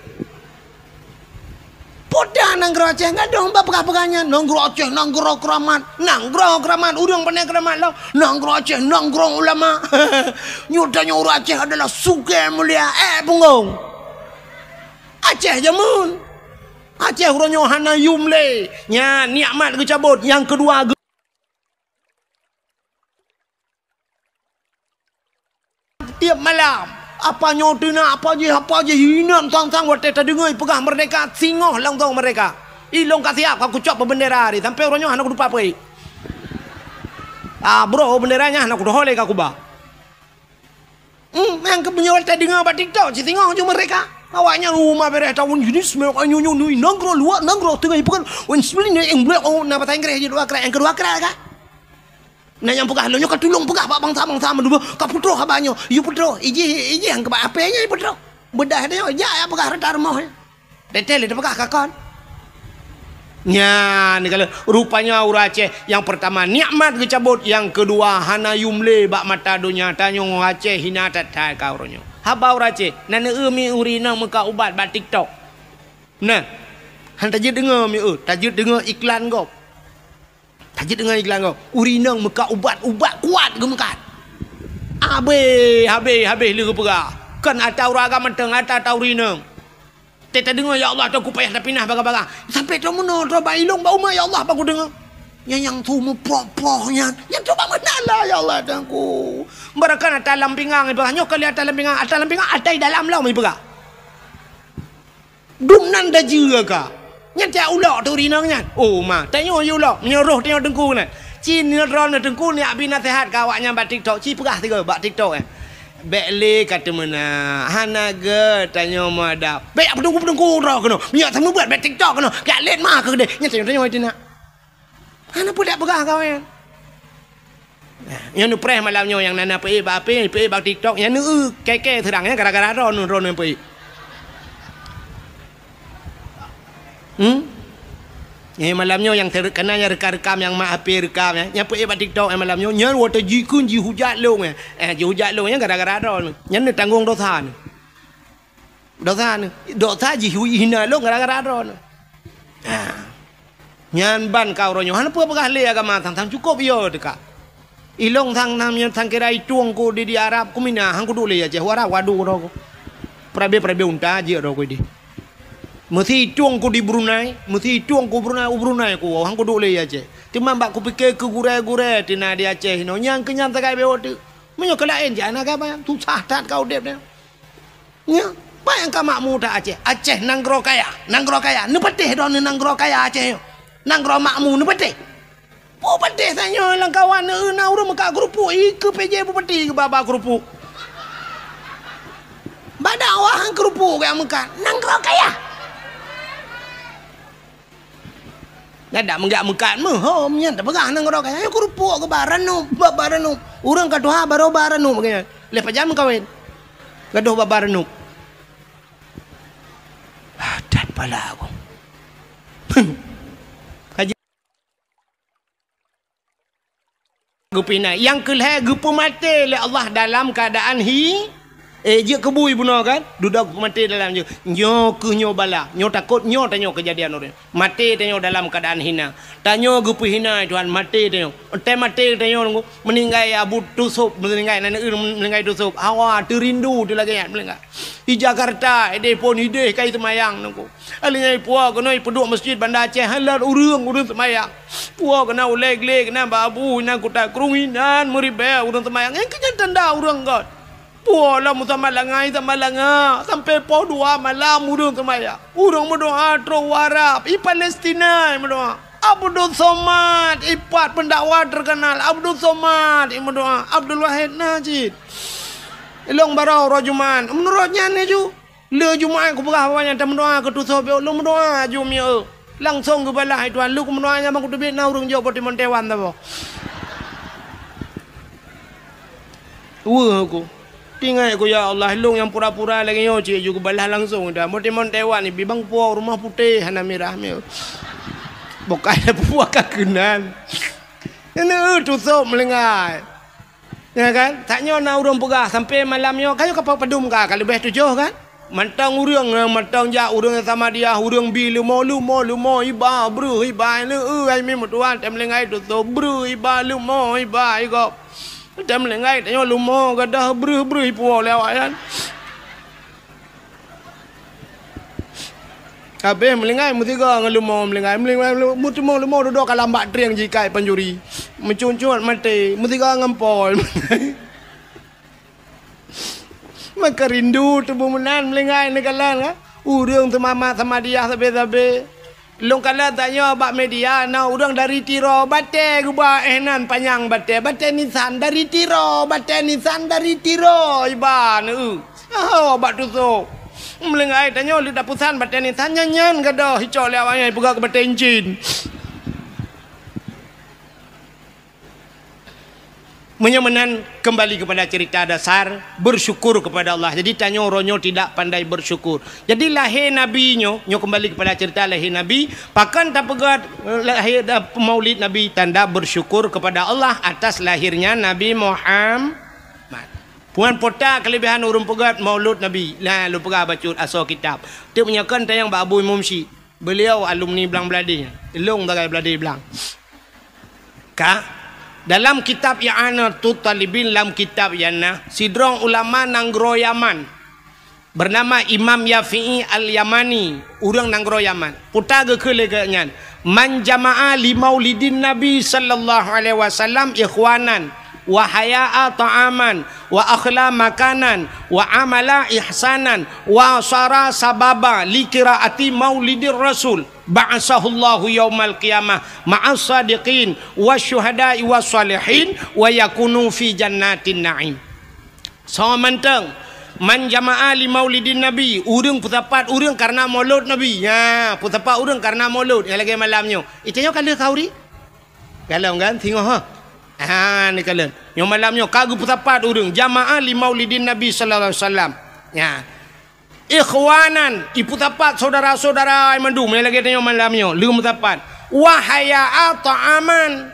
Peue dah nanggroe Aceh gadôh bak peugah-peugah nyan, nanggroe Aceh nanggroe keuramat, nanggroe keuramat, ureueng pandai keuramat lom, nanggroe Aceh nanggroe ulama. Nyoe tanyoe ureueng Aceh adalah sugée mulia, eh, punggong. Aceh jameun. Aceh uroe nyoe hana yum lé. Nyan nikmat geucabot, nyang keudua geu- Tiep malam, apa nyoe teunak, apa jih, apa jih, inan sang-sang watèe tadeungoe peugah merdeka, singoh langsong merdeka. Ilôn ka siap, ka kucok peubeundera tadi, sampoe uroe nyoe hana kutupa peue. Ah, bro, beundera nyan hana kudoh lé ka kuba. Hmm, nyang keu meunyoe tadeungoe bak TikTok, cit singoh ju merdeka. Awaknyan uma bereh tahun jenis, nyoe nyoe nanggroe luwa, nanggroe teungoh ipeugah, wen sipil ni eng blek, oh, na bahasa Inggris jih dua krat, nyang keudua krat ka. Na nyang peugah lôn nyoe ka tulông peugah bak bansa-bansa mandum, ka putôh haba nyoe. Yue putôh, ijih, ijih nyang keubah apé nyoe putôh. Beudah nyoe, jak ya peugah rata rumoh nyoe. Teuntèe lé teupeugah ka kon. Nyan, kalau rupanya ureueng Aceh, nyang peurtama nikmat geucabot, nyang keudua hana yum lé bak mata donya. Tanyoe Aceh hina that-that ka uroe nyoe. Haba ureueng Aceh, na neu-eu mi ureueng inong meukat ubat bak TikTok. Nah, han tajeuet deungoe mi eu, tajeuet deungoe iklan gob. Tajeuet deungoe iklan gob. Ureueng inong meukat ubat, ubat kuat geumeukat. Habéh, habéh, habéh lé geupeugah. Kon ata ureueng agam mantong, ata, ata ureueng inong. Teuta deungoe, ya Allah, teuku payah tapinah bagah-bagah. Sampoe trok meunoe, trok bak ilông, bak umat, ya Allah, bak kudeungoe. Nyan nyang su meuproh-proh nyan. Nyan trok bak meunan lah, ya Allah, teuku. Barakan ata lam pingang, ipeugah nyoe kali ata lam pingang, ata lam pingang, ata i dalam lom, ipeugah. Dum nan dajeue ka. Nyan tiak ulok tu rinong nyan. Oh, ma, tanyoe yue ulok, meunyoe roh tanyoe teungku nyan. Ci nyoe droeneuh teungku, neujak bi naseuhat keu awaknyan bak TikTok, ci peugah sigoe bak TikTok, eh. Bèk lé ka teumeunak, hana gèt tanyoe meuadab. Bèk jak peuteungku-peuteungku droe keunoe. Meunyoe seumeubeuet bèk TikTok keunoe, jak lét ma keu keudéh. Nyan tanyoe, tanyoe teunak. Hana peue jak peugah kawén. Nyoe neupreh malam nyoe nyang na, na peuék bak H P, peuék bak TikTok, nyan neu-eu kèe-kèe seurang nyan gara-gara droeneuh, droeneuh peuék. Hmm? Nyan malam nyoe nyang ter-, kana nyang rekam-rekam nyang mak H P rekam nyan, nyang peuék bak TikTok nyan malam nyoe, nyan watèe jikheun jihujat lôn nyan. Eh, jihujat lôn nyan gara-gara droeneuh. Nyan neutanggong dosa neuh. Dosa neuh. Dosa jihina lôn gara-gara droeneuh. Ha. Nyan ban ka uroe nyoe hana peue peugah lé agama sang-sang cukôp yo teuka. Ilông sang nam nyoe sang kira itueng ku di, di Arab ku mina han kuduek lé Aceh, u Arab wadu droe ku. Perabe-perabe unta jeuet droe ku di. Meusi itueng ku di Brunei, meusi itueng ku Brunei, u Brunei ku han kuduek lé Aceh. Teuma bak kupike keu gurèe-gurèe teuh na di Aceh inoe nyang keu nyan sagai bewok teuk. Meunyoe keu laén jak na gaba susah that ka udép nyoe. Nyoe, peue nyang ka makmu that Aceh? Aceh nanggroe kaya, nanggroe kaya. Neupatéh droeneuh nanggroe kaya Aceh nyoe. Nanggroe makmu neupatéh. Peue patéh tanyoe lam kawan, na ureueng meukat keurupuk, ikeue P J Bupati geuba-ba keurupuk. Bak dakwah han keurupuk geuh meukat. Nanggroe kaya. Nyan dak meugak meukat meuhom nyan tapeugah nanggroe kaya. Nyan keurupuk geuba ranup, ba, ba ranup. Ureueng ka tuha barô ba ranup geuh nyan. Lheuh pajan meukawen. Gadôh ba, ba ranup. Ah, that pala aku. Kaji Geupinah. Nyang keulhèe geupeumaté lé Allah dalam keuadaan hi-, Eh, jeuet keu bui bunoe kan? Dudoe peumaté dalam jeuet. Nyoe keuh nyoe bala. Nyoe takot nyoe tanyoe keujadian ureuëng. Maté tanyoe dalam keuadaan hina. Tanyoe geupeuhina, Tuhan, maté tanyoe. Teumaté tanyoe nunggu. Meuninggai Abu Tusôb, meuninggai aneuk ureuëng meuninggai Tusôb. Hawa, teurindu teu lagée nyan meuninggai. Di Jakarta, ideh phon ideh kai seumayang nunggu. Alèh nyan ipuwoe keunoe ipeuduek meuseujid Banda Aceh, hana lôn ureuëng, ureuëng seumayang. Puwoe keunoe ulée glé keunoe bak abu, inan kuta krueng inan meuribée ureuëng seumayang. Nyang keu nyan tanda ureuëng göt. Puwoe lom meusamat langai, samat langa, sampai poh dua malam ureuëng seumayang. Ureuëng meudoá trok u Arab, i Palestina meudoá. Abdul Somad, ipat peundakwa teukeunal, Abdul Somad, i meudoá, Abdul Wahid Najid. Ilong barô uroe Jumat, meunurot nyan laju. Lé Jumat kupeugah awak nyan tameudoá keu Tusôb, lôn meudoá aju mieu. Langsong geubalah, "Hai Tuhan, lôn kumeudoá nyan ban kuteubiet na ureuëng jok boh timon tewan saboh." Weueh aku. Tinggai ku, "Ya Allah, lôn nyang pura-pura lagée nyoe cit ju geubalah langsong dah. Boh timon tewan ibi bang puwoe rumoh putéh hana mirah mieu." Bukai puwoe ka keunan. Nyoe Tusôb meulinggai. Ya kan? Tanyoe na ureuëng peugah sampai malam nyoe, ka nyoe ka padum ka, ka leubeh tujoh kan? Mantong ureuëng, mantong jak ureuëng Samadiyah, ureuëng bi leumo, leumo, leumo, iba, breuh, iba, leu, ai mi meutuan, tem linggai tutob, breuh, iba, leumo, iba, igop. Tem linggai tanyoe leumo, gadoh, breuh, breuh, ipuwoe lé awak nyan. Habéh meulinggai meusigoe ngon leumo meulinggai, meulinggai, meulinggai, meuteumé leumo dudoe ka lambak trieng jikai pancuri. Meucuncut maté, meusigoe ngon pol. Maka rindu tuboh meunan meulinggai neukalon ka. Ureuëng seumamat Samadiyah sabe-sabe. Lôn kalon tanyoe bak media na ureuëng dari Tiro, batée geuba éh nan panyang batée, batée nisan dari Tiro, batée nisan dari Tiro, iba neu. Oh, bak tusoe. Meulinggai tanyoe leuet tapusan batée nisan nyan, nyan gadoh icok lé awak nyan ipeugah keu batée incin. Meunyoe meunan, kembali kepada cerita dasar, bersyukur kepada Allah. Jadi, tanyoe uroe nyoe tidak pandai bersyukur. Jadi, lahé Nabi nyoe, nyoe kembali kepada cerita lahé Nabi, pakon tapeugét, eh, lahé, eh, maulid Nabi, tanda bersyukur kepada Allah atas lahirnya Nabi Muhammad. Puan pota kelebihan ureuëng peugét maulud Nabi. Nah, lôn peugah bacut asoe kitab. Teuk meunyoe kon tanyong bak Abu Imum Syik. Beliau alumni Blang Bladé. Ilong sagai Bladé Blang. Ka, dalam kitab I'anatut Talibin, lam kitab nyan na, sidroe ulama nanggroe Yaman, bernama Imam Yafi'i Al-Yamani, ureuëng nanggroe Yaman. Peue ta geukheun lé geuh nyan, "Man jama'a li maulidin Nabi sallallahu alaihi wasallam ikhwanan, wa haya'a ta'aman, wa akhla makanan, wa amala ihsanan, wa sara sababa li qiraati maulidir Rasul, ba'asahullahu yaumal qiyamah ma'as sadiqin, wasyuhada'i wassalihin, wa yakunu fi jannatin na'im." Soe mantong, "Man jama'a li maulidin Nabi," ureuëng peusapat ureuëng karena maulud Nabi. Nya, peusapat ureuëng karena maulud. Nyang lagée malam nyoe. Itanyoe ka lheueh khauri? Galom kan? Singoh ha? Ha, ni kalon. Nyoe malam nyoe ka geupeusapat ureuëng, "Jama'a li maulidin Nabi sallallahu alaihi wasallam." Nya. Ikhwanan, ipeusapat saudara-saudara mandum nyang lagée tanyoe malam nyoe, leuem sapat. Wa haya'a ta'aman,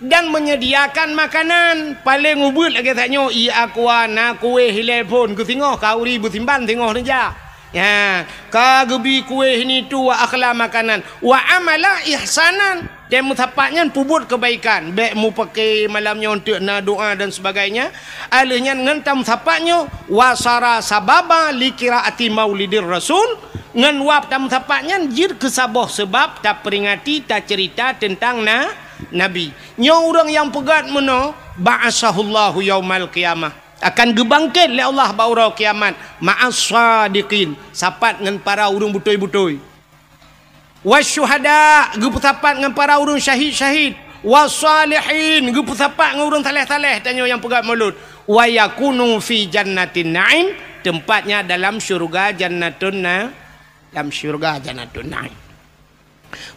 dan menyediakan makanan. Paleng ubeuet lagée tanyoe, i aqua na kueh ilée phon, keu singoh khauri beusimban singoh neujak. Ya, ka geubi kueh ini tu wa akhla makanan. Wa amala ihsanan. Dan meusapat nyan peubuet keubaikan, bék mupake malam nyoe eunteuk na doa dan sebagainya. Aleuh nyan ngon tameusapat nyoe, wasara sababa li qiraati maulidir rasul, ngon wab tameusapat nyan jeuet keu saboh seubab taperingati, taceurita teuntang na, Nabi. Nyoe ureuëng nyang peugét meunoe, ba'asahullahu yaumal qiyamah, akan geubangket lé Allah bak uroe kiamat, ma'as sadiqin, sapat ngon para ureuëng beutôi-beutôi. Wasyuhada, geupeusapat ngon para ureuëng syahid-syahid. Wassalihin, geupeusapat ngon ureuëng saleh-saleh, tanyoe nyang peugét maulud. Wa yakunu fi jannatin na'im, tempatnya dalam syurga Jannatun Na-, dalam syurga Jannatun Na'im.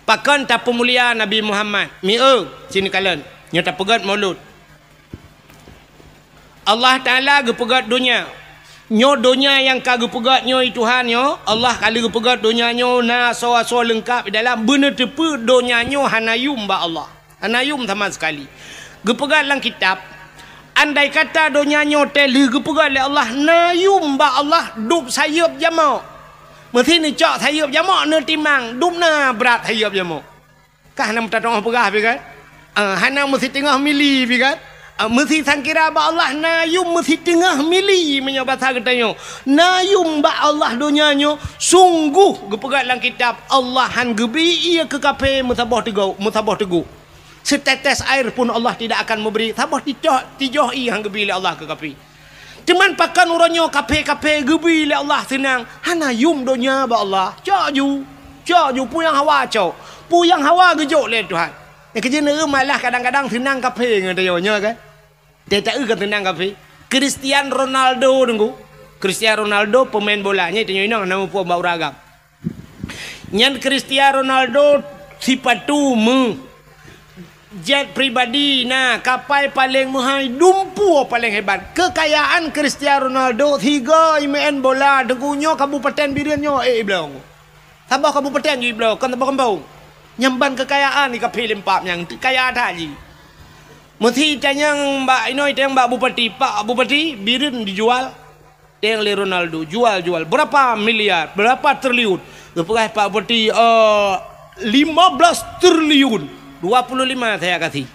Pakon tapeumulia Nabi Muhammad? Mieu, sini kalon. Nyoe tapeugét maulud. Allah Taala geupeugét donya. Nyoe donya nyang ka geupeugét nyoe, Tuhan nyoe, Allah ka lheueh geupeugét donya nyoe na asoe-asoe leungkab di dalam, beuneuteupeu donya nyoe hana yum bak Allah. Hana yum sama sekali. Geupeugét lam kitab, Andai kata donya nyoe teuh lheueh geupeugah lé Allah, na yum bak Allah dub sayeuep jamok. Meusi neucok sayeuep jamok, neutimang dub na brat sayeuep jamok. Kah na meutateu'oh peugah pi kan? Ah, hana meusiteungoh mili pi kan? Ah, meusi sangkira bak Allah na yum meusiteungoh mili, meunyoe basa geutanyoe. Na yum bak Allah donya nyoe, sungguh geupeugah lam kitab, Allah han geubri ié keu kafé meusaboh teugok, meusaboh teugok. Setetes air pun Allah tidak akan memberi, saboh tijoh, tijoh ié han geubri lé Allah keu kafé. Teuma pakon uroe nyoe kafé-kafé geubri lé Allah seunang, hana yum donya bak Allah. Cok ju, cok ju, peue nyang hawa cok. Peue nyang hawa geujok lé Tuhan. Nyang keujeuet neueu malah kadang-kadang seunang kafé ngon tanyoe nyoe kan. Teuta eu kan seunang kafé. Cristiano Ronaldo deungoe. Cristiano Ronaldo pemain bola nyoe tanyoe inong na muphom bak ureueng agam. Nyan Cristiano Ronaldo sipatu meu, jet pribadi na, kapai paleng meuhai, dumpeue paleng hebat. Keukayaan Cristiano Ronaldo sigoe imeu'en bola deungoe nyoe kabupaten Bireuen nyoe, eh, ibloe. Saboh kabupaten ju ibloe, kon saboh gampông. Nyan ban keukayaan di kafé lempap nyang kaya that jih. Meusi tanyong bak inoe, tanyong bak bupati, "Pak Bupati, Bireuen dijual?" Teng lé Ronaldo, jual, jual. Berapa miliar? Berapa triliun? Geupeugah Pak Bupati, eh, lima belas triliun. Dua puluh lima saya kasih.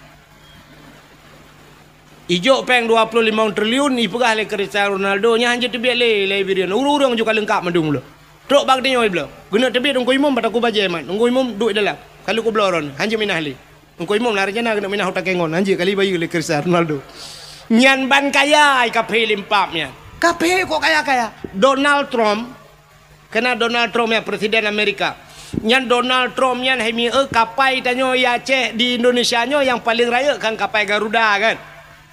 Ijok péng dua puluh lima triliun, ipeugah lé Cristiano Ronaldo, nyan hanjeuet teubiet lé, lé Bireuen. Ureueng-ureueng ju ka leungkap mandum lom. Trok bak geutanyoe ibloe. Geuneuk teubiet Teungku Imum, bak Teungku Bajée mat. Teungku Imum duek dalam. Ka lheueh kubloe droeneuh, hanjeuet minah lé. Teungku Imum na rencana keuneuk minah u Takengon, hanjeuet kali bayeue lé Cristiano Ronaldo. Nyan ban kaya i kafé lempap nyan. Kafé kok kaya-kaya. Donald Trump, kena Donald Trump nyan, Presiden Amerika. Nyan Donald Trump nyan hai mieu kapai tanyoe i Aceh di Indonesia nyoe nyang paleng rayeuk kan kapai Garuda kan.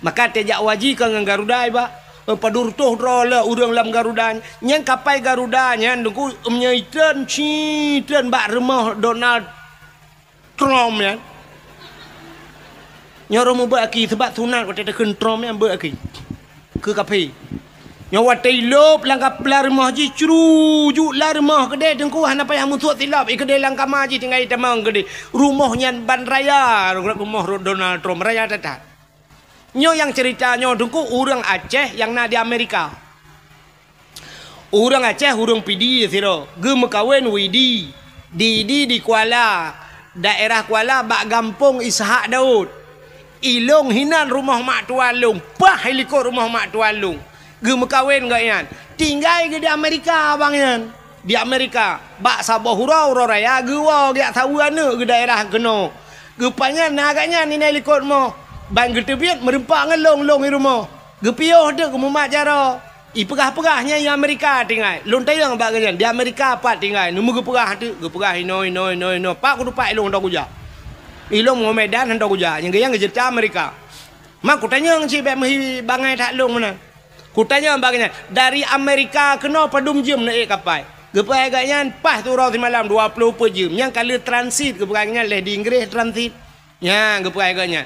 Maka teuh jak haji ka ngon Garuda iba. Eh, padub reutôh droe le ureueng lam Garuda. Nyan kapai Garuda nyan deungoe meunyoe itreun, ci treun bak rumoh Donald Trump nyan. Nyoe ureueng mubuet aki, sabab sunat watée takheun Trump nyan buet aki. Keu kafé. Nyoe watée ilop lam kap-, lam rumoh jih, crujuk lam rumoh keudeh, Teungku hana payah musuet silop, i keudeh lam kama jih tinggai tamong keudeh. Rumoh nyan ban raya, rumoh Donald Trump, raya that-that. Nyoe nyang cerita nyoe Teungku, ureueng Aceh nyang na di Amerika. Ureueng Aceh, ureueng Pidie sidroe, geumeukawen Widi. Di, di, di Kuala, daerah Kuala bak gampông Ishak Daud. Ilong hinan rumoh mak tuan lôn, paih ilikot rumoh mak tuan lôn. Geumeukawen gobnyan. Tinggai geuh di Amerika abang nyan. Di Amerika, bak saboh uroe, uroe raya geuwoe geujak saweue aneuk geuh daerah keunoe. Geupajan na gobnyan inan likot rumoh. Ban geuteubiet meureumpok ngon lôn, lôn i rumoh. Geupiôh teuk geumumat jaroe. Ipeugah-peugah nyan i Amerika tinggai. Lôn tanyong bak gobnyan, "Di Amerika pat tinggai?" Neumeu geupeugah teuk, geupeugah inoe, inoe, inoe, inoe. Pat kuteumpat ilôn hantong kujak. Ilôn Medan hantong kujak. Nyang geuh nyan geuh cerita Amerika. Ma kutanyong cit bék meuhi bangai that lôn meunan. Kutanyong bak gobnyan, "Dari Amerika keunoe padum jeuem neuék kapai?" Geupeugah gobnyan, "Paih siuroe simalam, dua ploh peuet jeuem." Nyan ka lheueh transit, geupeugah gobnyan, lheueh di Inggréh transit. Nyan geupeugah gobnyan.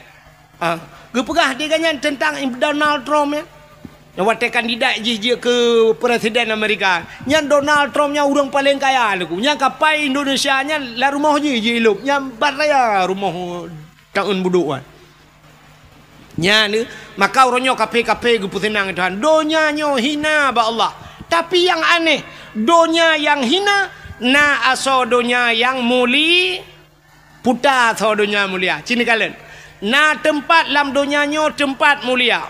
Ah, geupeugah di gobnyan teuntang Donald Trump nyan. Nyang watée kandidat jih jeuet keu presiden Amerika. Nyan Donald Trump nyan ureuëng paleng kaya lagu. Nyan kapai Indonesia nyan lam rumoh jih jiilop. Nyan ban raya rumoh taun budok wan. Nyan, maka uroe nyoe kaphé-kaphé geupeuseunang Tuhan. Donya nyoe hina bak Allah. Tapi nyang aneh, donya nyang hina na asoe donya nyang muli-, puta asoe donya mulia. Ci neukalon. Na teumpat lam donya nyoe teumpat mulia.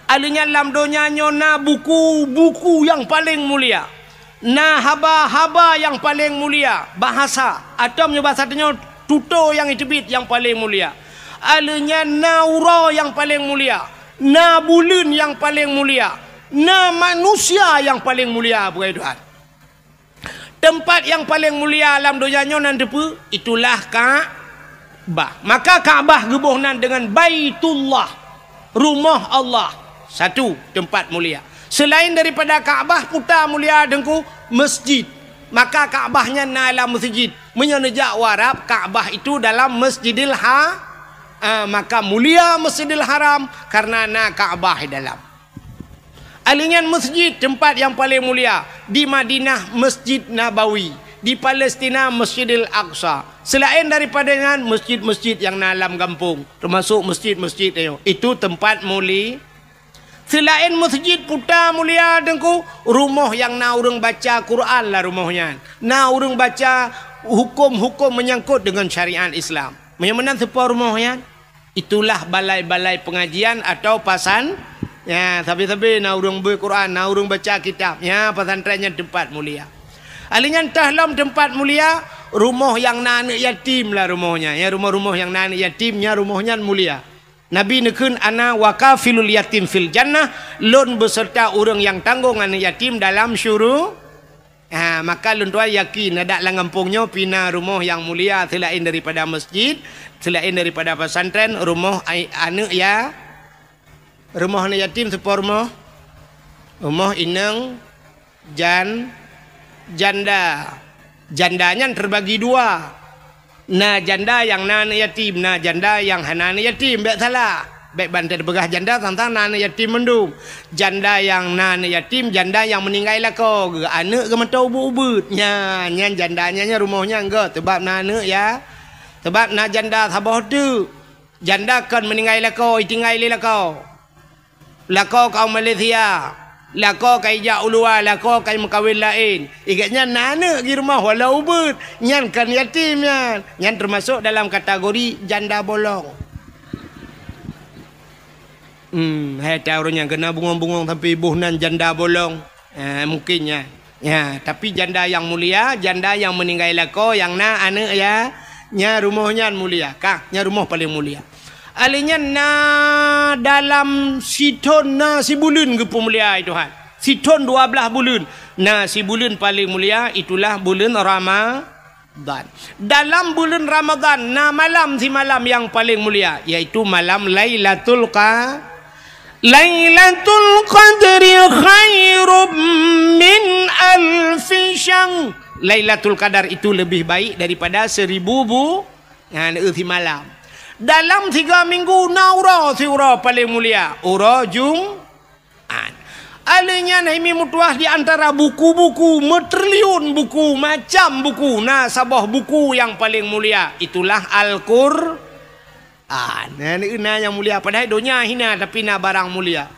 Alheuh nyan lam donya nyoe na buku-buku nyang paleng mulia. Na haba-haba nyang paleng mulia, bahasa, atau meunyoe bahasa tanyoe, tutoe nyang jiteubiet nyang paleng mulia. Alheuh nyan na uroe nyang paleng mulia, na buleuen nyang paleng mulia, na manusia nyang paleng mulia, peugah Tuhan. Teumpat nyang paleng mulia lam donya nyoe nan teupeue? Itulah Ka-, Ka'bah. Maka Ka'bah geuboh nan deungon Baitullah, rumoh Allah, satu teumpat mulia. Selain daripada Ka'bah, puta mulia Teungku, masjid. Maka Ka'bah nyan na lam masjid. Meunyoe neujak u Arab, Ka'bah itu dalam Masjidil Ha-, ah, maka mulia Masjidil Haram karena na Ka'bah di dalam. Alheuh nyan masjid, teumpat nyang paleng mulia, di Madinah Masjid Nabawi, di Palestina Masjidil Aqsa. Selain daripada nyan, masjid-masjid nyang na lam gampông, teumasok masjid-masjid nyoe, itu teumpat muli-, Seulaén meuseujid puta mulia Teungku, rumoh nyang na ureuëng baca Quran lah rumoh nyan. Na ureuëng baca huköm-huköm meunyangkot deungon syariat Islam. Meunyoe meunan seupôt rumoh nyan, itulah balai-balai pengajian atau pasan-, ya, sabe-sabe na ureuëng beuet Quran, na ureuëng baca kitab. Ya, pesantren nyan teumpat mulia. Alheuh nyan teuh lom teumpat mulia, rumoh nyang na aneuëk yatim lah rumoh nyan. Ya, rumoh-rumoh nyang na aneuëk yatim, nya rumoh nyan mulia. Nabi neukheun, "Ana wa kafilul yatim fil jannah," lôn beuseurta ureuëng nyang tanggong aneuëk yatim dalam syuru-, ha, maka lôn tuan yakin, adak lam gampông nyoe pih na rumoh nyang mulia seulaén daripada meuseujid, seulaén daripada pesantren, rumoh ai-, aneuëk ya-, rumoh aneuëk yatim seupôt rumoh, rumoh inong, jan-, janda. Janda nyan teubagi dua. Na janda nyang na aneuëk yatim, na janda nyang hana aneuëk yatim. Bék salah. Bék ban tapeugah janda sang-sang na aneuëk yatim mandum. Janda nyang na aneuëk yatim, janda nyang meuninggai lakoe, geu aneuëk geuh mantong ubeuet-ubeuet. Nya, nyan janda nyan, nyan rumoh nyan geuh, sabab na aneuëk ya. Sabab na janda saboh teuk. Janda kon meuninggai lakoe, itinggai lé lakoe. Lakoe ka u Malaysia, lakoe ka ijak u luwa, lakoe ka meukawen laén. Igek nyan na aneuëk di rumoh walau ubeuet, nyan kon yatim nyan. Nyan teumasok dalam kategori janda bolong. Hmm, hai tahu ureuëng nyang kena bungong-bungong sampai boh nan janda bolong. Ha, mungkin nyan. Ya, tapi janda nyang mulia, janda nyang meuninggai lakoe, nyang na aneuëk ya, nya rumoh nyan mulia. Kah, nya rumoh paleng mulia. Alheuh nyan na dalam sithon na sibuleuen geupeumulia, hai Tuhan. Sithon dua blaih buleuen. Na sibuleuen paleng mulia, itulah buleuen Rama-, Ramadan. Dalam buleuen Ramadan na malam simalam nyang paleng mulia, yaitu malam Lailatul Qa-, Lailatul Qadri khairum min alfi syahr. Lailatul Qadar itu lebih baik daripada seribu bu-, ha, simalam. Dalam tiga minggu na uroe siuroe paleng mulia, uroe Jum-, An. Alheuh nyan hai mi meutuah di antara buku-buku, meutriliun buku, macam buku, na saboh buku nyang paleng mulia, itulah Al-Qur'an. Na, na nyang mulia, padahai donya hina, tapi na barang mulia.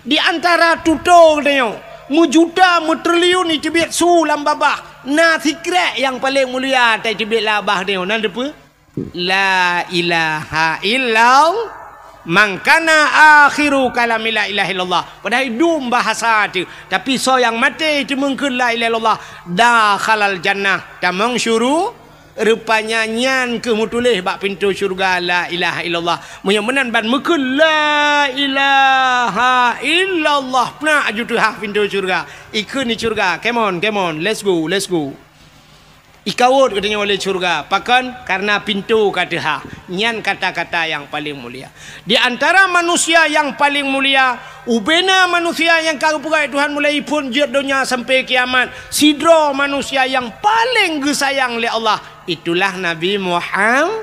Di antara tutoe geutanyoe, meujuta, meutriliun iteubiet su lam babah, na sikrek nyang paleng mulia, tai teubiet lam babah geutanyoe, na teupeue? La ilaha illallah. Man kana akhiru kalami la ilaha illallah. Padahai dum bahasa tu. Tapi soe nyang maté teumeung kheun la ilaha illallah, dakhalal jannah, tamong syuru-, rupanya nyan keuh meutuléh bak pintoe syeuruga la ilaha illallah. Meunyoe meunan ban meukheun la ilaha illallah, peunak aju teuhah pintoe syeuruga. Ikheun di syeuruga, "Come on, come on, let's go, let's go." Ikawot geutanyoe lé syeuruga. Pakon? Kareuna pintoe ka teuhah. Nyan kata-kata nyang paleng mulia. Di antara manusia nyang paleng mulia, ubena manusia nyang ka geupeugah Tuhan mulai phon jeuet donya sampai kiamat, sidroe manusia nyang paleng geusayang lé Allah, itulah Nabi Muham-,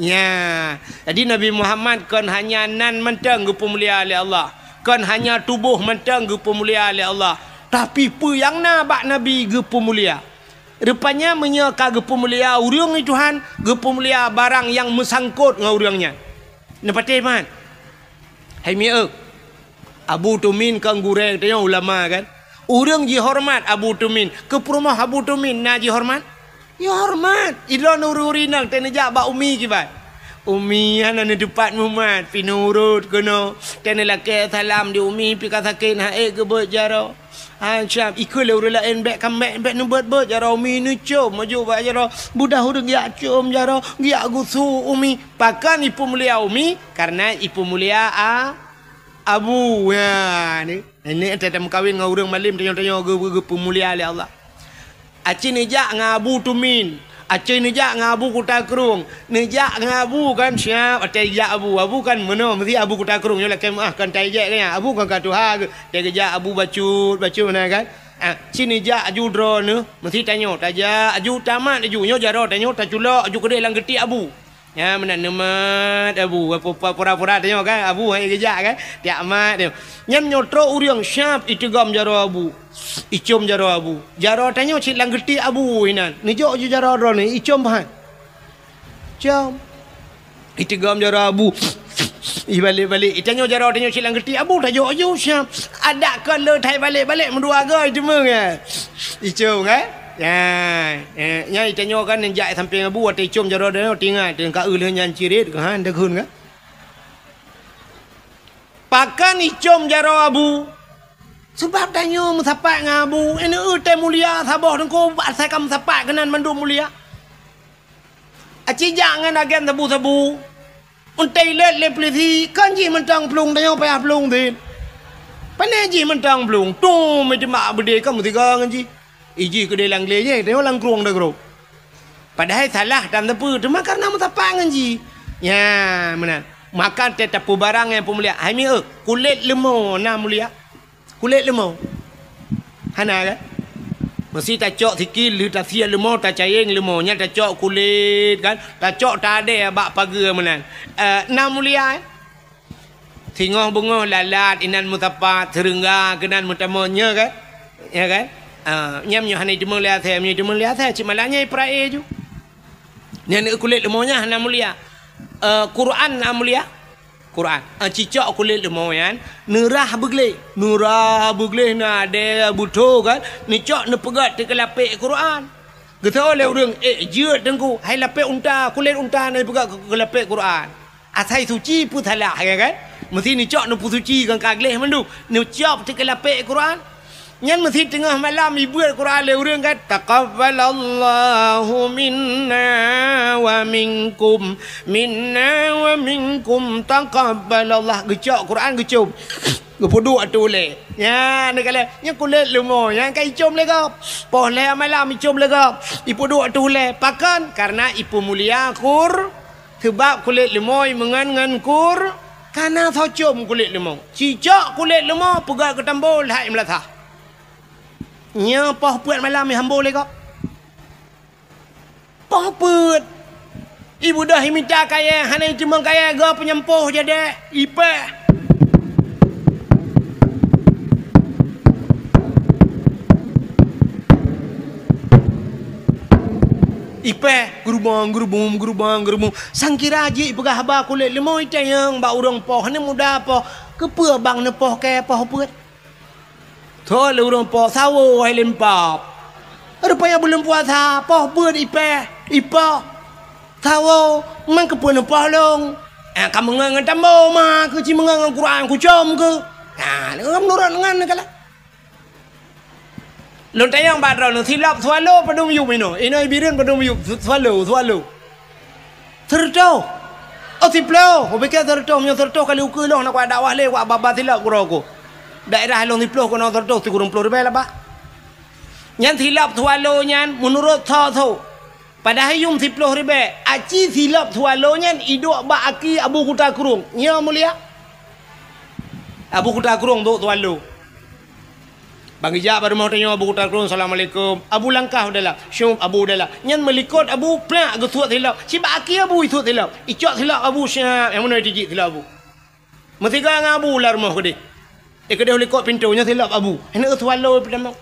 ya. Jadi Nabi Muhammad kon hanya nan mantong geupeumulia lé Allah, kon hanya tuboh mantong geupeumulia lé Allah, tapi peue nyang na bak Nabi geupeumulia. Rupanya meunyoe ka geupeumulia ureuëng di Tuhan, geupeumulia barang nyang meusangkot ngon ureuëng nyan. Neupatéh mat. Hai mieu, Abu Tumin kan gurée tanyoe ulama kan? Ureuëng jihoreumat Abu Tumin, keu peurumoh Abu Tumin na jihoreumat? Jihoreumat. Ilôn ureuëng-ureuëng inong teuneujak bak umi kiban. Umi hana neuteupat mumat, pi nurot keunoe. Teuneulakée salam di umi pi ka sakét, ha'ék geubeuet jaroe. Ancam ikeu lé ureuëng laén bék ka bék, bék neubeuet-beuet jaroe umi, neucom maju bak jaroe. Budah ureuëng geujak com jaroe, geujak gusue umi. Pakon ipeumulia umi? Kareuna ipeumulia a-, abu. Ya, ni. Ini ente meukawen ngon ureuëng malem tanyoe-tanyoe geu-, geu-, geupeumulia lé Allah. Aci neujak ngon Abu Tumin. Aci neujak ngon Abu Kuta Krueng. Neujak ngon Abu kan siap, até jak Abu. Abu kan meunoe, meusti Abu Kuta Krueng nyoe lakée meuah kan tai jek kan. Abu kan ka tuha, até geujak Abu bacut, bacut meunan kan. Ah, ci neujak aju droeneuh, meusti tanyoe, tajak aju tamat aju. Nyoe jaroe tanyoe taculok aju keudeh lam geutik Abu. Ya, meunan neumat Abu, pura-pura tanyoe kan, Abu hai geujak kan, tiak mat tanyoe. Nyan nyoe trok ureuëng siap iteugom jaroe Abu, icom jaroe Abu. Jaroe tanyoe cit lam geutik Abu inan. Neujok ju jaroe droeneuh, icom pahan. Com. Iteugom jaroe Abu. Ibalek-balek, itanyoe jaroe tanyoe cit lam geuti, Abu tajok aju siap. Adak kon le thai balek-balek meudua goe teuma, kan? Icong, kan? Ya, ya, nyan itanyoe kan nyang jak sampéng Abu, watèe icom jaroe tanyoe, tingat, teungka eu lheueh nyan cirit, kan? Deughun, kan? Pakon icom jaroe Abu? Sabab tanyoe meusapat ngon Abu, ini eu tée mulia saboh teungku, asai ka meusapat keunan mandum mulia. Aci jak ngon agen sabu-sabu. Untée ilét lé peulisi, kon jih mantong plueng, tanyoe payah plueng cit. Pané jih mantong plueng, tum, meujimak beudé kon meusigoe ngon jih. Ijih keudéh lam glé jih, tanyoe lam krueng dagroe. Padahai salah tan sapeue, teuma kareuna meusapat ngon jih. Nyan meunan. Maka tée tapeubarang nyang peumulia, hai mi eu, kulét leumo na mulia. Kulét leumo. Hana kan? Meusi tacok sikil lheueh tasie leumo, tacayeng leumo, nyan tacok kulét kan, tacok tadée bak pageue meunan. Eh, na mulia, eh? Singoh beungoh lalat inan meusapat, seureungga keunan meutamong, nya kan? Ya kan? Ah, nyan meunyoe hana jiteumong lé asèe, meunyoe jiteumong lé asèe, cit malah nyan ipeurae ju. Nyan kulét leumo nyan hana mulia. Eh, Quran na mulia? Quran. Ah, cicok kulét leumo nyan, neurah beugleh. Neurah beugleh na adée beutôi kan? Neucok neupeugét teuh keu lapék Quran. Geutho lé ureueng, "Eh, jeuet teungku, hai lapék unta, kulét unta na ipeugét keu, keu lapék Quran." Asai suci peue salah, ya kan? Meusi neucok neupeusuci ngon ka gleh mandum. Neucok teuh keu lapék Quran. Nyan meusi teungoh malam ibeuet Quran lé ureueng kan, "Taqabbalallahu minna wa minkum, minna wa minkum taqabbalallah." Geucok Quran geucom. Geupeuduek ateueh ulée. Nyan, neukalon. Nyan kulét leumo. Nyan ka icom lé gob. Poh lhée malam icom lé gob. Ipeuduek ateueh ulée. Pakon? Kareuna ipeumulia Qur-, Sabab kulét leumo meungon ngon Qur-, kana soe com kulét leumo. Cicok kulét leumo peugah keu tambo lhai meulasah. Nyoe poh peuet malam ihambo lé gob. Poh peuet. Ibeudôh imita kayée, hana iteumong kayée, gob peunyampôh jadék, ipéh. Ipéh, geurubong, geurubum, geurubong, geurubum. Sangkira jih ipeugah haba kulét leumo itanyong bak ureuëng poh, hana muda poh. Keupeue bang neupoh kée poh peuet? Thon lé ureuëng poh, sawo hai lempap. Rupanya buleuen puasa, poh peuet ipéh, ipoh. Sawo, man keupeue neupoh lôn? Ah, ka meungon ngon tambo ma, keu ci meungon ngon Quran kucom keu. Ah, meunurot ngon neukalon. Lôn tanyong bak droeneuh, silop swallow padum yup inoe? Inoe Bireuen padum yup su-, swallow, swallow? Seureutôh. Oh, siplôh. Kupike seureutôh, meunyoe seureutôh kali ukeue lôn hana kuat dakwah lé, kuat babah silop keudroe ku. Daerah lôn siplôh keunoe seureutôh sikureueng plôh ribèe lah bah. Nyan silop swallow nyan meunurot soe-soe. Padahai yuem siplôh ribèe, aci silop swallow nyan iduek bak aki Abu Kuta Krueng. Nyo mulia. Abu Kuta Krueng duek swallow. Bang ijak bak rumoh tanyoe Abu Kuta Krueng, "Assalamualaikum." Abu langkah u dalam. Syup, Abu u dalam. Nyan meulikot Abu, plak geusuet silop. Sibak aki Abu isuet silop. Icok silop Abu siap, nyang meunoe tijik silop Abu. Meusigoe ngon Abu lam rumoh keudeh. Eh, keudeh u likot pintoe nyoe silop Abu. Hana swallow peutamong.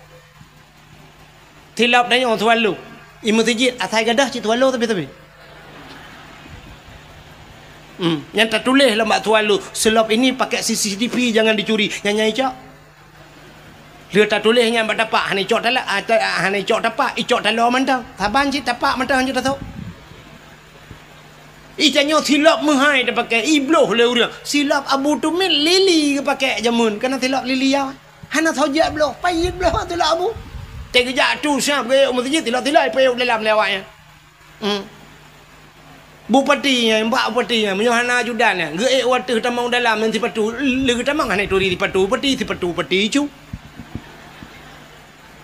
Silop tanyoe swallow. I meuseujid asai gadôh cit swallow tapi-tapi. Hmm, nyang tatuléh lam bak swallow, "Silop ini pakai C C T V, jangan dicuri." Nyan nyang icok. Lheueh tatuléh nyan bak tapak, hana icok tala-, ah, ta-, ah, hana icok tapak, icok taloe mantong. Saban cit tapak mantong hanjeuet tasok. Itanyoe silop meuhai tapakée, ibloh lé ureuëng. Silop Abu Tumit lili geupakée jameun, kana silop lili ya. Hana sojak bloh, payet bloh silop Abu. Teugeujak tu siap geuék meuseujid, silop-silop ipayok dalam lé awaknyan. Hmm. Bupati nyan, bak bupati nyan, meunyoe hana ajudan nyan, geuék u ateueh tamong dalam ngon sipatu, lé geutamong hana turi sipatu bupati, sipatu bupati cu.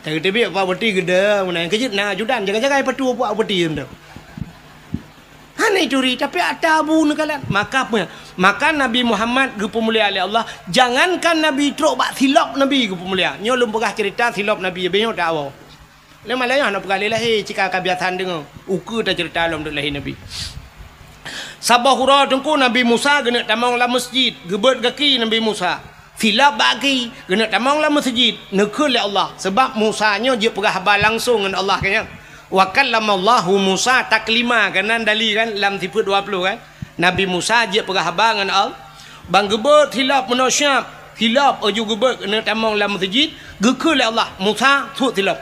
Teubiet bak bupati geude, meunan keujeuet na ajudan, jaga-jaga sipatu bak bupati tu. Hana turi, tapi ata Abu neukalon. Maka apa? Maka Nabi Muhammad geupeumulia lé Allah, jangankan Nabi, trok bak silop Nabi geupeumulia. Nyoe lôn peugah cerita silop Nabi, beuh nyoe tawoe. Lé malam nyoe hana peugah lé lahé, cit ka kebiasaan deungoe. Ukeue tacerita lom deuek lahé Nabi. Saboh uroe teungku Nabi Musa geuneuk tamong lam meuseujid, geubeuet gaki Nabi Musa. Silop bak gaki, geuneuk tamong lam meuseujid, neukheun lé Allah. Sabab Musa nyoe jeuet peugah haba langsong ngon Allah, kan nyan. "Wa kallamallahu Musa taklima," kan nan dali kan lam sifeuet dua ploh kan. Nabi Musa jeuet peugah haba ngon Al-, Ban geubeuet silop meunoe siab, silop laju geubeuet keuneuk tamong lam meuseujid, geukheun lé Allah, "Musa, suet silop.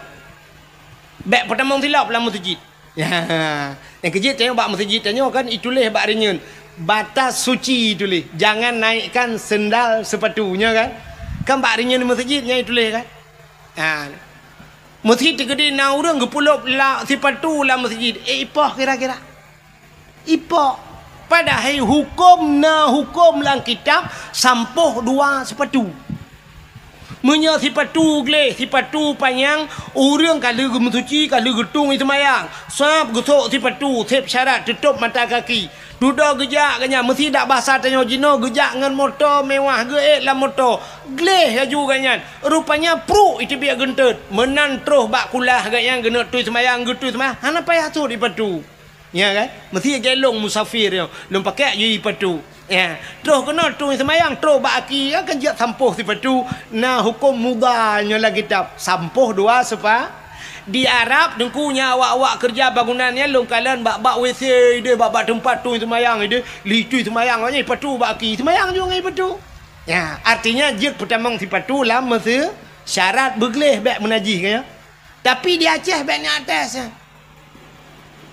Bék peutamong silop lam meuseujid." Ya, nyang keujeuet tanyoe bak meuseujid tanyoe kan ituléh bak rinyeun, "Batas suci" ituléh, "Jangan naikkan sendal sepatu", nyoe kan? Kan bak rinyeun meuseujid nyan ituléh kan? Ha. Meuseujid teukeudi na ureuëng geupeulop la, sipatu lam meuseujid, eh, ipoh kira-kira. Ipoh. Padahai huköm na huköm lam kitab sampoh dua sipatu. Meunyoe sipatu gleh, sipatu panyang, ureuëng ka lheueh geumeusuci, ka lheueh geutung i seumayang, sab geusok sipatu, seb syarat teutôb mata kaki. Dudoe geujak geuh nyan, meusidak basa tanyoe jinoe geujak ngon moto mewah, geuék lam moto. Gleh laju geuh nyan, rupanya pruek iteubiet geunteut. Meunan troh bak kulah geuh nyan geuneuk tui seumayang, geutui seumayang, hana payah sot ipatu. Ya kan? Meusti gelong musafir nyoe, lôn pakai aju ipatu. Ya, troh keunoe tui seumayang, troh bak aki, ya kan, jak sampoh sipatu. Na huköm mudha nyoe lam kitab, sampoh dua sepa-, Di Arab, Teungku, nyang awak-awak keureuja bangunan nyan lôn kalon bak-bak W C ideh, bak-bak teumpat tui seumayang ideh, li tui seumayang awak nyan ipatu bak aki, seumayang ju ngon ipatu. Ya, artinya jeuet peutamong sipatu lam meuse-, syarat beugleh bék meunajih, kan, ya. Tapi di Aceh bék na atas, ya.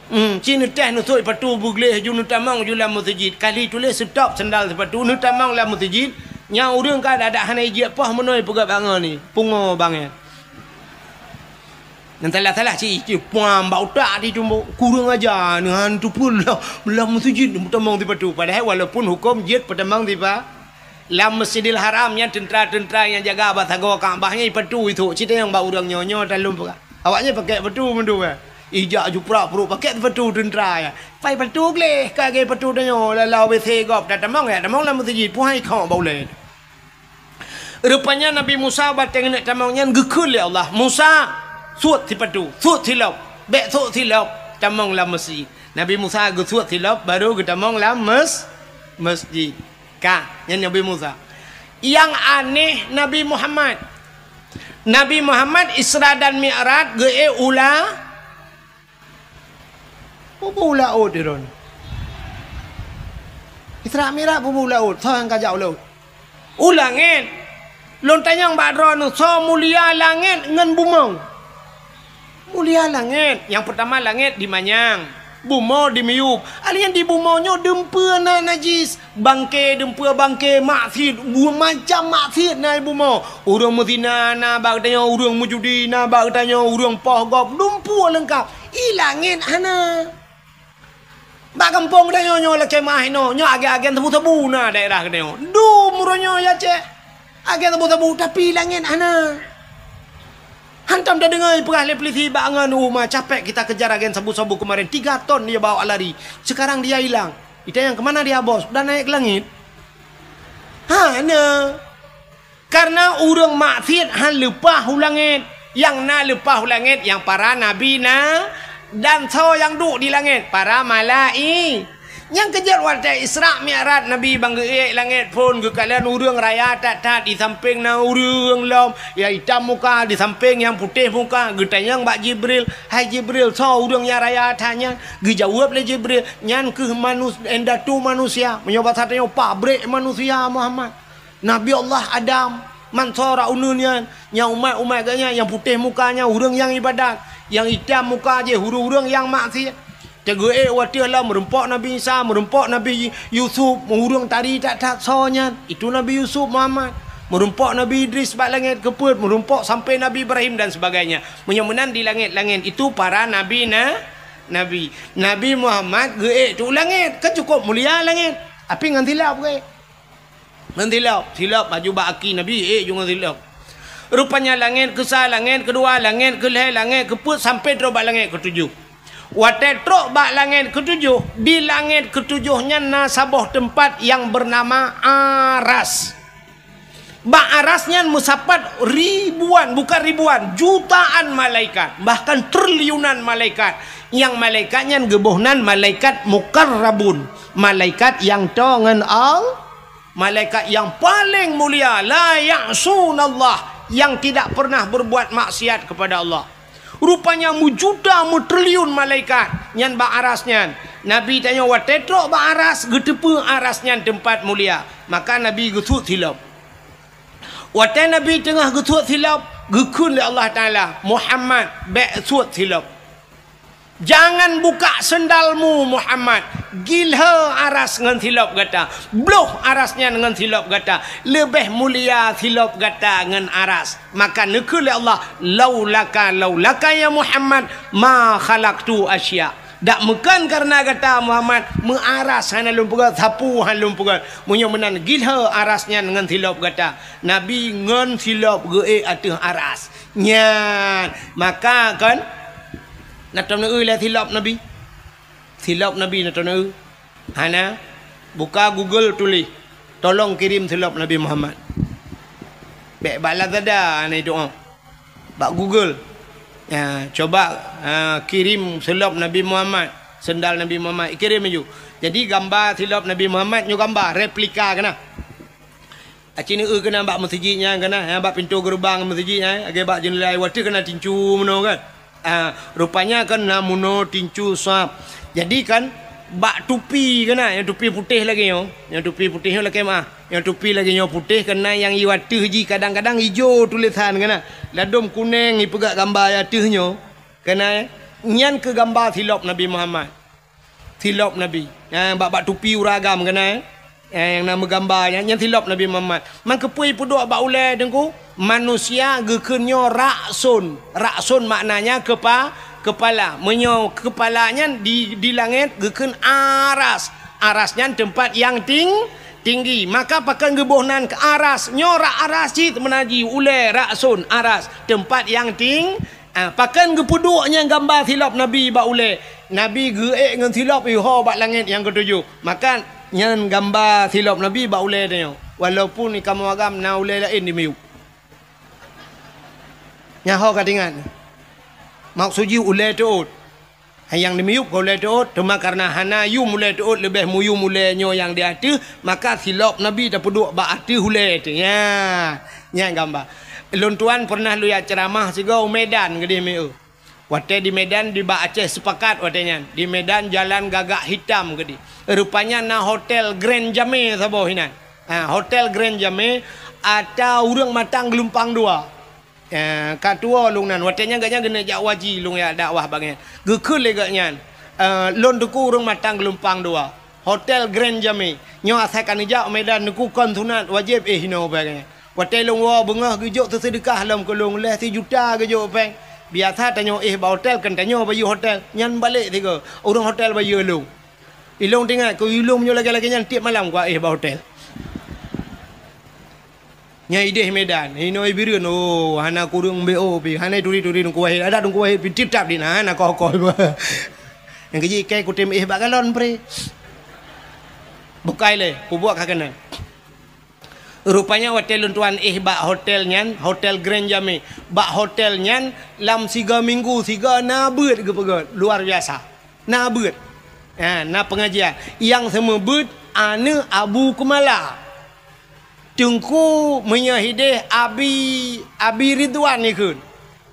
Hmm, ci neuteh neusok ipatu beugleh ju neutamong ju lam meuseujid. Ka lheueh tuléh stop sandal sipatu neutamong lam meuseujid. Nyang ureuëng ka adak hana ijak poh meunoe peugah bangon ni. Pungo bangai. Nyang salah-salah ci, ci puam bak utak di tumbok. Kurang aja, neuhan tupul lah. Lam meuseujid neutamong sipatu. Padahai walaupun huköm jeuet peutamong sipa-, lam Masjidil Haram nyan teuntra-teuntra nyang jaga bak sagoe Ka'bah nyan ipatu itu. Ci tanyong bak ureuëng nyoe, nyoe talom peugah. Awaknyan pakai patu mandum, eh. Ijak ju prak-pruek pakai patu teuntra, ya. Pai patu gleh, ka lagée patu tanyoe, lalau W C gob, tatamong, ya, tamong lam meuseujid, puhai khok bak ulée. Rupanya Nabi Musa bateng neuk tamong nyan geukheun lé Allah, "Musa, suet sipatu, suet silop, bék sok silop, tamong lam meuseujid." Nabi Musa geusuet silop, baru geutamong lam mes-, meuseujid. Ka, nyan Nabi Musa. Nyang aneh Nabi Muhammad. Nabi Muhammad Isra dan Mi'raj geuék u la-, peue u laôt droe. Isra Mi'raj peue u laôt, soe nyang ka jak u laôt? U langét. Lôn tanyong bak droeneuh, soe mulia langét ngon bumoe? Mulia langét. Nyang peurtama langét dimanyang, bumoe dimiyueb. Alheuh nyan di bumoe nyoe dumpeue na najis, bangke, dumpeue bangke, maksiet, macam maksiet na di bumoe. Ureuëng meuzina na bak geutanyoe, ureuëng meujudi na bak geutanyoe, ureuëng poh gob, dumpeue leungkap. I langét hana. Bak gampông geutanyoe nyoe lakée meuah inoe, nyoe agen-agen sabu-sabu na daerah geutanyoe. Dum uroe nyoe ya cek. Agen sabu-sabu, tapi langét hana. Hantom tadeungoe peugah lé polisi bak ngon uma, "Capek kita kejar agen sabu-sabu kemarin, tiga ton dia bawa lari. Sekarang dia hilang." Itanyong, "Kemana dia, Bos?" "Udah naik ke langit." Hana. Kareuna ureuëng maksiet han leupah u langét. Nyang na leupah u langét nyang para nabi na, dan soe nyang duek di langét? Para malai-, Nyang keujeuet watée Isra Mi'raj Nabi ban geuék langét phon geukalon ureuëng raya that-that, di sampéng na ureuëng lom nyang itam muka, di sampéng nyang putéh muka. Geutanyong bak Jibril, "Hai Jibril, soe ureuëng nyang raya that nyan?" Geujaweueb lé Jibril, "Nyan kheueh manus-, indatu manusia." Meunyoe basa tanyoe, pabrék manusia, Muhammad. Nabi Allah Adam, man sara uneun nyan, nyang umat-umat geuh nyan, nyang putéh muka nyan ureuëng nyang ibadat, nyang itam muka jih ureuëng-ureuëng nyang maksiet. Teugeuék watée lom meurumpok Nabi Isa, meurumpok Nabi Yusuf, ureuëng tari that-that soe nyan, itu Nabi Yusuf Muhammad. Meurumpok Nabi Idris bak langét keupeuet, meurumpok sampai Nabi Ibrahim dan sebagainya. Meunyoe meunan di langét-langét itu para nabi na-, nabi. Nabi Muhammad geuék tu langét, kan cukup mulia langét. Tapi ngon silop geuék. Ngon silop, silop laju bak aki Nabi, ék ju ngon silop. Rupanya langét keusa, langét keudua, langét keulhée, langét keupeuet, sampai trok bak langét keutujoh. Watée trok bak langét keutujoh, di langét keutujoh nyan na saboh teumpat nyang beunama Aras. Bak Aras nyan meusapat ribuan, bukan ribuan, jutaan malaikat, bahkan triliunan malaikat. Nyang malaikat nyan geuboh nan malaikat muqarrabun, malaikat nyang toe ngon Al-, Malaikat nyang paleng mulia, la ya'sunallah, nyang tidak pernah berbuat maksiat kepada Allah. Rupanya meujuta meutriliun malaikat nyan bak Aras nyan. Nabi tanyoe watée trok bak aras, geuteupeue aras nyan teumpat mulia, maka Nabi geusuet silop. Watée Nabi teungoh geusuet silop, geukheun lé Allah Taala, "Muhammad, bék suet silop. Jangan buka sendalmu, Muhammad. Gilhée aras ngon silop gata. Bloh aras nyan ngon silop gata. Leubeh mulia silop gata ngon aras." Maka neukheun lé Allah, "Laulaka, laulaka ya Muhammad, ma khalaqtu asya." Dak meukeun kareuna gata Muhammad, meuaras hana lôn peugét, sapu hana lôn peugét. Meunyoe meunan gilhée aras nyan ngon silop gata. Nabi ngon silop geuék ateueh aras. Nyan, maka kon na tom neueu lé silop Nabi. Silop Nabi na tom neueu. Hana, buka Google tuléh, "Tolong kirim silop Nabi Muhammad." Bék bak Lazada hana doa. Bak Google. Ya, coba, ha, kirim silop Nabi Muhammad, sendal Nabi Muhammad, ikirim laju. Jadi gamba silop Nabi Muhammad nyoe gamba replika keunan. Aci neueu keunan bak meuseujid nyan keunan, ya, bak pintoe geurubang meuseujid nyan, lagée bak jeundela watée keunan tincu meunoe kan. Ah, rupanya kan na meunoe tincu sab. Jadi kan bak tupi keunan, nyang tupi putéh lagée nyoe, nyang tupi putéh nyoe lakée meuah. Nyang tupi lagée nyoe putéh keunan nyang i ateueh jih kadang-kadang ijo tulésan keunan. Ladôm kuneng ipeugah gamba i ateueh nyoe. Keunan nyan keu gamba silop Nabi Muhammad. Silop Nabi. Nyang bak, bak tupi ureueng agam keunan, eh. Eh, nyang na meugamba nyan, nyan silop Nabi Muhammad. Man keupeue ipeuduek bak ulée teungku? Manusia geukheun nyoe rakson. Rakson maknanya kepa-, kepala. Meunyoe kepala nyan di, di langét geukheun aras. Aras nyan teumpat nyang ting-, tinggi. Maka pakon geuboh nan keu aras? Nyoe rak aras cit meunan jih ulée, rakson, aras, teumpat nyang ting-, Ah, pakon geupeuduek nyan gamba silop Nabi bak ulée? Nabi geuék ngon silop iho bak langét nyang keutujoh. Maka nyan gamba silop Nabi bak ulée tanyoe. Walaupun di kamoe agam na ulée laén di miyueb. Nyan ho ka teuingat. Maksud jih ulée teuôt. Nyang di miyueb ka ulée teuôt, teuma kareuna hana yum ulée teuôt leubeh muyum ulée nyoe nyang di ateueh, maka silop Nabi tapeuduek bak ateueh ulée teuh. Nya, nyan gamba. Lôn tuan pernah lôn jak ceuramah sigoe u Medan keudeh mi eu. Watée di Medan, di bak Aceh Sepakat watée nyan. Di Medan jalan Gagak Hitam keudeh. Rupanya na hotel Grand Jame saboh inan. Ha, hotel Grand Jame ata ureuëng matang geulumpang dua. Eh, ka tuwoe lôn nan. Watée nyan gobnyan geuneuk jak haji lôn jak dakwah bak nyan. Geukheun lé gobnyan, eh, lôn teungku ureuëng matang geulumpang dua. Hotel Grand Jame. Nyoe asai ka neujak u Medan teungku kon sunat wajéb éh inoe bak nyan. Watée lôn woe beungoh geujok teuseudeukah lom keu lôn lhée sijuta geujok péng. Biasa tanyoe éh bak hotel kon tanyoe bayeue hotel. Nyan balek sigoe. Ureuëng hotel bayeue lôn. Ilôn teuingat keu ilôn meunyoe lagée-lagée nyan tieb malam kuéh bak hotel. Nyang ideh Medan, inoe Bireuen, oh, hana kureueng B O pih, hana turi-turi Teungku Wahid, adak Teungku Wahid pih titap di na, hana koh-koh. Nyang keujih ikai kutem éh bak galon pre. Bukai lé, kubuat ka keunan. Rupanya watée lôn tuan éh bak hotel nyan, Hotel Grand Jame. Bak hotel nyan, lam siga minggu siga na beuet geupeugét, luar biasa. Na beuet. Ha, na pengajian. Nyang seumeubeuet aneuëk Abu Keumala. Teungku meunyoe hideh Abi, Abi Ridwan ikheun.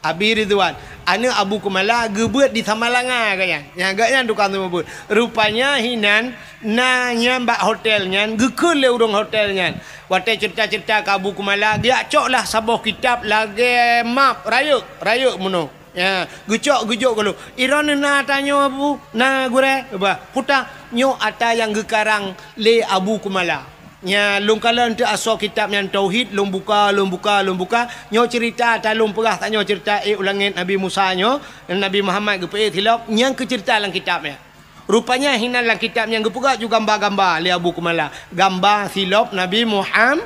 Abi Ridwan, aneuëk Abu Keumala geubeuet di Samalanga gobnyan. Nyang gobnyan tukang seumeubeuet. Rupanya hinan na nyan bak hotel nyan, geukheun lé ureuëng hotel nyan. Watée ceurita-ceurita keu Abu Keumala, geujak coklah saboh kitab lagée map rayeuk, rayeuk meunoe. Ya, geucok geujok gohlom. Droeneueh na tanyoe bu, na gurée, bah, puta nyoe ata nyang geukarang lé Abu Keumala. Nya, lôn kalon teuh asoe kitab nyan tauhid, lôn buka, lôn buka, lôn buka. Nyoe ceurita ata lôn peugah tanyoe ceurita ék u langét Nabi Musa nyoe, Nabi Muhammad geupeuék silop, nyang keu ceurita lam kitab nyan. Rupanya hinan lam kitab nyang geupeugah ju gamba-gamba lé Abu Keumala. Gamba silop Nabi Muham-,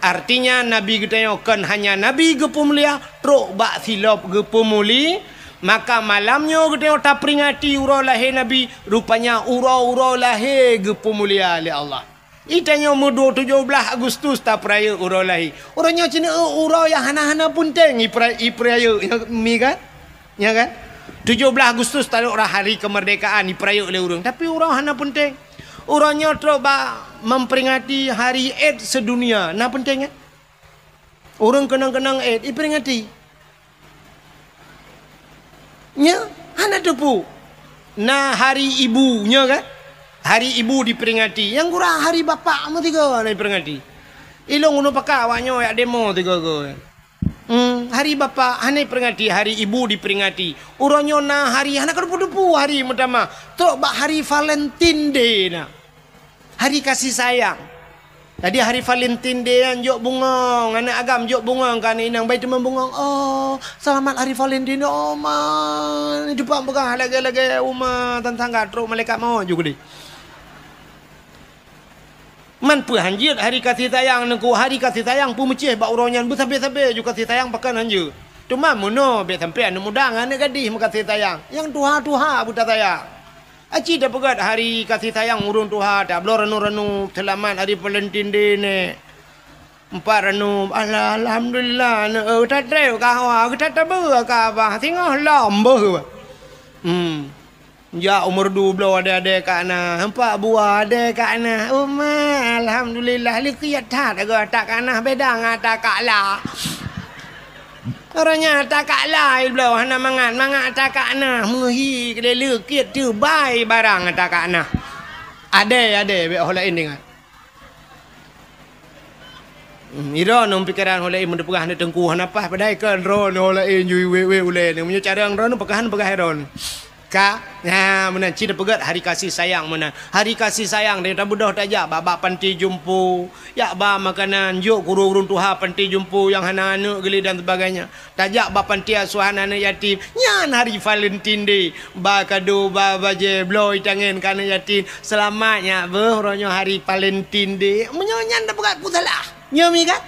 artinya Nabi geutanyoe kon hanya Nabi geupeumulia, trok bak silop geupeumuli. Maka malam nyoe geutanyoe taperingati uroe lahé Nabi, rupanya uroe-uroe lahé geupeumulia lé Allah. Itanyoe meuduek tujoh blaih Agustus tapeurayeuk uroe lahé. Uroe nyoe cit uroe nyang hana-hana peunteng ipera-, ipeurayeuk, mi kan? Nya kan? Tujoh blaih Agustus taduek rah hari kemerdekaan ipeurayeuk lé ureuëng, tapi uroe hana peunteng. Uroe nyoe trok bak memperingati hari AIDS sedunia, na peunteng kan? Ureuëng keunong-keunong AIDS iperingati. Nya, hana teupeu. Na hari ibu, nyoe kan? Hari ibu diperingati. Nyang kurang hari bapak meusigoe na diperingati. Ilong gunong pakat awak nyoe yak demo sigoe-goe. Hmm, hari bapak hana diperingati, hari ibu diperingati. Uroe nyoe na hari hana keudeupu-deupu hari meutamah. Trok bak hari Valentine Day na. Hari kasih sayang. Jadi hari Valentine Day nyan jok bungong, aneuk agam jok bungong keu aneuk inong, bai teuma bungong. Oh, selamat hari Valentine, oh ma. Jumpa peugah lagée-lagée uma tantangga trok malaikat maut ju keudeh. Man peue hanjeuet hari kasih sayang nengku, hari kasih sayang peumeucéh bak uroe nyan beusabe-sabe ju kasih sayang pakon hanjeuet. Teuma meunoe bék sampoe aneuk muda ngon aneuk gadih meukasih sayang, nyang tuha-tuha beuta sayang. Aci tapeugét hari kasih sayang ureuëng tuha, tabloe ranup-ranup seulamat hari Valentine Day nyoe. Empat ranup, alah, alhamdulillah, aneuk, eh, geutat trép ka hawa, geutat tabeue ka abah, singoh lom beuh. Hmm. Jak umur dua belas ade-ade ka na, empat buah ade ka na. Uma, alhamdulillah, likot that agoe ata ka na, beda ngon ata ka la. Uroe nyan ata ka la, ibloe hana mangat, mangat ata ka na, meuhi keudeh leukit teubai barang ata ka na. Ade, ade, bék ho laén ingat. Hmm, droeneuh pikeran ho laén meupeugah aneuk teungku hana paih, padahai kan droeneuh ho laén ju wék-wék ulée nyoe. Meunyoe cara droeneuh peugah, peugah droeneuh. Ka, nah, meunan cit peugét hari kasih sayang meunan. Hari kasih sayang, dia tabeudôh tajak bak, bak panti jompo, jak ba makanan, jok keu ureuëng tuha panti jompo nyang hana aneuk geuli dan sebagainya. Tajak bak panti asuhan aneuk yatim, nyan hari Valentine Day. Ba kado, ba bajée, bloe tangen keu aneuk yatim. Seulamat nyak beuh, uroe nyoe hari Valentine Day. Meunyoe nyan tapeugét peue salah. Nyoe mi kan?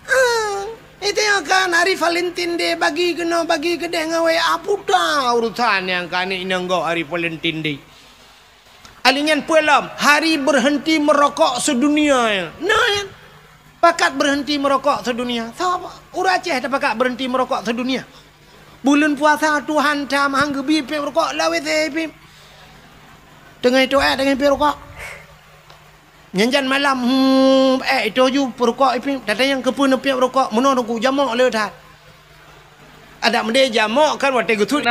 Ah, itu nyoe kan hari Valentine Day, bagi keunoe, bagi keudeh ngon W A, puta urusan nyang keu aneuk inong gob hari Valentine Day. Ali nyan peue lom, hari berhenti merokok sedunia nyan. Nah, nyan. Pakat berhenti merokok sedunia. Sapa? Ureuëng Aceh tapakat berhenti merokok sedunia. Buleuen puasa Tuhan tam han geubi piep rukok lawét, eh, piep. Teungoh itu, eh, teungoh piep rukok. Nyan jan malam, hmm, eh, itu ju peurukok, eh, piep. Tatanyong keupeue neupiep rukok, meunoe teungku jamok le that. Adak meudeh jamok kan watée geusut.